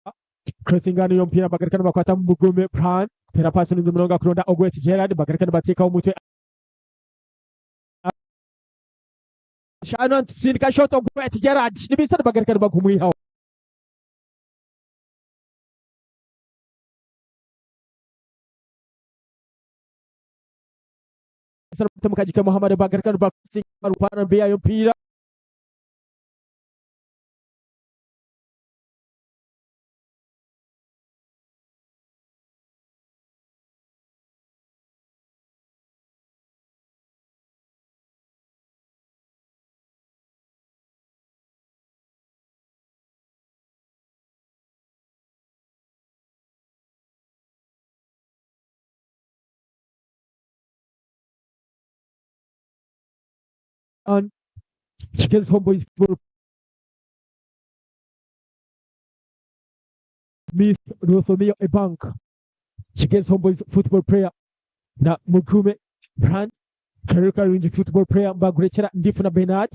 crossing niyo mpira bagarikana bakwata mu Mugume Pran tera pasi nungi munonga kuronda Ogwet Gerard bagarikana batekaho umutwe Shannon sindika shot Ogwet Gerard nibisa bagarikana bakumwihaho. Mukajika Muhammad bagarikana bakusinga rupana mbiya yo mpira on Chickens Homeboys for Miss Rothomio Ebank. Chickens Homeboys football player na Mugume Brand Karuka Runji football player Mbagurekera Ndifuna Bernard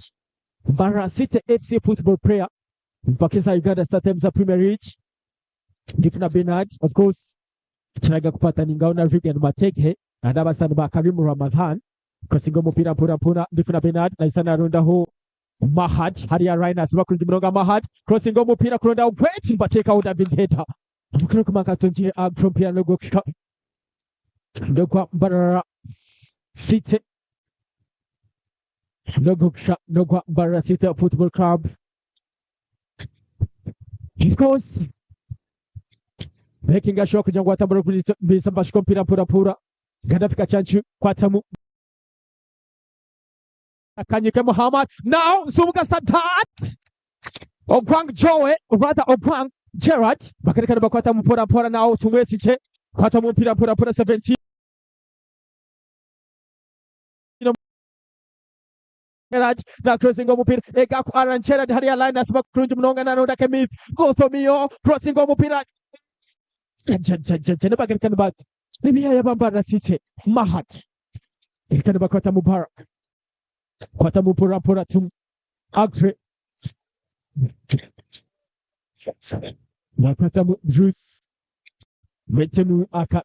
Mbarara City FC football player Mpakisa Uganda Star Times Premier League Ndifuna Bernard of course kiraga kupatana ingao na Regan Matege na n'abasani ba Karimu Ramadhan crossing umupira mpura mpura Ndifuna Bernard nahise narondaho Mahad hariya Rhinos bakurungi murongo Mahad crossing umupira kuronda Ogwet batekaho David Heta umupira kumaka tungiye from piano gokushika ndokwa Mbarara City ndogokusha ndokwa Mbarara City Football Club. Of course making sure kugira ngo atambure kubisa mbashiko mpira mpura mpura Gaddafi Kachanchu kwatamu Kanyike Muhammad now Nsubuga Sadat Ogwang Joe rather Ogwang Gerard bakerekana bakwata mpora mpora now Tumwesiche kwata mpira mpora mpora 17 Gerard na crossing umupira ega ku Aaron Gerard hariya line asaba kurungi munonga na Ronda Kemith Gothomio crossing umupira jene bakerekana bat nibiya yabambara City Mahat kerekana bakwata Mubarak kwata mpora mpora tum Agre nakwata Bruce Metenu aka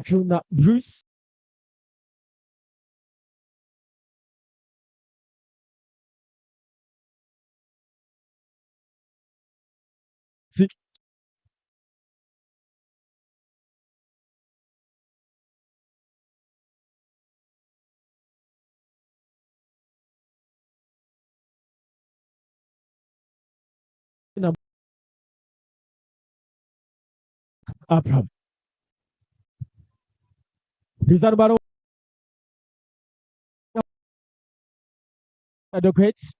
Juna Bruce Si na Abraham Rizan Baro Adequate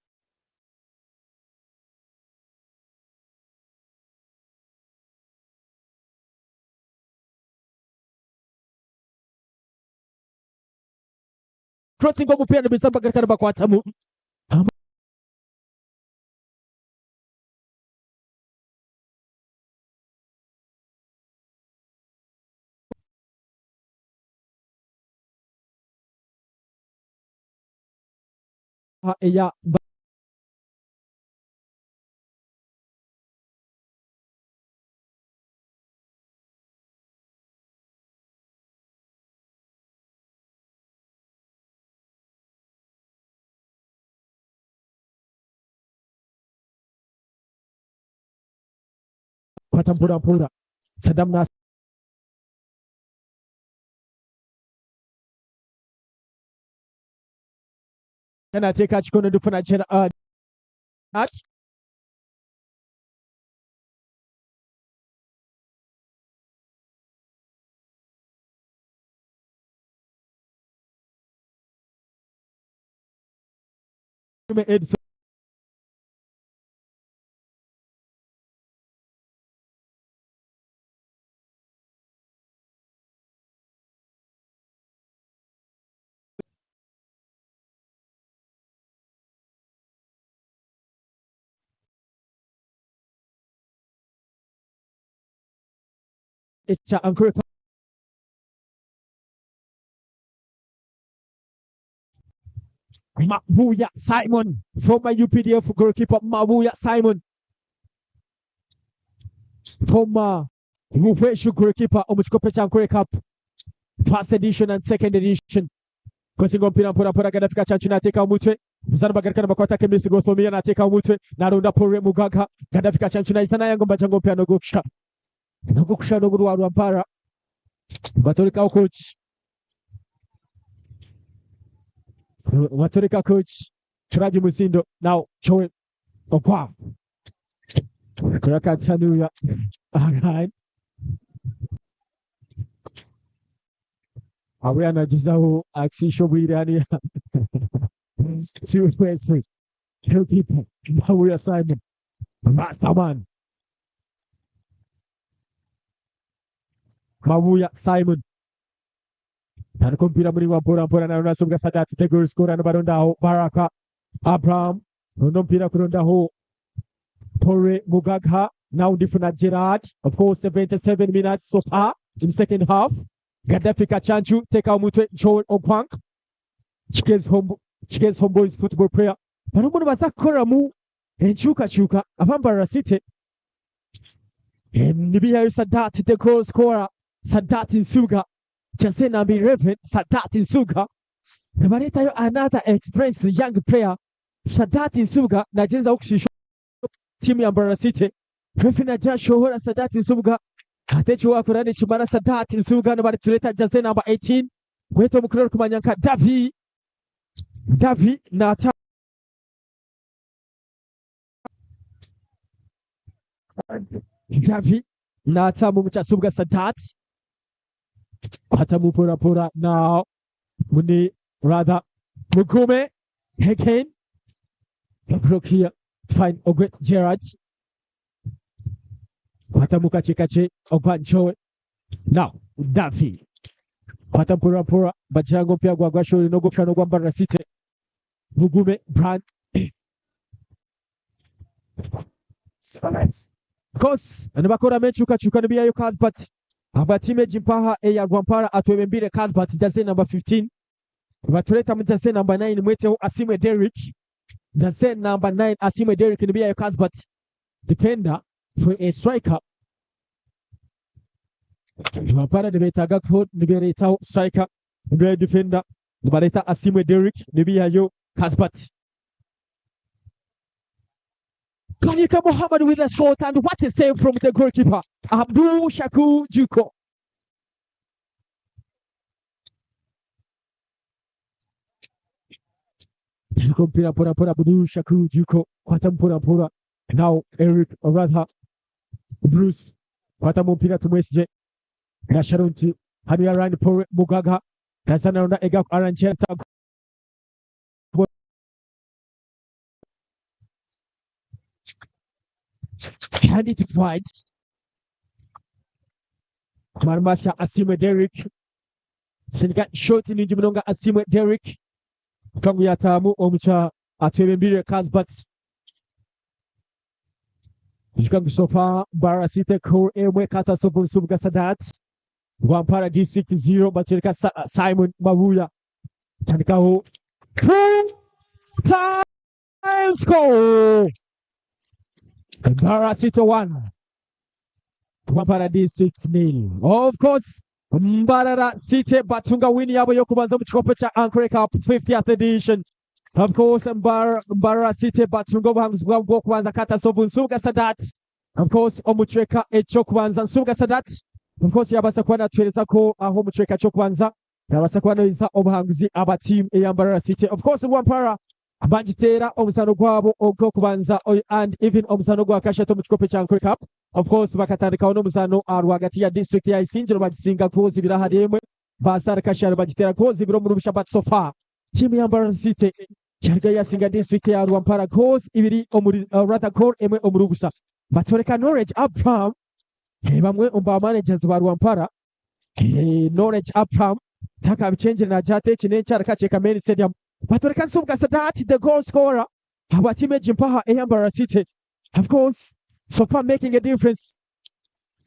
crossing umupira nibisamba katika bakwatamu ya Kwata mpora mpora. Saddam na nateeka kikono ndifuna Gerard. Edson ekya Ankole Mabuya Simon, former UPDF goalkeeper Mabuya Simon, former Ruhweshu goalkeeper omu kikopo kya Ankole Cup first edition and second edition. Kosinga omupiira mpora mpora Gaddafi Kacancu nateeka omutwe Muzano bagarukana bakwata Kemisi Gosomia nateeka omutwe naronda Pore Mugaga Gaddafi Kacancu naisa nayango mbajango omupiira nogokusha nogokusha nogurwa Rwampara Batoleka coach Batoleka coach Chiraji Musindo now Joel Okwa Kurakachanuya. All right. Awe anagezaho akisha obwire hariya Wesley goalkeeper Mabuya Simon Rastaman Mabuya Simon tariko omupiira muri wa mpora mpora nayo nasobwa Sadat the goal scorer nabarondaho Baraka Abraham rondo omupiira kurondaho Pore Mugaga now ndifuna Gerard. Of course, 77 minutes so far in second half. Gaddafi Kachanchu take omutwe Joel Ogwang Kigezi Home Kigezi Homeboys football player bano muno baza kukoramu enkyukakyuka abambarara City nibiyayo Sadat the goal scorer Sadat Nsuga jersey number 11 Sadat Nsuga nibaretayo another experienced young player Sadat Nsuga nagezaho kushisha timu ya Mbarara City. Referee najja ashohora Sadat Nsubuga ate ekiwakora nikimara Sadat Nsubuga nibarituleta jersey number 18 gweta omukuru orikumanya nka Davi Davi nata Davi natamu mukyasubwa Sadat kwatamu mpora mpora now Muni rather Mugume again broke here find Ogwet Gerard kwatamu kache Ogwan Joel now Davi kwata mpora mpora bajango mpya gwa gwashori no gupya no gwambarara City Mugume Brand Of course nibakora menkyukakyuka nibiyayo Cuthbert aba timu egi eya Rwampara atwebembire Cuthbert jersey number 15 batuleta mu jersey number 9 mweteho Asimwe Derrick jersey number 9 Asimwe Derrick nibiyayo Cuthbert defender for a striker Rwampara nibetaga ko niberetaho striker nibiyayo defender nibareta Asimwe Derrick nibiyayo Cuthbert Kanyika Muhammad with a shot, and what a save from the goalkeeper, Abdul Shakur Juko. Mpira pora pora Abdul Shakur Juko kwata mpora mpora. Now Eric, or rather Bruce, kwata mpira tumwesije na Sharonti hano ya Ryan Paul Mugaga nasana ronda ega Arancheta hand it wide. Marmasha Asimwe Derrick Senegal shot ningi munonga Asimwe Derrick kangu yataamu omucha atwebembire Cuthbert Kangu sofa Mbarara City ko emwe kata sofu Nsubwa Sadat Rwampara District 0 batereka Simon Mabuya tandikaho full time score Mbarara City 1 Rwampara District 0. Of course, Mbarara City batunga win yabo yo kubanza mu kikopo kya Ankole Cup 50th edition. Of course, Mbarara City batunga obuhanguzi bwabo bwo kubanza kata sobu Nsubwa Sadat. Of course omu kicweka eky'okubanza Nsubuga Sadat of course yabaasa kuba natuheerezako aho omu kicweka ky'okubanza nabaasa kuba nohiza obuhanguzi aba team eya Mbarara City. Of course Rwampara bagiteera omuzaano gwabo ogw'okubanza and even omuzaano gwa kashatu omu kikopo ekya Ankole Cup. Of course bakatandikaho n'omuzaano rwagati ya district ya Isingiro bagisinga goals ibiri ahari emwe, bazaara Kashari bagiteera goals ibiri omu rubisha, but so far team ya Mbarara City yaruga yasinga district ya Rwampara goals ibiri omuri rather goal emwe omuri busa. Batworeka Knowledge Abraham, bamwe omu ba managers ba Rwampara. Knowledge Abraham takabicengyere nagira ati eki n'enki ahari Kakyeka Main Stadium. Batworeka Nsubuga Sadat the goal scorer ahabwa team egi mpaha eya Mbarara City. Of course so far making a difference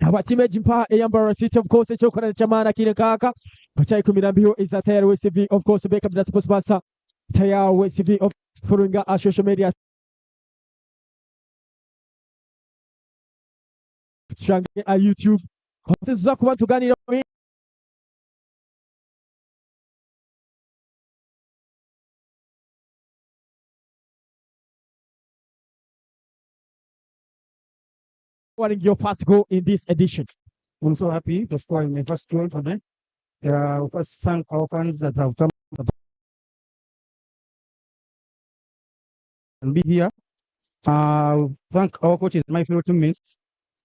ahabwa team egi mpaha eya Mbarara City. Of course eky'okukora niky'amaani akaire nkaaka okyaikumira mbiho eza Tayari West TV. Of course Baker Bida Sports Master Tayari West TV of following our social media tushange aha YouTube. Tuza kuba nitugaaniira scoring your first goal in this edition. I'm so happy to score my first goal today. We first thank our fans that have come and be here. Thank our coaches, my fellow teammates,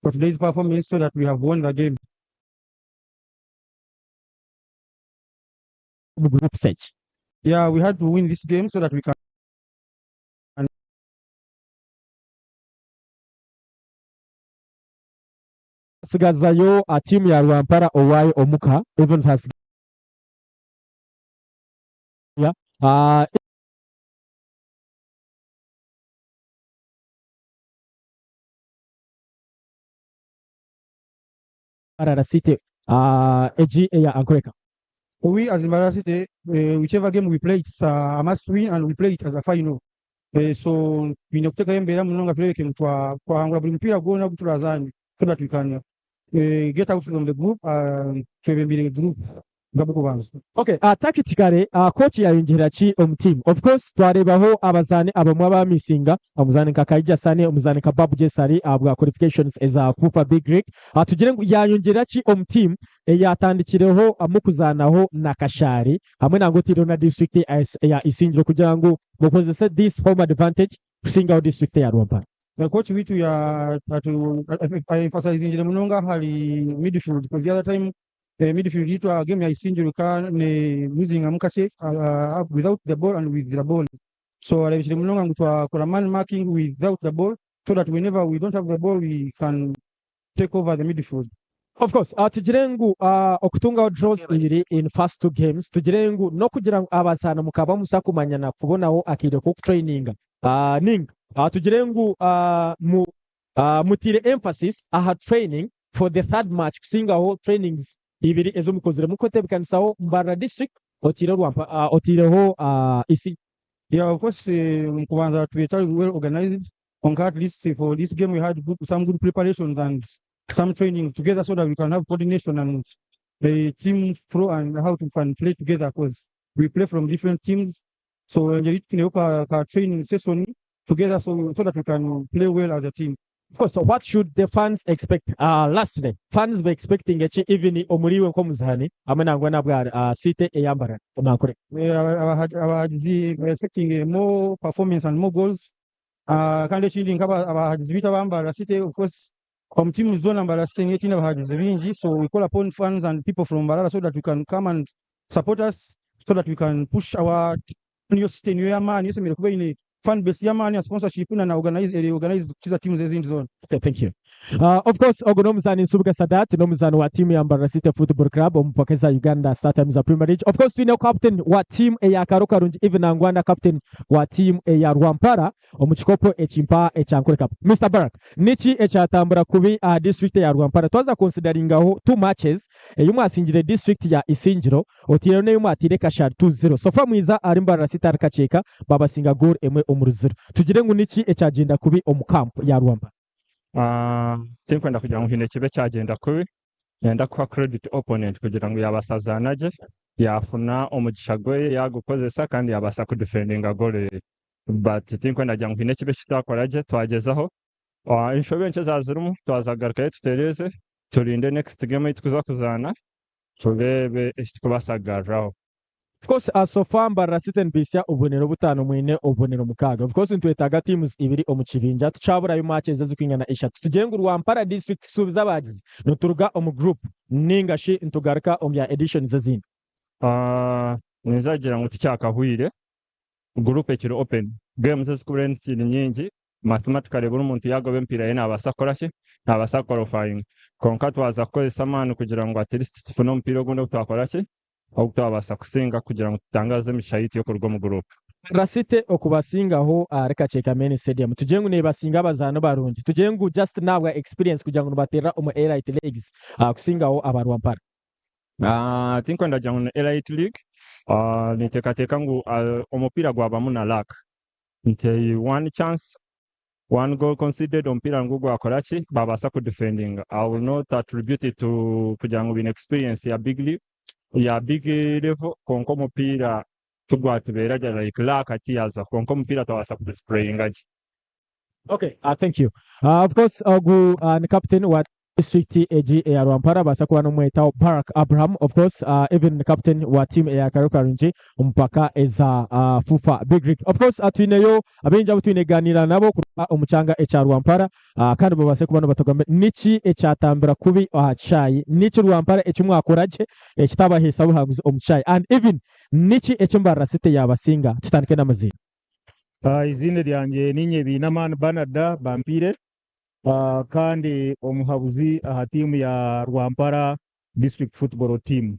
for today's performance so that we have won the game. Group stage. Yeah, we had to win this game so that we can Sigazayo tiimu ya Rwampara owaayo omuka even has Mbarara City egi eya Ankole Cup. We as Mbarara City, whichever game we play, it's a must win and we play it as a final. So twine kuteekayo embeera munonga tureebeke ngu twahangura buri mupiira gwona ogu turazaane so that we can get out from the group, twebembeire group nk'abokubanza. Okay, tactically coach yayongyera ki omu team? Of course twareebaho abazaani abamwe abamisinga, omuzaani nka Kaija Sani, omuzaani nka Babu Jesari ahabwa qualifications eza FUFA Big League. Tugire ngu yayongyera ki omu team eyatandikireho mukuzaanaho na Kashari hamwe nangwa oteireho na district eya Isingiro kugira ngu mukozese this home advantage kusingaho district eya Rwampara? Coach waitu ya atu emphasizingire munonga ahari midfield because the other time midfield yitu game ya Isingiro ka ne losing mukakye without the ball and with the ball. So arebekire munonga ngu twakora man marking without the ball so that whenever we don't have the ball we can take over the midfield. Of course, tugire ngu okutungaho draws ibiri in first two games, tugire ngu n'okugira ngu abazaani mukaba mutakumanyana kubonaho akaire k'okutraininga ninga tugire ngu mu mutiire emphasis aha training for the third match kusingaho trainings ibiri ezi mukozire mukotebekanisaho Mbarara district otiireho Rwampa, otiireho Isi. Yeah, of course, mukubanza tubaire tutari well organized, kwonka at least for this game we had good, some good preparations and some training together so that we can have coordination and the team flow and how to can play together because we play from different teams. So engeri tukineho ka, ka training session together so that we can play well as a team. Of course, so what should the fans expect? Lastly, fans be expecting eki even omuri iwe nk'omuzaani hamwe nangwa nabwa City eya Mbarara omu Ankole? Abahagizi we are expecting more performance and more goals. Kandi ekindi nk'abahagizi bitu aba Mbarara City, of course, omu tiimu zoona Mbarara City niyo etiine abahagizi bingi, so we call upon fans and people from Mbarara so that we can come and support us so that we can push our niyo City niyo y'amaani esemeriire kuba eine fan base y'amaani ya sponsorship na organize eri organize kukiza teams ezindi zoona. Okay, thank you. Of course, ogu n'omuzaani Nsubuga Sadat, n'omuzaani wa tiimu ya Mbarara City Football Club omu mpaka eza Uganda Star Times Premier League. Of course, twine captain wa tiimu eya Karo Karungi, even nangwa na captain wa tiimu eya Rwampara omu kikopo ekimpa ekya Ankole Cup. Mr Barak, niki ekyatambura kubi aha district ya Rwampara? Twaza consideringaho two matches, ei mwasingire district ya Isingiro, otiireho n'ei mwatiire Kashari 2-0. So far mwiza ahari Mbarara City ahari Kakyeka babasinga goal 1-0. Tugire ngu niki ekyagenda kubi omu camp ya Rwampara? Tinkwenda kugira ngu hiine kibe ekyagenda kubi, niinyenda kuha credit opponent kugira ngu yabaasa azaana gye, yaafuna omugisha gwe yaagukozesa kandi yabaasa kudefendinga goal ye. But tinkwenda kugira ngu hiine ekibi eki twakora gye, twagyezaho. Enshobe nkye ezazirimu twaza kugarukayo tutereeze, turinde next game ei turikuza kuzaana tureebe eki turikubaasa kugaruraho. Of course so far Mbarara City nibaitsya obubonero butaano mwine obubonero mukaaga. Of course nitwetaaga teams ibiri omu kibinja tukyaburayo matches ezirikwingana ishatu. Tugire ngu Rwampara District kusuubiza abagizi nituruga omu group ninga shi nitugaruka omu bya editions ezindi. Ninza kugira ngu tikyakahweire, group ekiri open, games ezikuburayo nizikiri nyingi, mathematically buri muntu yagoba emipiira ye nabaasa kukora ki? Nabaasa kuqualifyinga. Kwonka twaza kukozesa amaani kugira ngu at least tufune omupiira ogundi ogu twakora ki? Ogu twabaasa kusinga kugira ngu tutangaaze emigisha yaitu y'okuruga omu group. Rasite okubasingaho ahari Kakyeka Main Stadium tugire ngu nebasinga abazaani barungi, tugire ngu just nahabwa experience kugira ngu nibateerera omu Elite Leagues kusingaho aba Rwampara. Tinkwenda kugira ngu ni Elite League, ninteekateeka ngu omupiira gwabamu na luck nti one chance, one goal conceded omupiira ngu gwakora ki babaasa kudefendinga. I will not attribute it to kugira ngu baine experience ya big league, ya big level kwonka omupiira tigwatubeera gye like luck tiyaza kwonka omupiira twabaasa kudisplayinga gye. Okay, thank you. Of course ogu ni captain wa district egi eya Rwampara baasa kuba nomwetaho Barak Abraham of course even ni captain wa team eya Karo Karungi omu paka eza FUFA Big League. Of course twineyo abaingi abu twine kuganiira nabo kuruga omu kyanga ekya Rwampara kandi babaase kuba nibatugambira niki ekyatambira kubi aha kishaayi, niki Rwampara eki mwakora gye ekitabaheesa buhaguzi omu kishaayi and even niki eki Mbarara City yabasinga. Tutandike n'amaziina. Eiziina ryangye niinye Biinamani Bernard Bampiire kandi omuhabuzi aha tiimu ya Rwampara District Football Team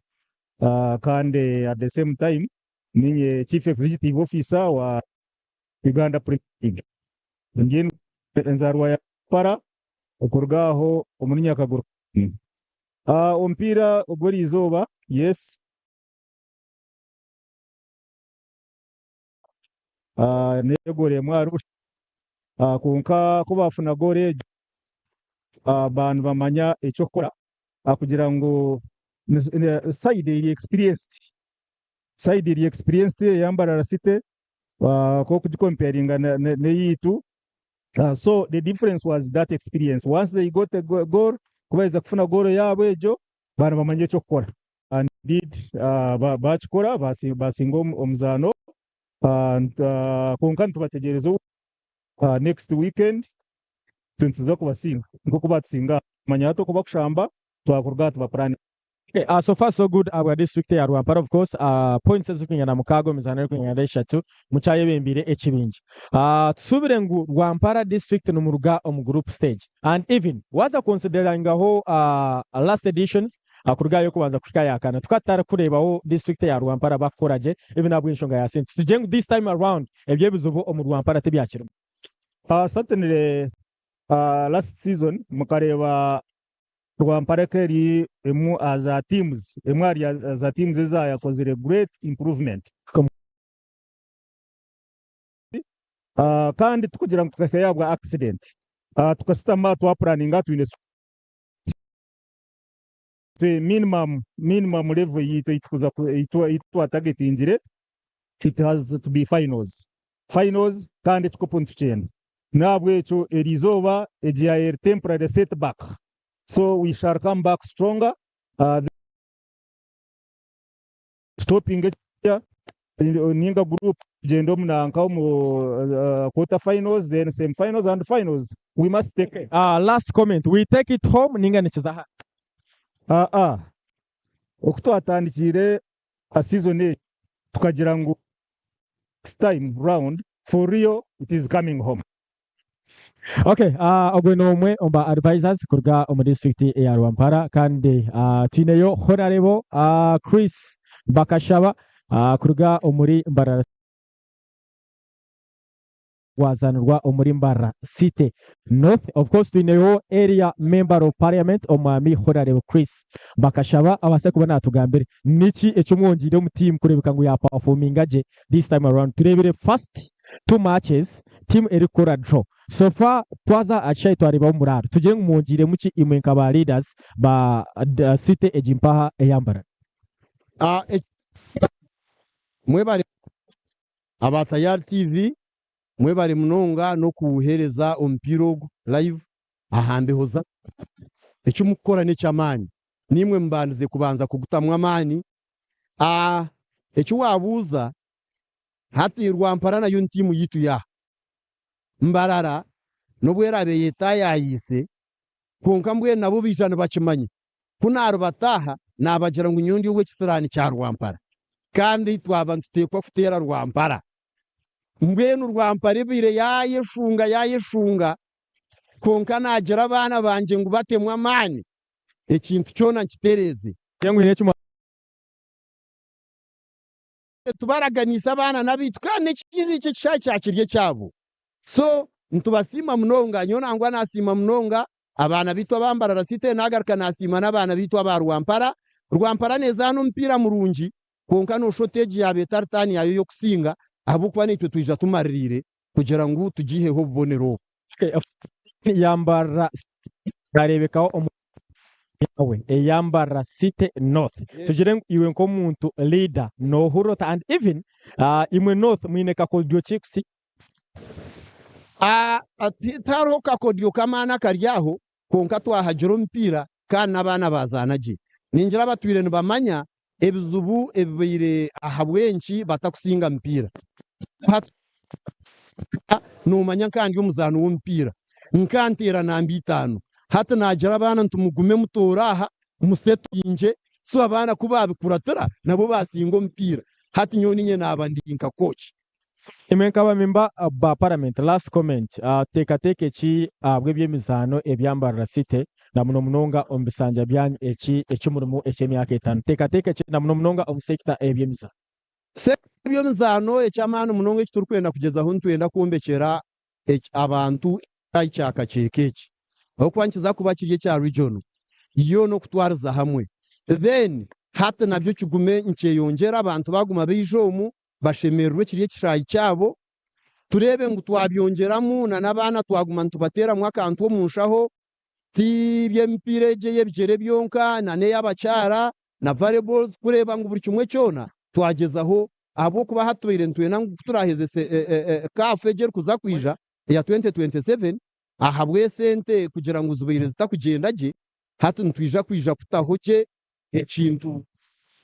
kandi at the same time niinye Chief Executive Officer wa Uganda Premier League. Ndi enzaarwa ya Rwampara okuruga aho omuri Nyakaguru. Omupiira ogw'eriizooba, yes. N'egoolo emwe ahari busha. Kwonka ku baafuna goolo egyo, baaba nibamanya eky'okukora kugira ngu side eri experienced, side eri experienced eya Mbarara City ku orikugicomparinga n'eyaitu. So the difference was that experience. Once they got a goal, ku baaheza kufuna goolo yaabo egyo, baaba nibamanya eky'okukora. Indeed baakikora baasinga omuzaano kwonka nitubategyereza next weekend nituza kubasinga nk'oku baatusinga. Manya hati oku bakushamba twakuruga aha tubapuraninga. Okay, so far so good ahabwa district ya Rwampara of course points ezirikwingana mukaaga omu mizaano erikwingana eshatu mukyayebembeire ekibinja. Tusuubire ngu Rwampara district nimuruga omu group stage and even waaza consideringaho last editions Kuruga aha y'okubanza kuhika aha ya kana tukaba tutarikureebaho disiturikiti eya Rwampara bakukora gye even ahabw'enshonga ya sente. Tugire ngu this time around ebyo ebizibu omu Rwampara tibyakirimu. Certainly last season mukareeba Rwampara eka eri emwe aha za teams emwe ahari za teams ezayakozire great improvement. Kandi tikugira ngu tukahika ahabwa accident. Tukashutama twapuraninga twine Twe minimum minimum level yaitu ei tukuza ei twatagetingire it has to be finals finals kandi ekikopo nitukyenda nahabwekyo eri izooba egi yaaba eri temporary set back so we shall come back stronger tutopinge ninga group tugyende omu nanka omu quarter finals then semi finals and finals we must take it. Last comment, we take it home ninga nikiza hara? Aa oku twatandikiire season egi tukagira ngu this time round for real it is coming home. Okay, ogwe n'omwe omu ba advisors kuruga omu district eya Rwampara kandi twineyo Honarebo Chris Bakashaba kuruga omuri Mbarara gwazanirwa omuri Mbarara City North. Of course twineyo area member of parliament omwami Honarebo Chris Bakashaba abaase kuba natugambira niki ekimwongiire omu team kurebeka ngu ya performinga gye this time around. Turebire first two matches team erikukora draw so far twaza aha kishaayi twareebaho omuraaro tugire ngu mwongiiremu ki imwe nka ba leaders ba city egi mpaha eya Mbarara. Mwebare aba Tayari TV. Mwebare munonga n'okuheereza omupiira ogu live aha mbeho za. Eki mukukora n'eky'amaani. Niimwe mubandize kubanza kugutamu amaani. Ah, eki waabuuza, hati Rwampara nayo ni tiimu yaitu y'aha. Mbarara n'obu eraabe eyetaayayiise, kwonka mbwenu nabo baija nibakimanya. Ku naarubataaha, naabagira ngu nyowe ndi ow'ekisiraani kya Rwampara, kandi twaba nituteekwa kuteera Rwampara. Mbwenu Rwampara ebaire yaayeshunga yaayeshunga, kwonka naagira abaana bangye ngu batemu amaani, ekintu kyona nkitereeze. Tubaraganiise abaana n'abaitu kandi n'ekindi ekyo ekishaayi kyaba kiri ekyabo. So nitubasiima munonga, nyowe nangwa nasiima munonga abaana baitu aba Mbarara City nagaruka nasiima n'abaana baitu aba Rwampara. Rwampara nezaana omupiira murungi kwonka noshusha oti egi yaaba etari taani yaayo ey'okusinga ahabw'okuba naitwe twija tumaririire kugira ngu tugiiheho obubonero obu. Ya Mbarara City yareebekaho omu yaawe eya Mbarara City North. Tugire ngu iwe nk'omuntu leader nohurira ota and even imwe North mwine kakodyo ki kusi Tihariho kakodyo k'amaani akari aho, kwonka twahagira omupiira kandi n'abaana baazaana gye. Ningira abatwire nibamanya ebizibu ebibaire ahabw'enki batakusinga mipiira. Hati noomanya nka ndi omuzaani w'omupiira, nkanteera namba itaano. Hati naagira abaana nti mugume mutoore aha musetingye, so abaana ku baabikuratira nabo baasinga omupiira. Hati nyowe niinye naaba ndi nka kooki. Imwe nk'abamemba ba Paramenti, last comment, teekateeka eki ahabw'eby'emizaano ebya Mbarara City na muno munonga omu bisanja byanyu eki eki murimu eky'emyaka etaano. Teekateeka eki na muno munonga omu sector ey'eby'emizaano. Sector y'eby'emizaano eky'amaani munonga eki turikwenda kugyezaho nitwenda kwombekyera abantu ekishaayi kya Kakyeka eki ahabw'okuba nikiza kuba kiri ekya regional yoona okutwariza hamwe then hati nabyo kigume nikyeyongyera abantu baguma baija omu bashemererwe kiri ekishaayi kyabo, tureebe ngu twabyongyeramu na n'abaana twaguma nitubateeramu akantu omu nshaho, ti by'emipiira egi ey'ebigyere byonka na n'ey'abakyara na volleyballs kureeba ngu buri kimwe kyona twagyezaho ahabw'okuba hati tubaire nitwenda ngu ku turaahezese CAF egi erikuza kwija eya 2027 ahabw'esente kugira ngu zibaire zitakugyenda gye, hati nitwija kwija kutaho gye ekintu,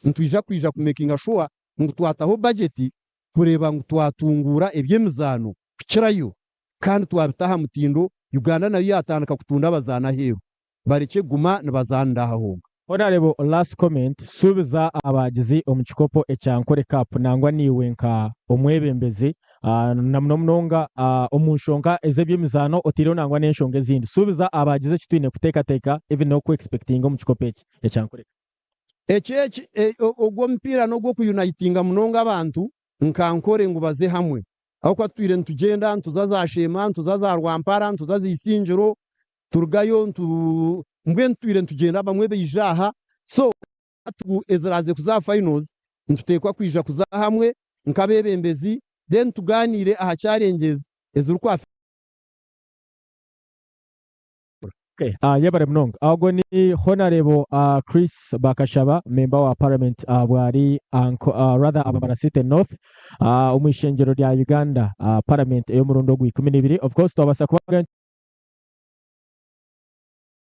nitwija kwija kumekinga shuwa ngu twataho bajeti kureeba ngu twatunguura eby'emizaano kukirayo kandi twabita aha mutindo, Uganda nayo yaatandika kutunda abazaani aheeru barekye kuguma nibazaanira aha honka. Honarebo last comment, suubiza abagizi omu kikopo ekya Ankole Cup nangwa naiwe nka omwebembezi na muno munonga omu nshonga ez'eby'emizaano oteireho nangwa n'enshonga ezindi. Suubiza abagizi eki twine kuteekateeka even n'oku expectinga omu kikopo eki ekya Ankole Cup. Eki eki ogwo omupiira n'ogw'okuyunayitinga munonga abantu nka Ankole ngu baze hamwe ahabw'okuba tutwire nitugyenda nituza za Sheema, nituza za Rwampara, nituza za Isingiro, turugayo ntu mbwenu tutwire nitugyenda abamwe baija aha so hati eziraaze kuza aha finals nituteekwa kwija kuza hamwe nk'abeebembezi then tugaaniire aha challenges ezirikwa Yebare munonga. Ogwo ni Honarebo Chris Bakashaba, member wa parliament bwari rather Mbarara City North omu ishengyero rya Uganda parliament ey'omurundi ogwa 12. Of course twabasa kuba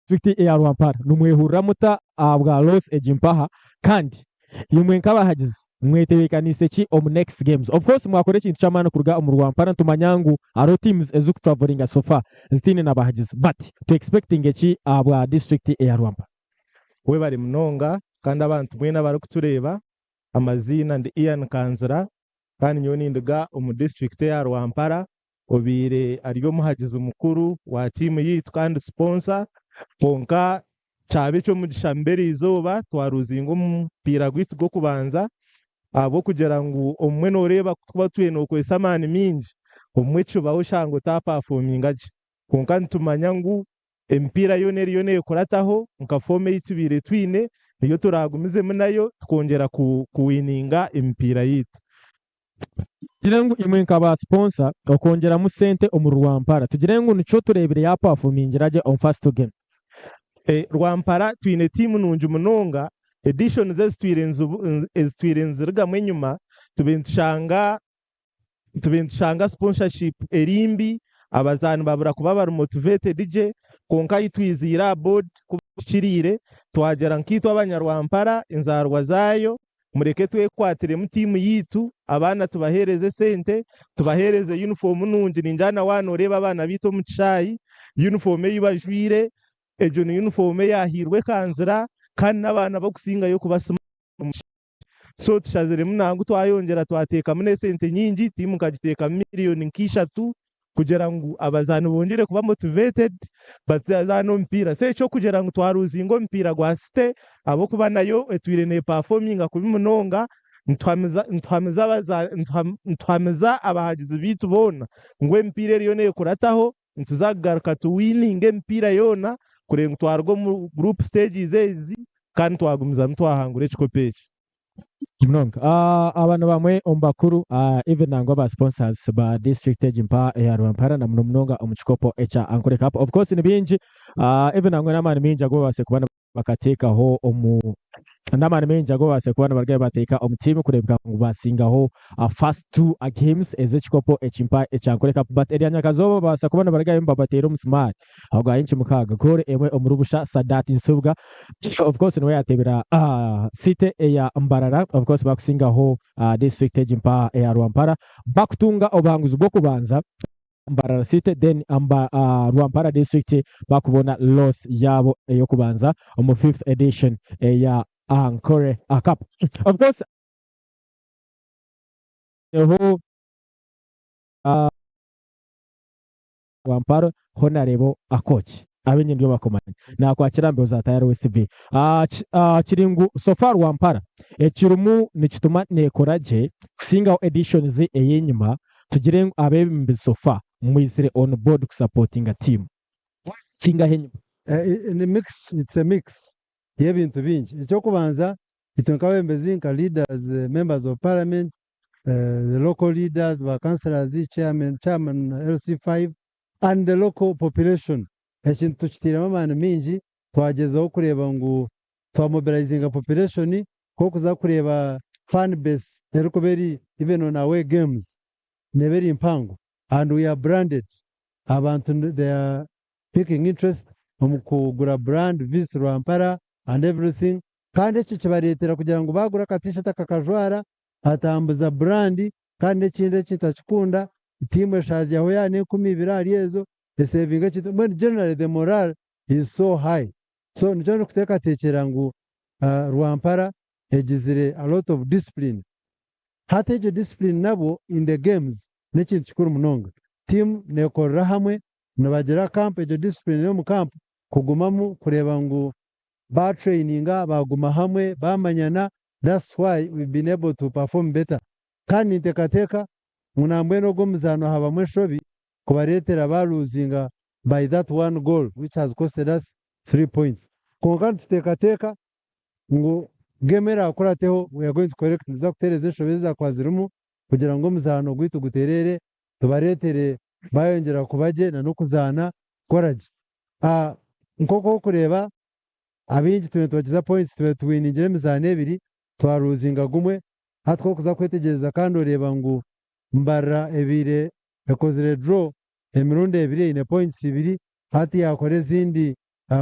district eya Rwampara nimwehurira muta ahabwa loss egi mpaha kandi imwe nk'abahagizi mwetebeekaniise ki omu next games? Of course mwakora ekintu ky'amaani kuruga omu Rwampara nitumanya ngu hariho teams ezirikutravelinga so far zitaine na bahagizi but tu expectinge ki ahabwa district eya Rwampara? Webare munonga kandi abantu mwena abarikutureeba, amaziina ndi Ian Kanzira kandi nyowe ninduga omu disiturikiti eya Rwampara, obaire ari omuhagizi mukuru wa tiimu yaitu kandi siponsa kwonka kyaba eky'omugisha mubi eriizooba twaruzinga omupiira gwaitu gw'okubanza ahabw'okugira ngu obumwe nooreeba ku tukuba twine nookozesa amaani maingi obumwe kibaho oshanga otaapafominga gye kwonka nitumanya ngu emipiira yoona eriyo neekurataho nka foomu ei tubaire twine niyo turaagumizemu nayo tukongyera kuwininga emipiira yaitu. Tugire ngu imwe nka ba sponsor okwongyeramu sente omuri Rwampara tugire ngu nikyo tureebire ya performingira gye omu first game. Rwampara twine tiimu nungi munonga, editions ezitwire nizirugamu enyima tubaire nitushanga. Nitubaire nitushanga sponsorship eri mbi, abazaani babura kuba bari motivated gye, kwonka ahi twiziire aha board ku bakiriire, twagira nkaitwe abanyarwampara enzaarwa zaayo, mureke twekwatiremu tiimu yaitu, abaana tubaheereze esente, tubaheereze yunifoomu nungi, ningira na waaba nooreeba abaana baitu omu kishaayi, yunifoomu ei bajwaire, egyo ni yunifoomu eyaahairwe ekanzira kandi n'abaana b'okusingayo kuba smart omu kishaayi. So tushaziremu nangu twayongyera twateekamu n'esente nyingi, tiimu nkagiteekamu miriyoni nk'ishatu kugira ngu abazaani bongyere kuba motivated bazaane omupiira. So eky'okugira ngu twaruzinga omupiira gwa City ahabw'okuba nayo etwire nepafominga kubi munonga, nituhamiza nituhamiza abazaani nituhamiza abahagizi baitu boona ngu emipiira eriyo nekurataho nituza kugaruka tuwininge emipiira yoona kureba ngu twaruga omu group stages ezi kandi twagumizamu twahangura ekikopo eki. Munonga. Aba ni bamwe omu bakuru even nangwa ba sponsors ba district egi mpa eya Rwampara na muno munonga omu kikopo ekya Ankole Cup. Of course ni bingi even nangwa n'amaani maingi agu babaasize kuba bakateekaho omu n'amaani maingi agu babaasize kuba nibarugayo bateeka omu tiimu kureebeka ngu basingaho first two games ez'ekikopo eki mpa ekya Ankole Cup but erya nyakazooba babaasa kuba nibarugayo nibabateera omusimaari ogwa inci mukaaga goolo emwe omuri busha Sadat Nsubwa of course niwe yateebera City eya Mbarara of course bakusingaho district egi mpa eya Rwampara bakutunga obuhanguzi bw'okubanza Mbarara City then Rwampara district bakubona loss yaabo ey'okubanza omu fifth edition eya Ankole Cup of course eho Rwampara Honarebo Akoki abaingi nibyo bakumanya nakwakira mbeho za Tayari WCB kiri ngu so far Rwampara ekirimu nikituma nekora gye kusingaho editions ey'enyima tugire ngu abebembezi so far mwizire on board kusapotinga team kusingaho enyima. Ni mix, it's a mix y'ebintu bingi. Eky'okubanza itwe nk'abebembezi nka leaders, members of parliament, the local leaders, ba councillors, chairman, chairman LC5 and the local population ekintu tukiteiremu amaani maingi twagyezaho kureeba ngu twa mobilizinga population nk'okuza kureeba fan base erikuba eri even on away games neeba eri mpango and we are branded abantu they are picking interest omu kugura brand visit Rwampara and everything kandi ekyo kibareetera kugira ngu baagura aka t-shirt akakajwara atambuza brand kandi n'ekindi ekintu akikunda tiimu eshaazyaho yaaba n'enkumi ibiri ahari ezo esevinga ekintu mbwenu generally the morale is so high so nikyo ndikuteekateekyera ngu Rwampara egizire a lot of discipline hati egyo discipline nabwo in the games n'ekintu kikuru munonga tiimu neekorera hamwe nibagira camp egyo discipline y'omu camp kugumamu kureeba ngu baatraininga baaguma hamwe baamanyana that's why we've been able to perform better kandi ninteekateeka ngu nambwenu ogu omuzaano habamu enshobi kubareetera baaluzinga by that one goal which has costed us 3 points kwonka nituteekateeka ngu game eraakurateho we are going to correct nituza kutereeza enshobi ezaakuba zirimu kugira ngu omuzaano gwaitu gutereere tubareetere baayongyera kuba gye na n'okuzaana kukora gye. Nk'oku orikureeba abaingi tubire nitubakiza points tubire tuwiningire emizaano ebiri twaruzinga gumwe hati ku orikuza kwetegyereza kandi oreeba ngu Mbarara ebaire ekozire draw emirundi ebiri eine points ibiri hati yakora ezindi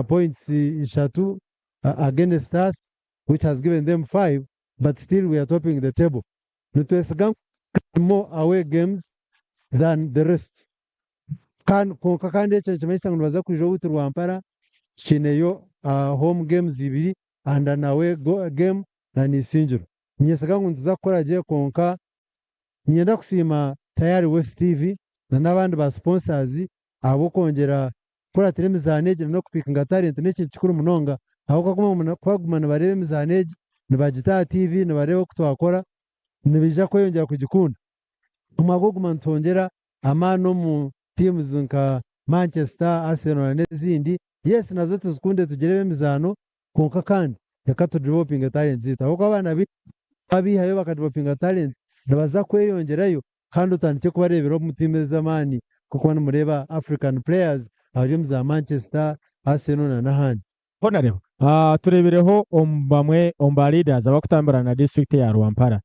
points ishatu against us which has given them five but still we are topping the table. Nitwesiga ngu more away games than the rest. Kandi kwonka kandi ekyo nikimanyisa ngu nibaza kwija owaitu Rwampara tukiineyo home games ibiri and an away game na Isingiro. Ninyesiga ngu nituza kukora gye kwonka niinyenda kusiima Tayari West TV na n'abandi ba sponsors ahabw'okwongyera kukuratira emizaano egi na n'okupikinga talent n'ekintu kikuru munonga ahabw'okuba ku barikuguma nibareeba emizaano egi nibagita aha TV nibareeba oku twakora nibaija kweyongyera kugikunda. Omwaka oguma nitwongyera amaani omu teams nka Manchester, Arsenal n'ezindi. Yes nazo tuzikunde tugirebe emizaano kwonka kandi reka tu developinge talent zaitu ahabw'okuba abaana baitu twabiihayo baka developinga talent nibaza kweyongyerayo kandi otandikye kubareebera omu tiimu ez'amaani nk'okuba nimureeba African players abari omu za Manchester, Arsenal na n'ahandi. Honourable, tureebireho omu bamwe omu ba leaders abakutambura na district ya Rwampara,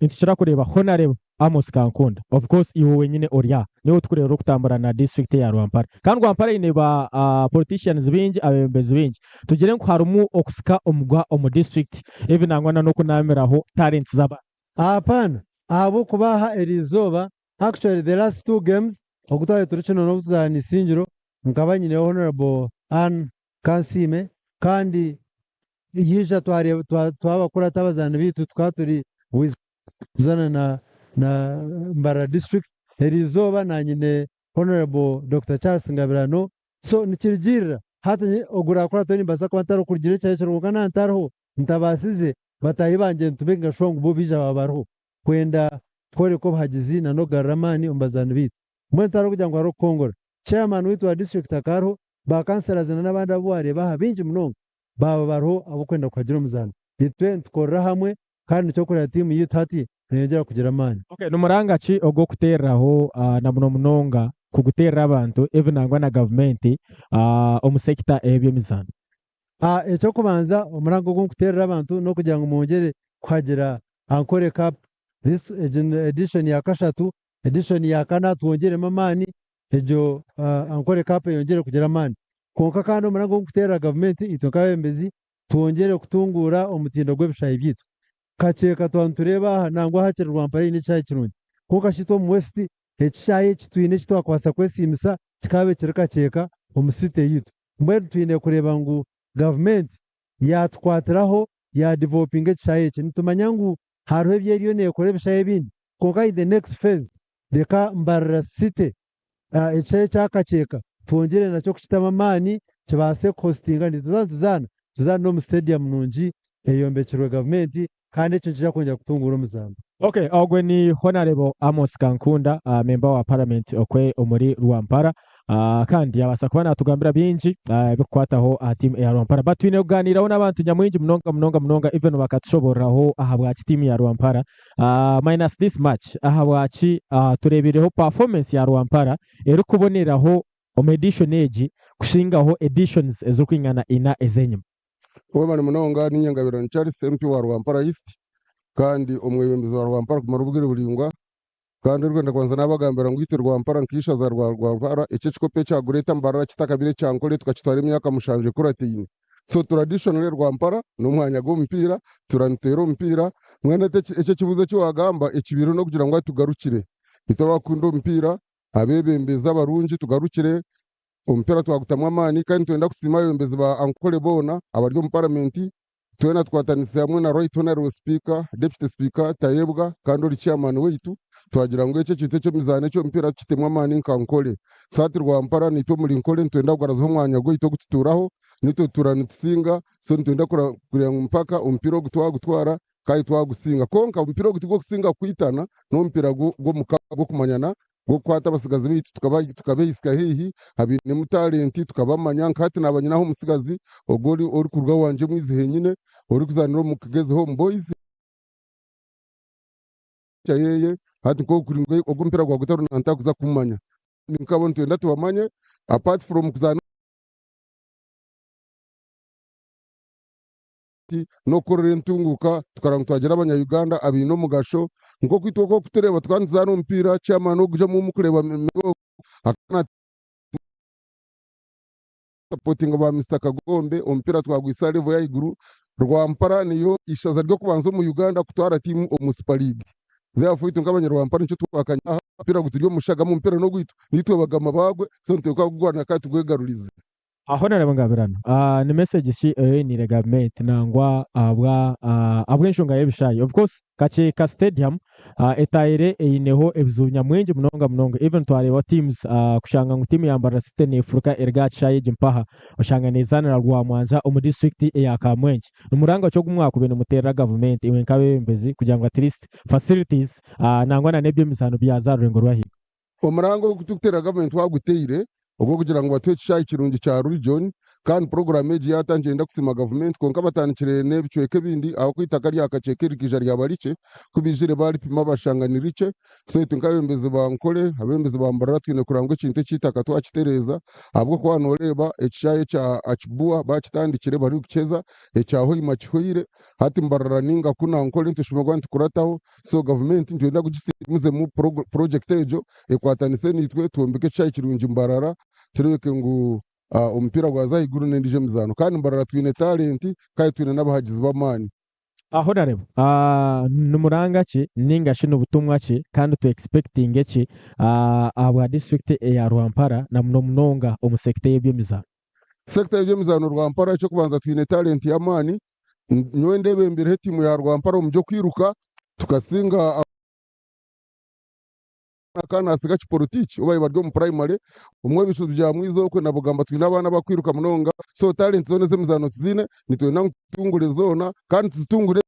nitukira kureeba Honourable Amos Kankunda. Of course iwe wenyine ori aha, niiwe orikureeba orikutambura na district ya Rwampara. Kandi Rwampara eine ba politicians baingi, abeebembezi baingi. Tugire ngu harimu okusika omugwa omu district ebi nangwa na n'okunaamiraho talents z'abantu. Hapana, ahabw'okuba aha eriizooba, actually the last two games ogu twaba turi kino n'obu tuzaana Isingiro, nkaba nyineho Honourable Ann Kansiime kandi yaija twareeba twabakurata abazaani baitu tukaba turi with kuzana na na Mbarara district eriizooba nanyine Honourable Dokita Charles Ngabirano so nikirugiirira hati ogurakurataho nimbaasa kuba ntarikurugira ekiro ekiro kwonka naaba ntariho ntabaasize bataahi bangye nitumakinga sure ngu bo baija baaba bariho kwenda kworeka obuhagizi na n'okugarura amaani omu bazaani baitu. Mbwenu tihariho kugira ngu hariho okukongora. Chairman waitu wa district akaba ariho, ba councillors na n'abandi abu wareeba aha baingi munonga baaba bariho ab'okwenda kuhagira omuzaano. Itwe nitukorera hamwe kandi nikyo orikureeba tiimu yaitu hati neyongyera kugira amaani. Okay, ni muranga ki ogw'okuteereraho na muno munonga kuguteerera abantu ebi nangwa na gavumenti omu sector ey'eby'emizaano? Eky'okubanza omuranga ogu nkuteerera abantu n'okugira ngu mwongyere kuhagira Ankole Cup this egi ni edition ya kashatu, edition ya kana twongyeremu amaani egyo Ankole Cup eyongyere kugira amaani. Kwonka kandi omuranga ogu nkuteerera gavumenti itwe nk'abebembezi twongyere kutunguura omutindo gw'ebishaayi byaitu. Kakyeka twaba nitureeba aha nangwa hakiri Rwampara eine ekishaayi kirungi kwonka shi itwe omu West ekishaayi eki twine eki twakubaasa kwesiimisa kikaaba ekiri Kakyeka omu city yaitu. Mbwenu twine kureeba ngu gavumenti yaatukwatiraho yaadivelopinga ekishaayi eki. Nitumanya ngu hariho ebi eriyo neekora ebishaayi ebindi kwonka in the next phase reka Mbarara City ekishaayi ekya Kakyeka twongyere nakyo kukitamu amaani kibaase kuhositinga nituza nituzaana, tuzaane n'omu stadium nungi eyombekirwe gavumenti kandi ekyo nikiija kwongyera kutunguura omuzaano. Ok, ogwe ni Honarebo Amos Kankunda, memba wa paramenti okwe omuri Rwampara kandi yabaasa kuba natugambira bingi ebikukwataho aha tiimu eya Rwampara. But twine kuganiiraho n'abantu nyamwingi munonga munonga munonga even bakatushoboreraho ahabwaki tiimu ya Rwampara minus this match ahabwaki tureebireho performance ya Rwampara erikuboneraho omu edition egi kusingaho editions ezirikwingana ina ez'enyima. Webale munonga, ninye Ngabirano Charles, MP wa Rwampara East kandi omwebembezi wa Rwampara kumara obwire buraingwa kandi orikwenda kubanza nabagambira ngu itwe Rwampara nk'eishaza rwa Rwampara eki ekikopo ekya Greater Mbarara kitakabire ekya Nkore tukakitwara emyaka mushanju ekurataine. So traditionally Rwampara n'omwanya gw'omupiira, tura nituteera omupiira mbwenu hati eki ekibuuzo eki wagamba ekibaireho n'okugira ngu hati tugarukire itwe abakukunda omupiira, abebembezi abarungi tugarukire Omupiira twagutamu amaani kandi nitwenda kusiima abebembezi ba Ankole boona abari omu paramenti. Twena tukwatanise hamwe na Right Honourable Speaker, Deputy Speaker Tayebwa kandi ori Chairman waitu twagira ngu eki ekintu eky'emizaano eky'omupiira tukitemu amaani nka Ankole. So hati Rwampara naitwe omuri Nkole nitwenda kugarazaho omwanya gwaitu ogu tutuuraho, nitwe tutuura nitusinga so nitwenda kureeba ngu mpaka omupiira ogu twagutwara kandi twagusinga. Kwonka omupiira ogu tigw'okusinga kwitana, n'omupiira gw'omukago gw'okumanyana gw'okukwata abatsigazi baitu tukabahisya haihi abainemu talenti tukabamanya nka hati naaba nyine aho omutsigazi ogwo orikuruga owangye omwizi henyine orikuzaanira omu Kigezi Home Boys yeye hati nk'oku ogu omupiira gwa gutaro ntakuza kumumanya nkabo nitwenda tubamanye apart from kuzaana n'okukorera entunguuka tukareba ngu twagira abanya Uganda abaine omugasho nk'oku itwe oku orikutureeba tukaba nituzaana omupiira chairman ogwo omu orikureeba akaba nasapotinga ba Mister Kagombe omupiira twagwisa aha level y'ahaiguru. Rwampara niyo ishaza ry'okubanza omu Uganda kutwara tiimu omu Super League therefore itwe nk'abanyarwampara nikyo twakanya aha omupiira guturi omu shagama omupiira n'ogwaitu nitwe bagama baagwe so nituteekwa kugurwana kandi tugwegarurize. Aho nareba ngabirano. Ni message ki ei oiniire gavumenti nangwa ahabwa ahabw'enshonga y'ebishaayi? Of course Kakyeka stadium etaire eineho ebizibu nyamwingi munonga munonga even twareeba teams kushanga ngu tiimu ya Mbarara City nefuruka eruga aha kishaayi egi mpaha oshanga nezaanira Rwamwanja omu district eya Kamwengye. Nimuranga ki ogu mwakubaire nimuteerera gavumenti imwe nk'abeebembezi kugira ngu at least facilities nangwa na n'eby'emizaano byaza aha rurengo rw'ahaiguru? Omuranga ogu turikuteera gavumenti twaguteire ogw'okugira ngu batuhe ekishaayi kirungi kya region. Kandi puroguraamu egi yaatandikire nenda kusiima gavumenti kwonka batandikire n'ebicweka ebindi ahabw'okuba eitaka rya Kakyeka rikaija ryaba rikye, ku baijire baaripima bashanga ni rikye. So itwe nk'abeebembezi ba Nkore, abeebembezi ba Mbarara twine kureba ngu ekintu eky'eitaka twakitereeza ahabw'okuba nooreeba ekishaayi ekya Akibua baakitandikire barikukyeza, ekya Hoima kihweire, hati Mbarara nainga ku na Nkore nitushemererwa kuba nitukurataho. So gavumenti nitwenda ngu gisiimizemu purojekiti egyo ekwatanise naitwe twombeke ekishaayi kirungi Mbarara tureebeke ngu omupiira gwaza ahaiguru n'endiijo emizaano. Kandi Mbarara twine talenti kandi twine n'abahagizi b'amaani. Honorable, ni muranga ki ninga shi ni butumwa ki kandi tu expectinge ki ahabwa disiturikiti eya Rwampara na muno munonga omu sector y'eby'emizaano? Sector y'eby'emizaano Rwampara eky'okubanza twine talenti y'amaani. Nyowe ndebembireho etiimu ya Rwampara omu by'okwiruka tukasinga Aka nasiga kipolitiki oba bari omu primary omwe ebishuzi bya mwiza okwe nabugamba twine abaana abakwiruka munonga so talent zona ezemizano tuzine nitwenda ngu tutungure zona kandi tuzitungure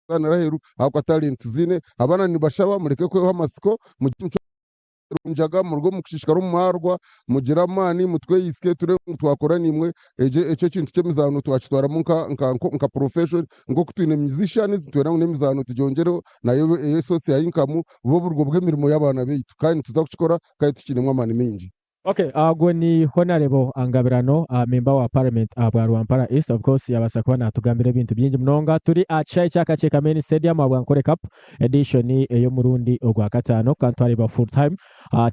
aheru ahabw'okuba talent tuzine abaana nibashaba mureke kweha amatsiko mugire njaga muruge omu kushishikara omu marwa mugire amaani mutweyisye turebe ngu twakora naimwe egyo ekyo ekintu ky'emizaano twakitwaramu nka nka nka profession nk'oku twine musicians nitwenda ngu n'emizaano tugyongyereho nayo ebe eye source ya income bube oburgo bw'emirimo y'abaana baitu kandi nituza kukikora kandi tukiinemu amaani maingi. Ok ogwo ni Honarebo Ngabirano member wa parliament ahabwa Rwampara East of course yabaasa kuba natugambira ebintu bingi munonga. Turi aha kishaayi kya Kakyeka Main Stadium ahabwa Nkore Cup edition ey'omurundi ogwa kataano kandi twareeba full time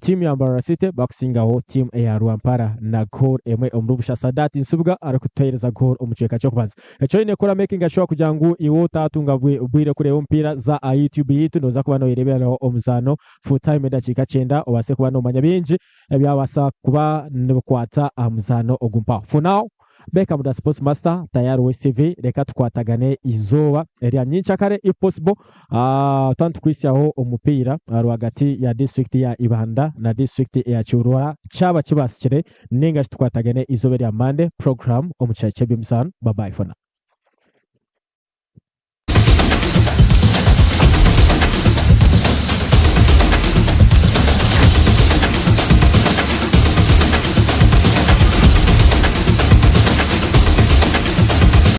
team ya Mbarara City bakusingaho team eya Rwampara na goal emwe omuri busha. Sadat Nsubuga arikutuheereza goal omu kicweka ky'okubanza. Eki oine kukora making sure kugira ngu iwe otaatunga bwire kureeba omupiira za aha YouTube yaitu noza kuba noyereeberaho omuzaano full time edakiika kyenda obaase kuba nomanya bingi ebyabaasa kuba nibikwata aha muzaano ogu mpaho. For now, Beckham da Sports Master tayari West TV reka tukwatagane eizooba erya nyenkyakare if possible twaba nitukwitsyaho omupiira rwagati ya district ya Ibanda na district eya Kiwulwara kyaba kibaasikire ninga shi tukwatagane eizooba erya Monday program omu kishaayi ky'eby'emizaano. Bye bye for now.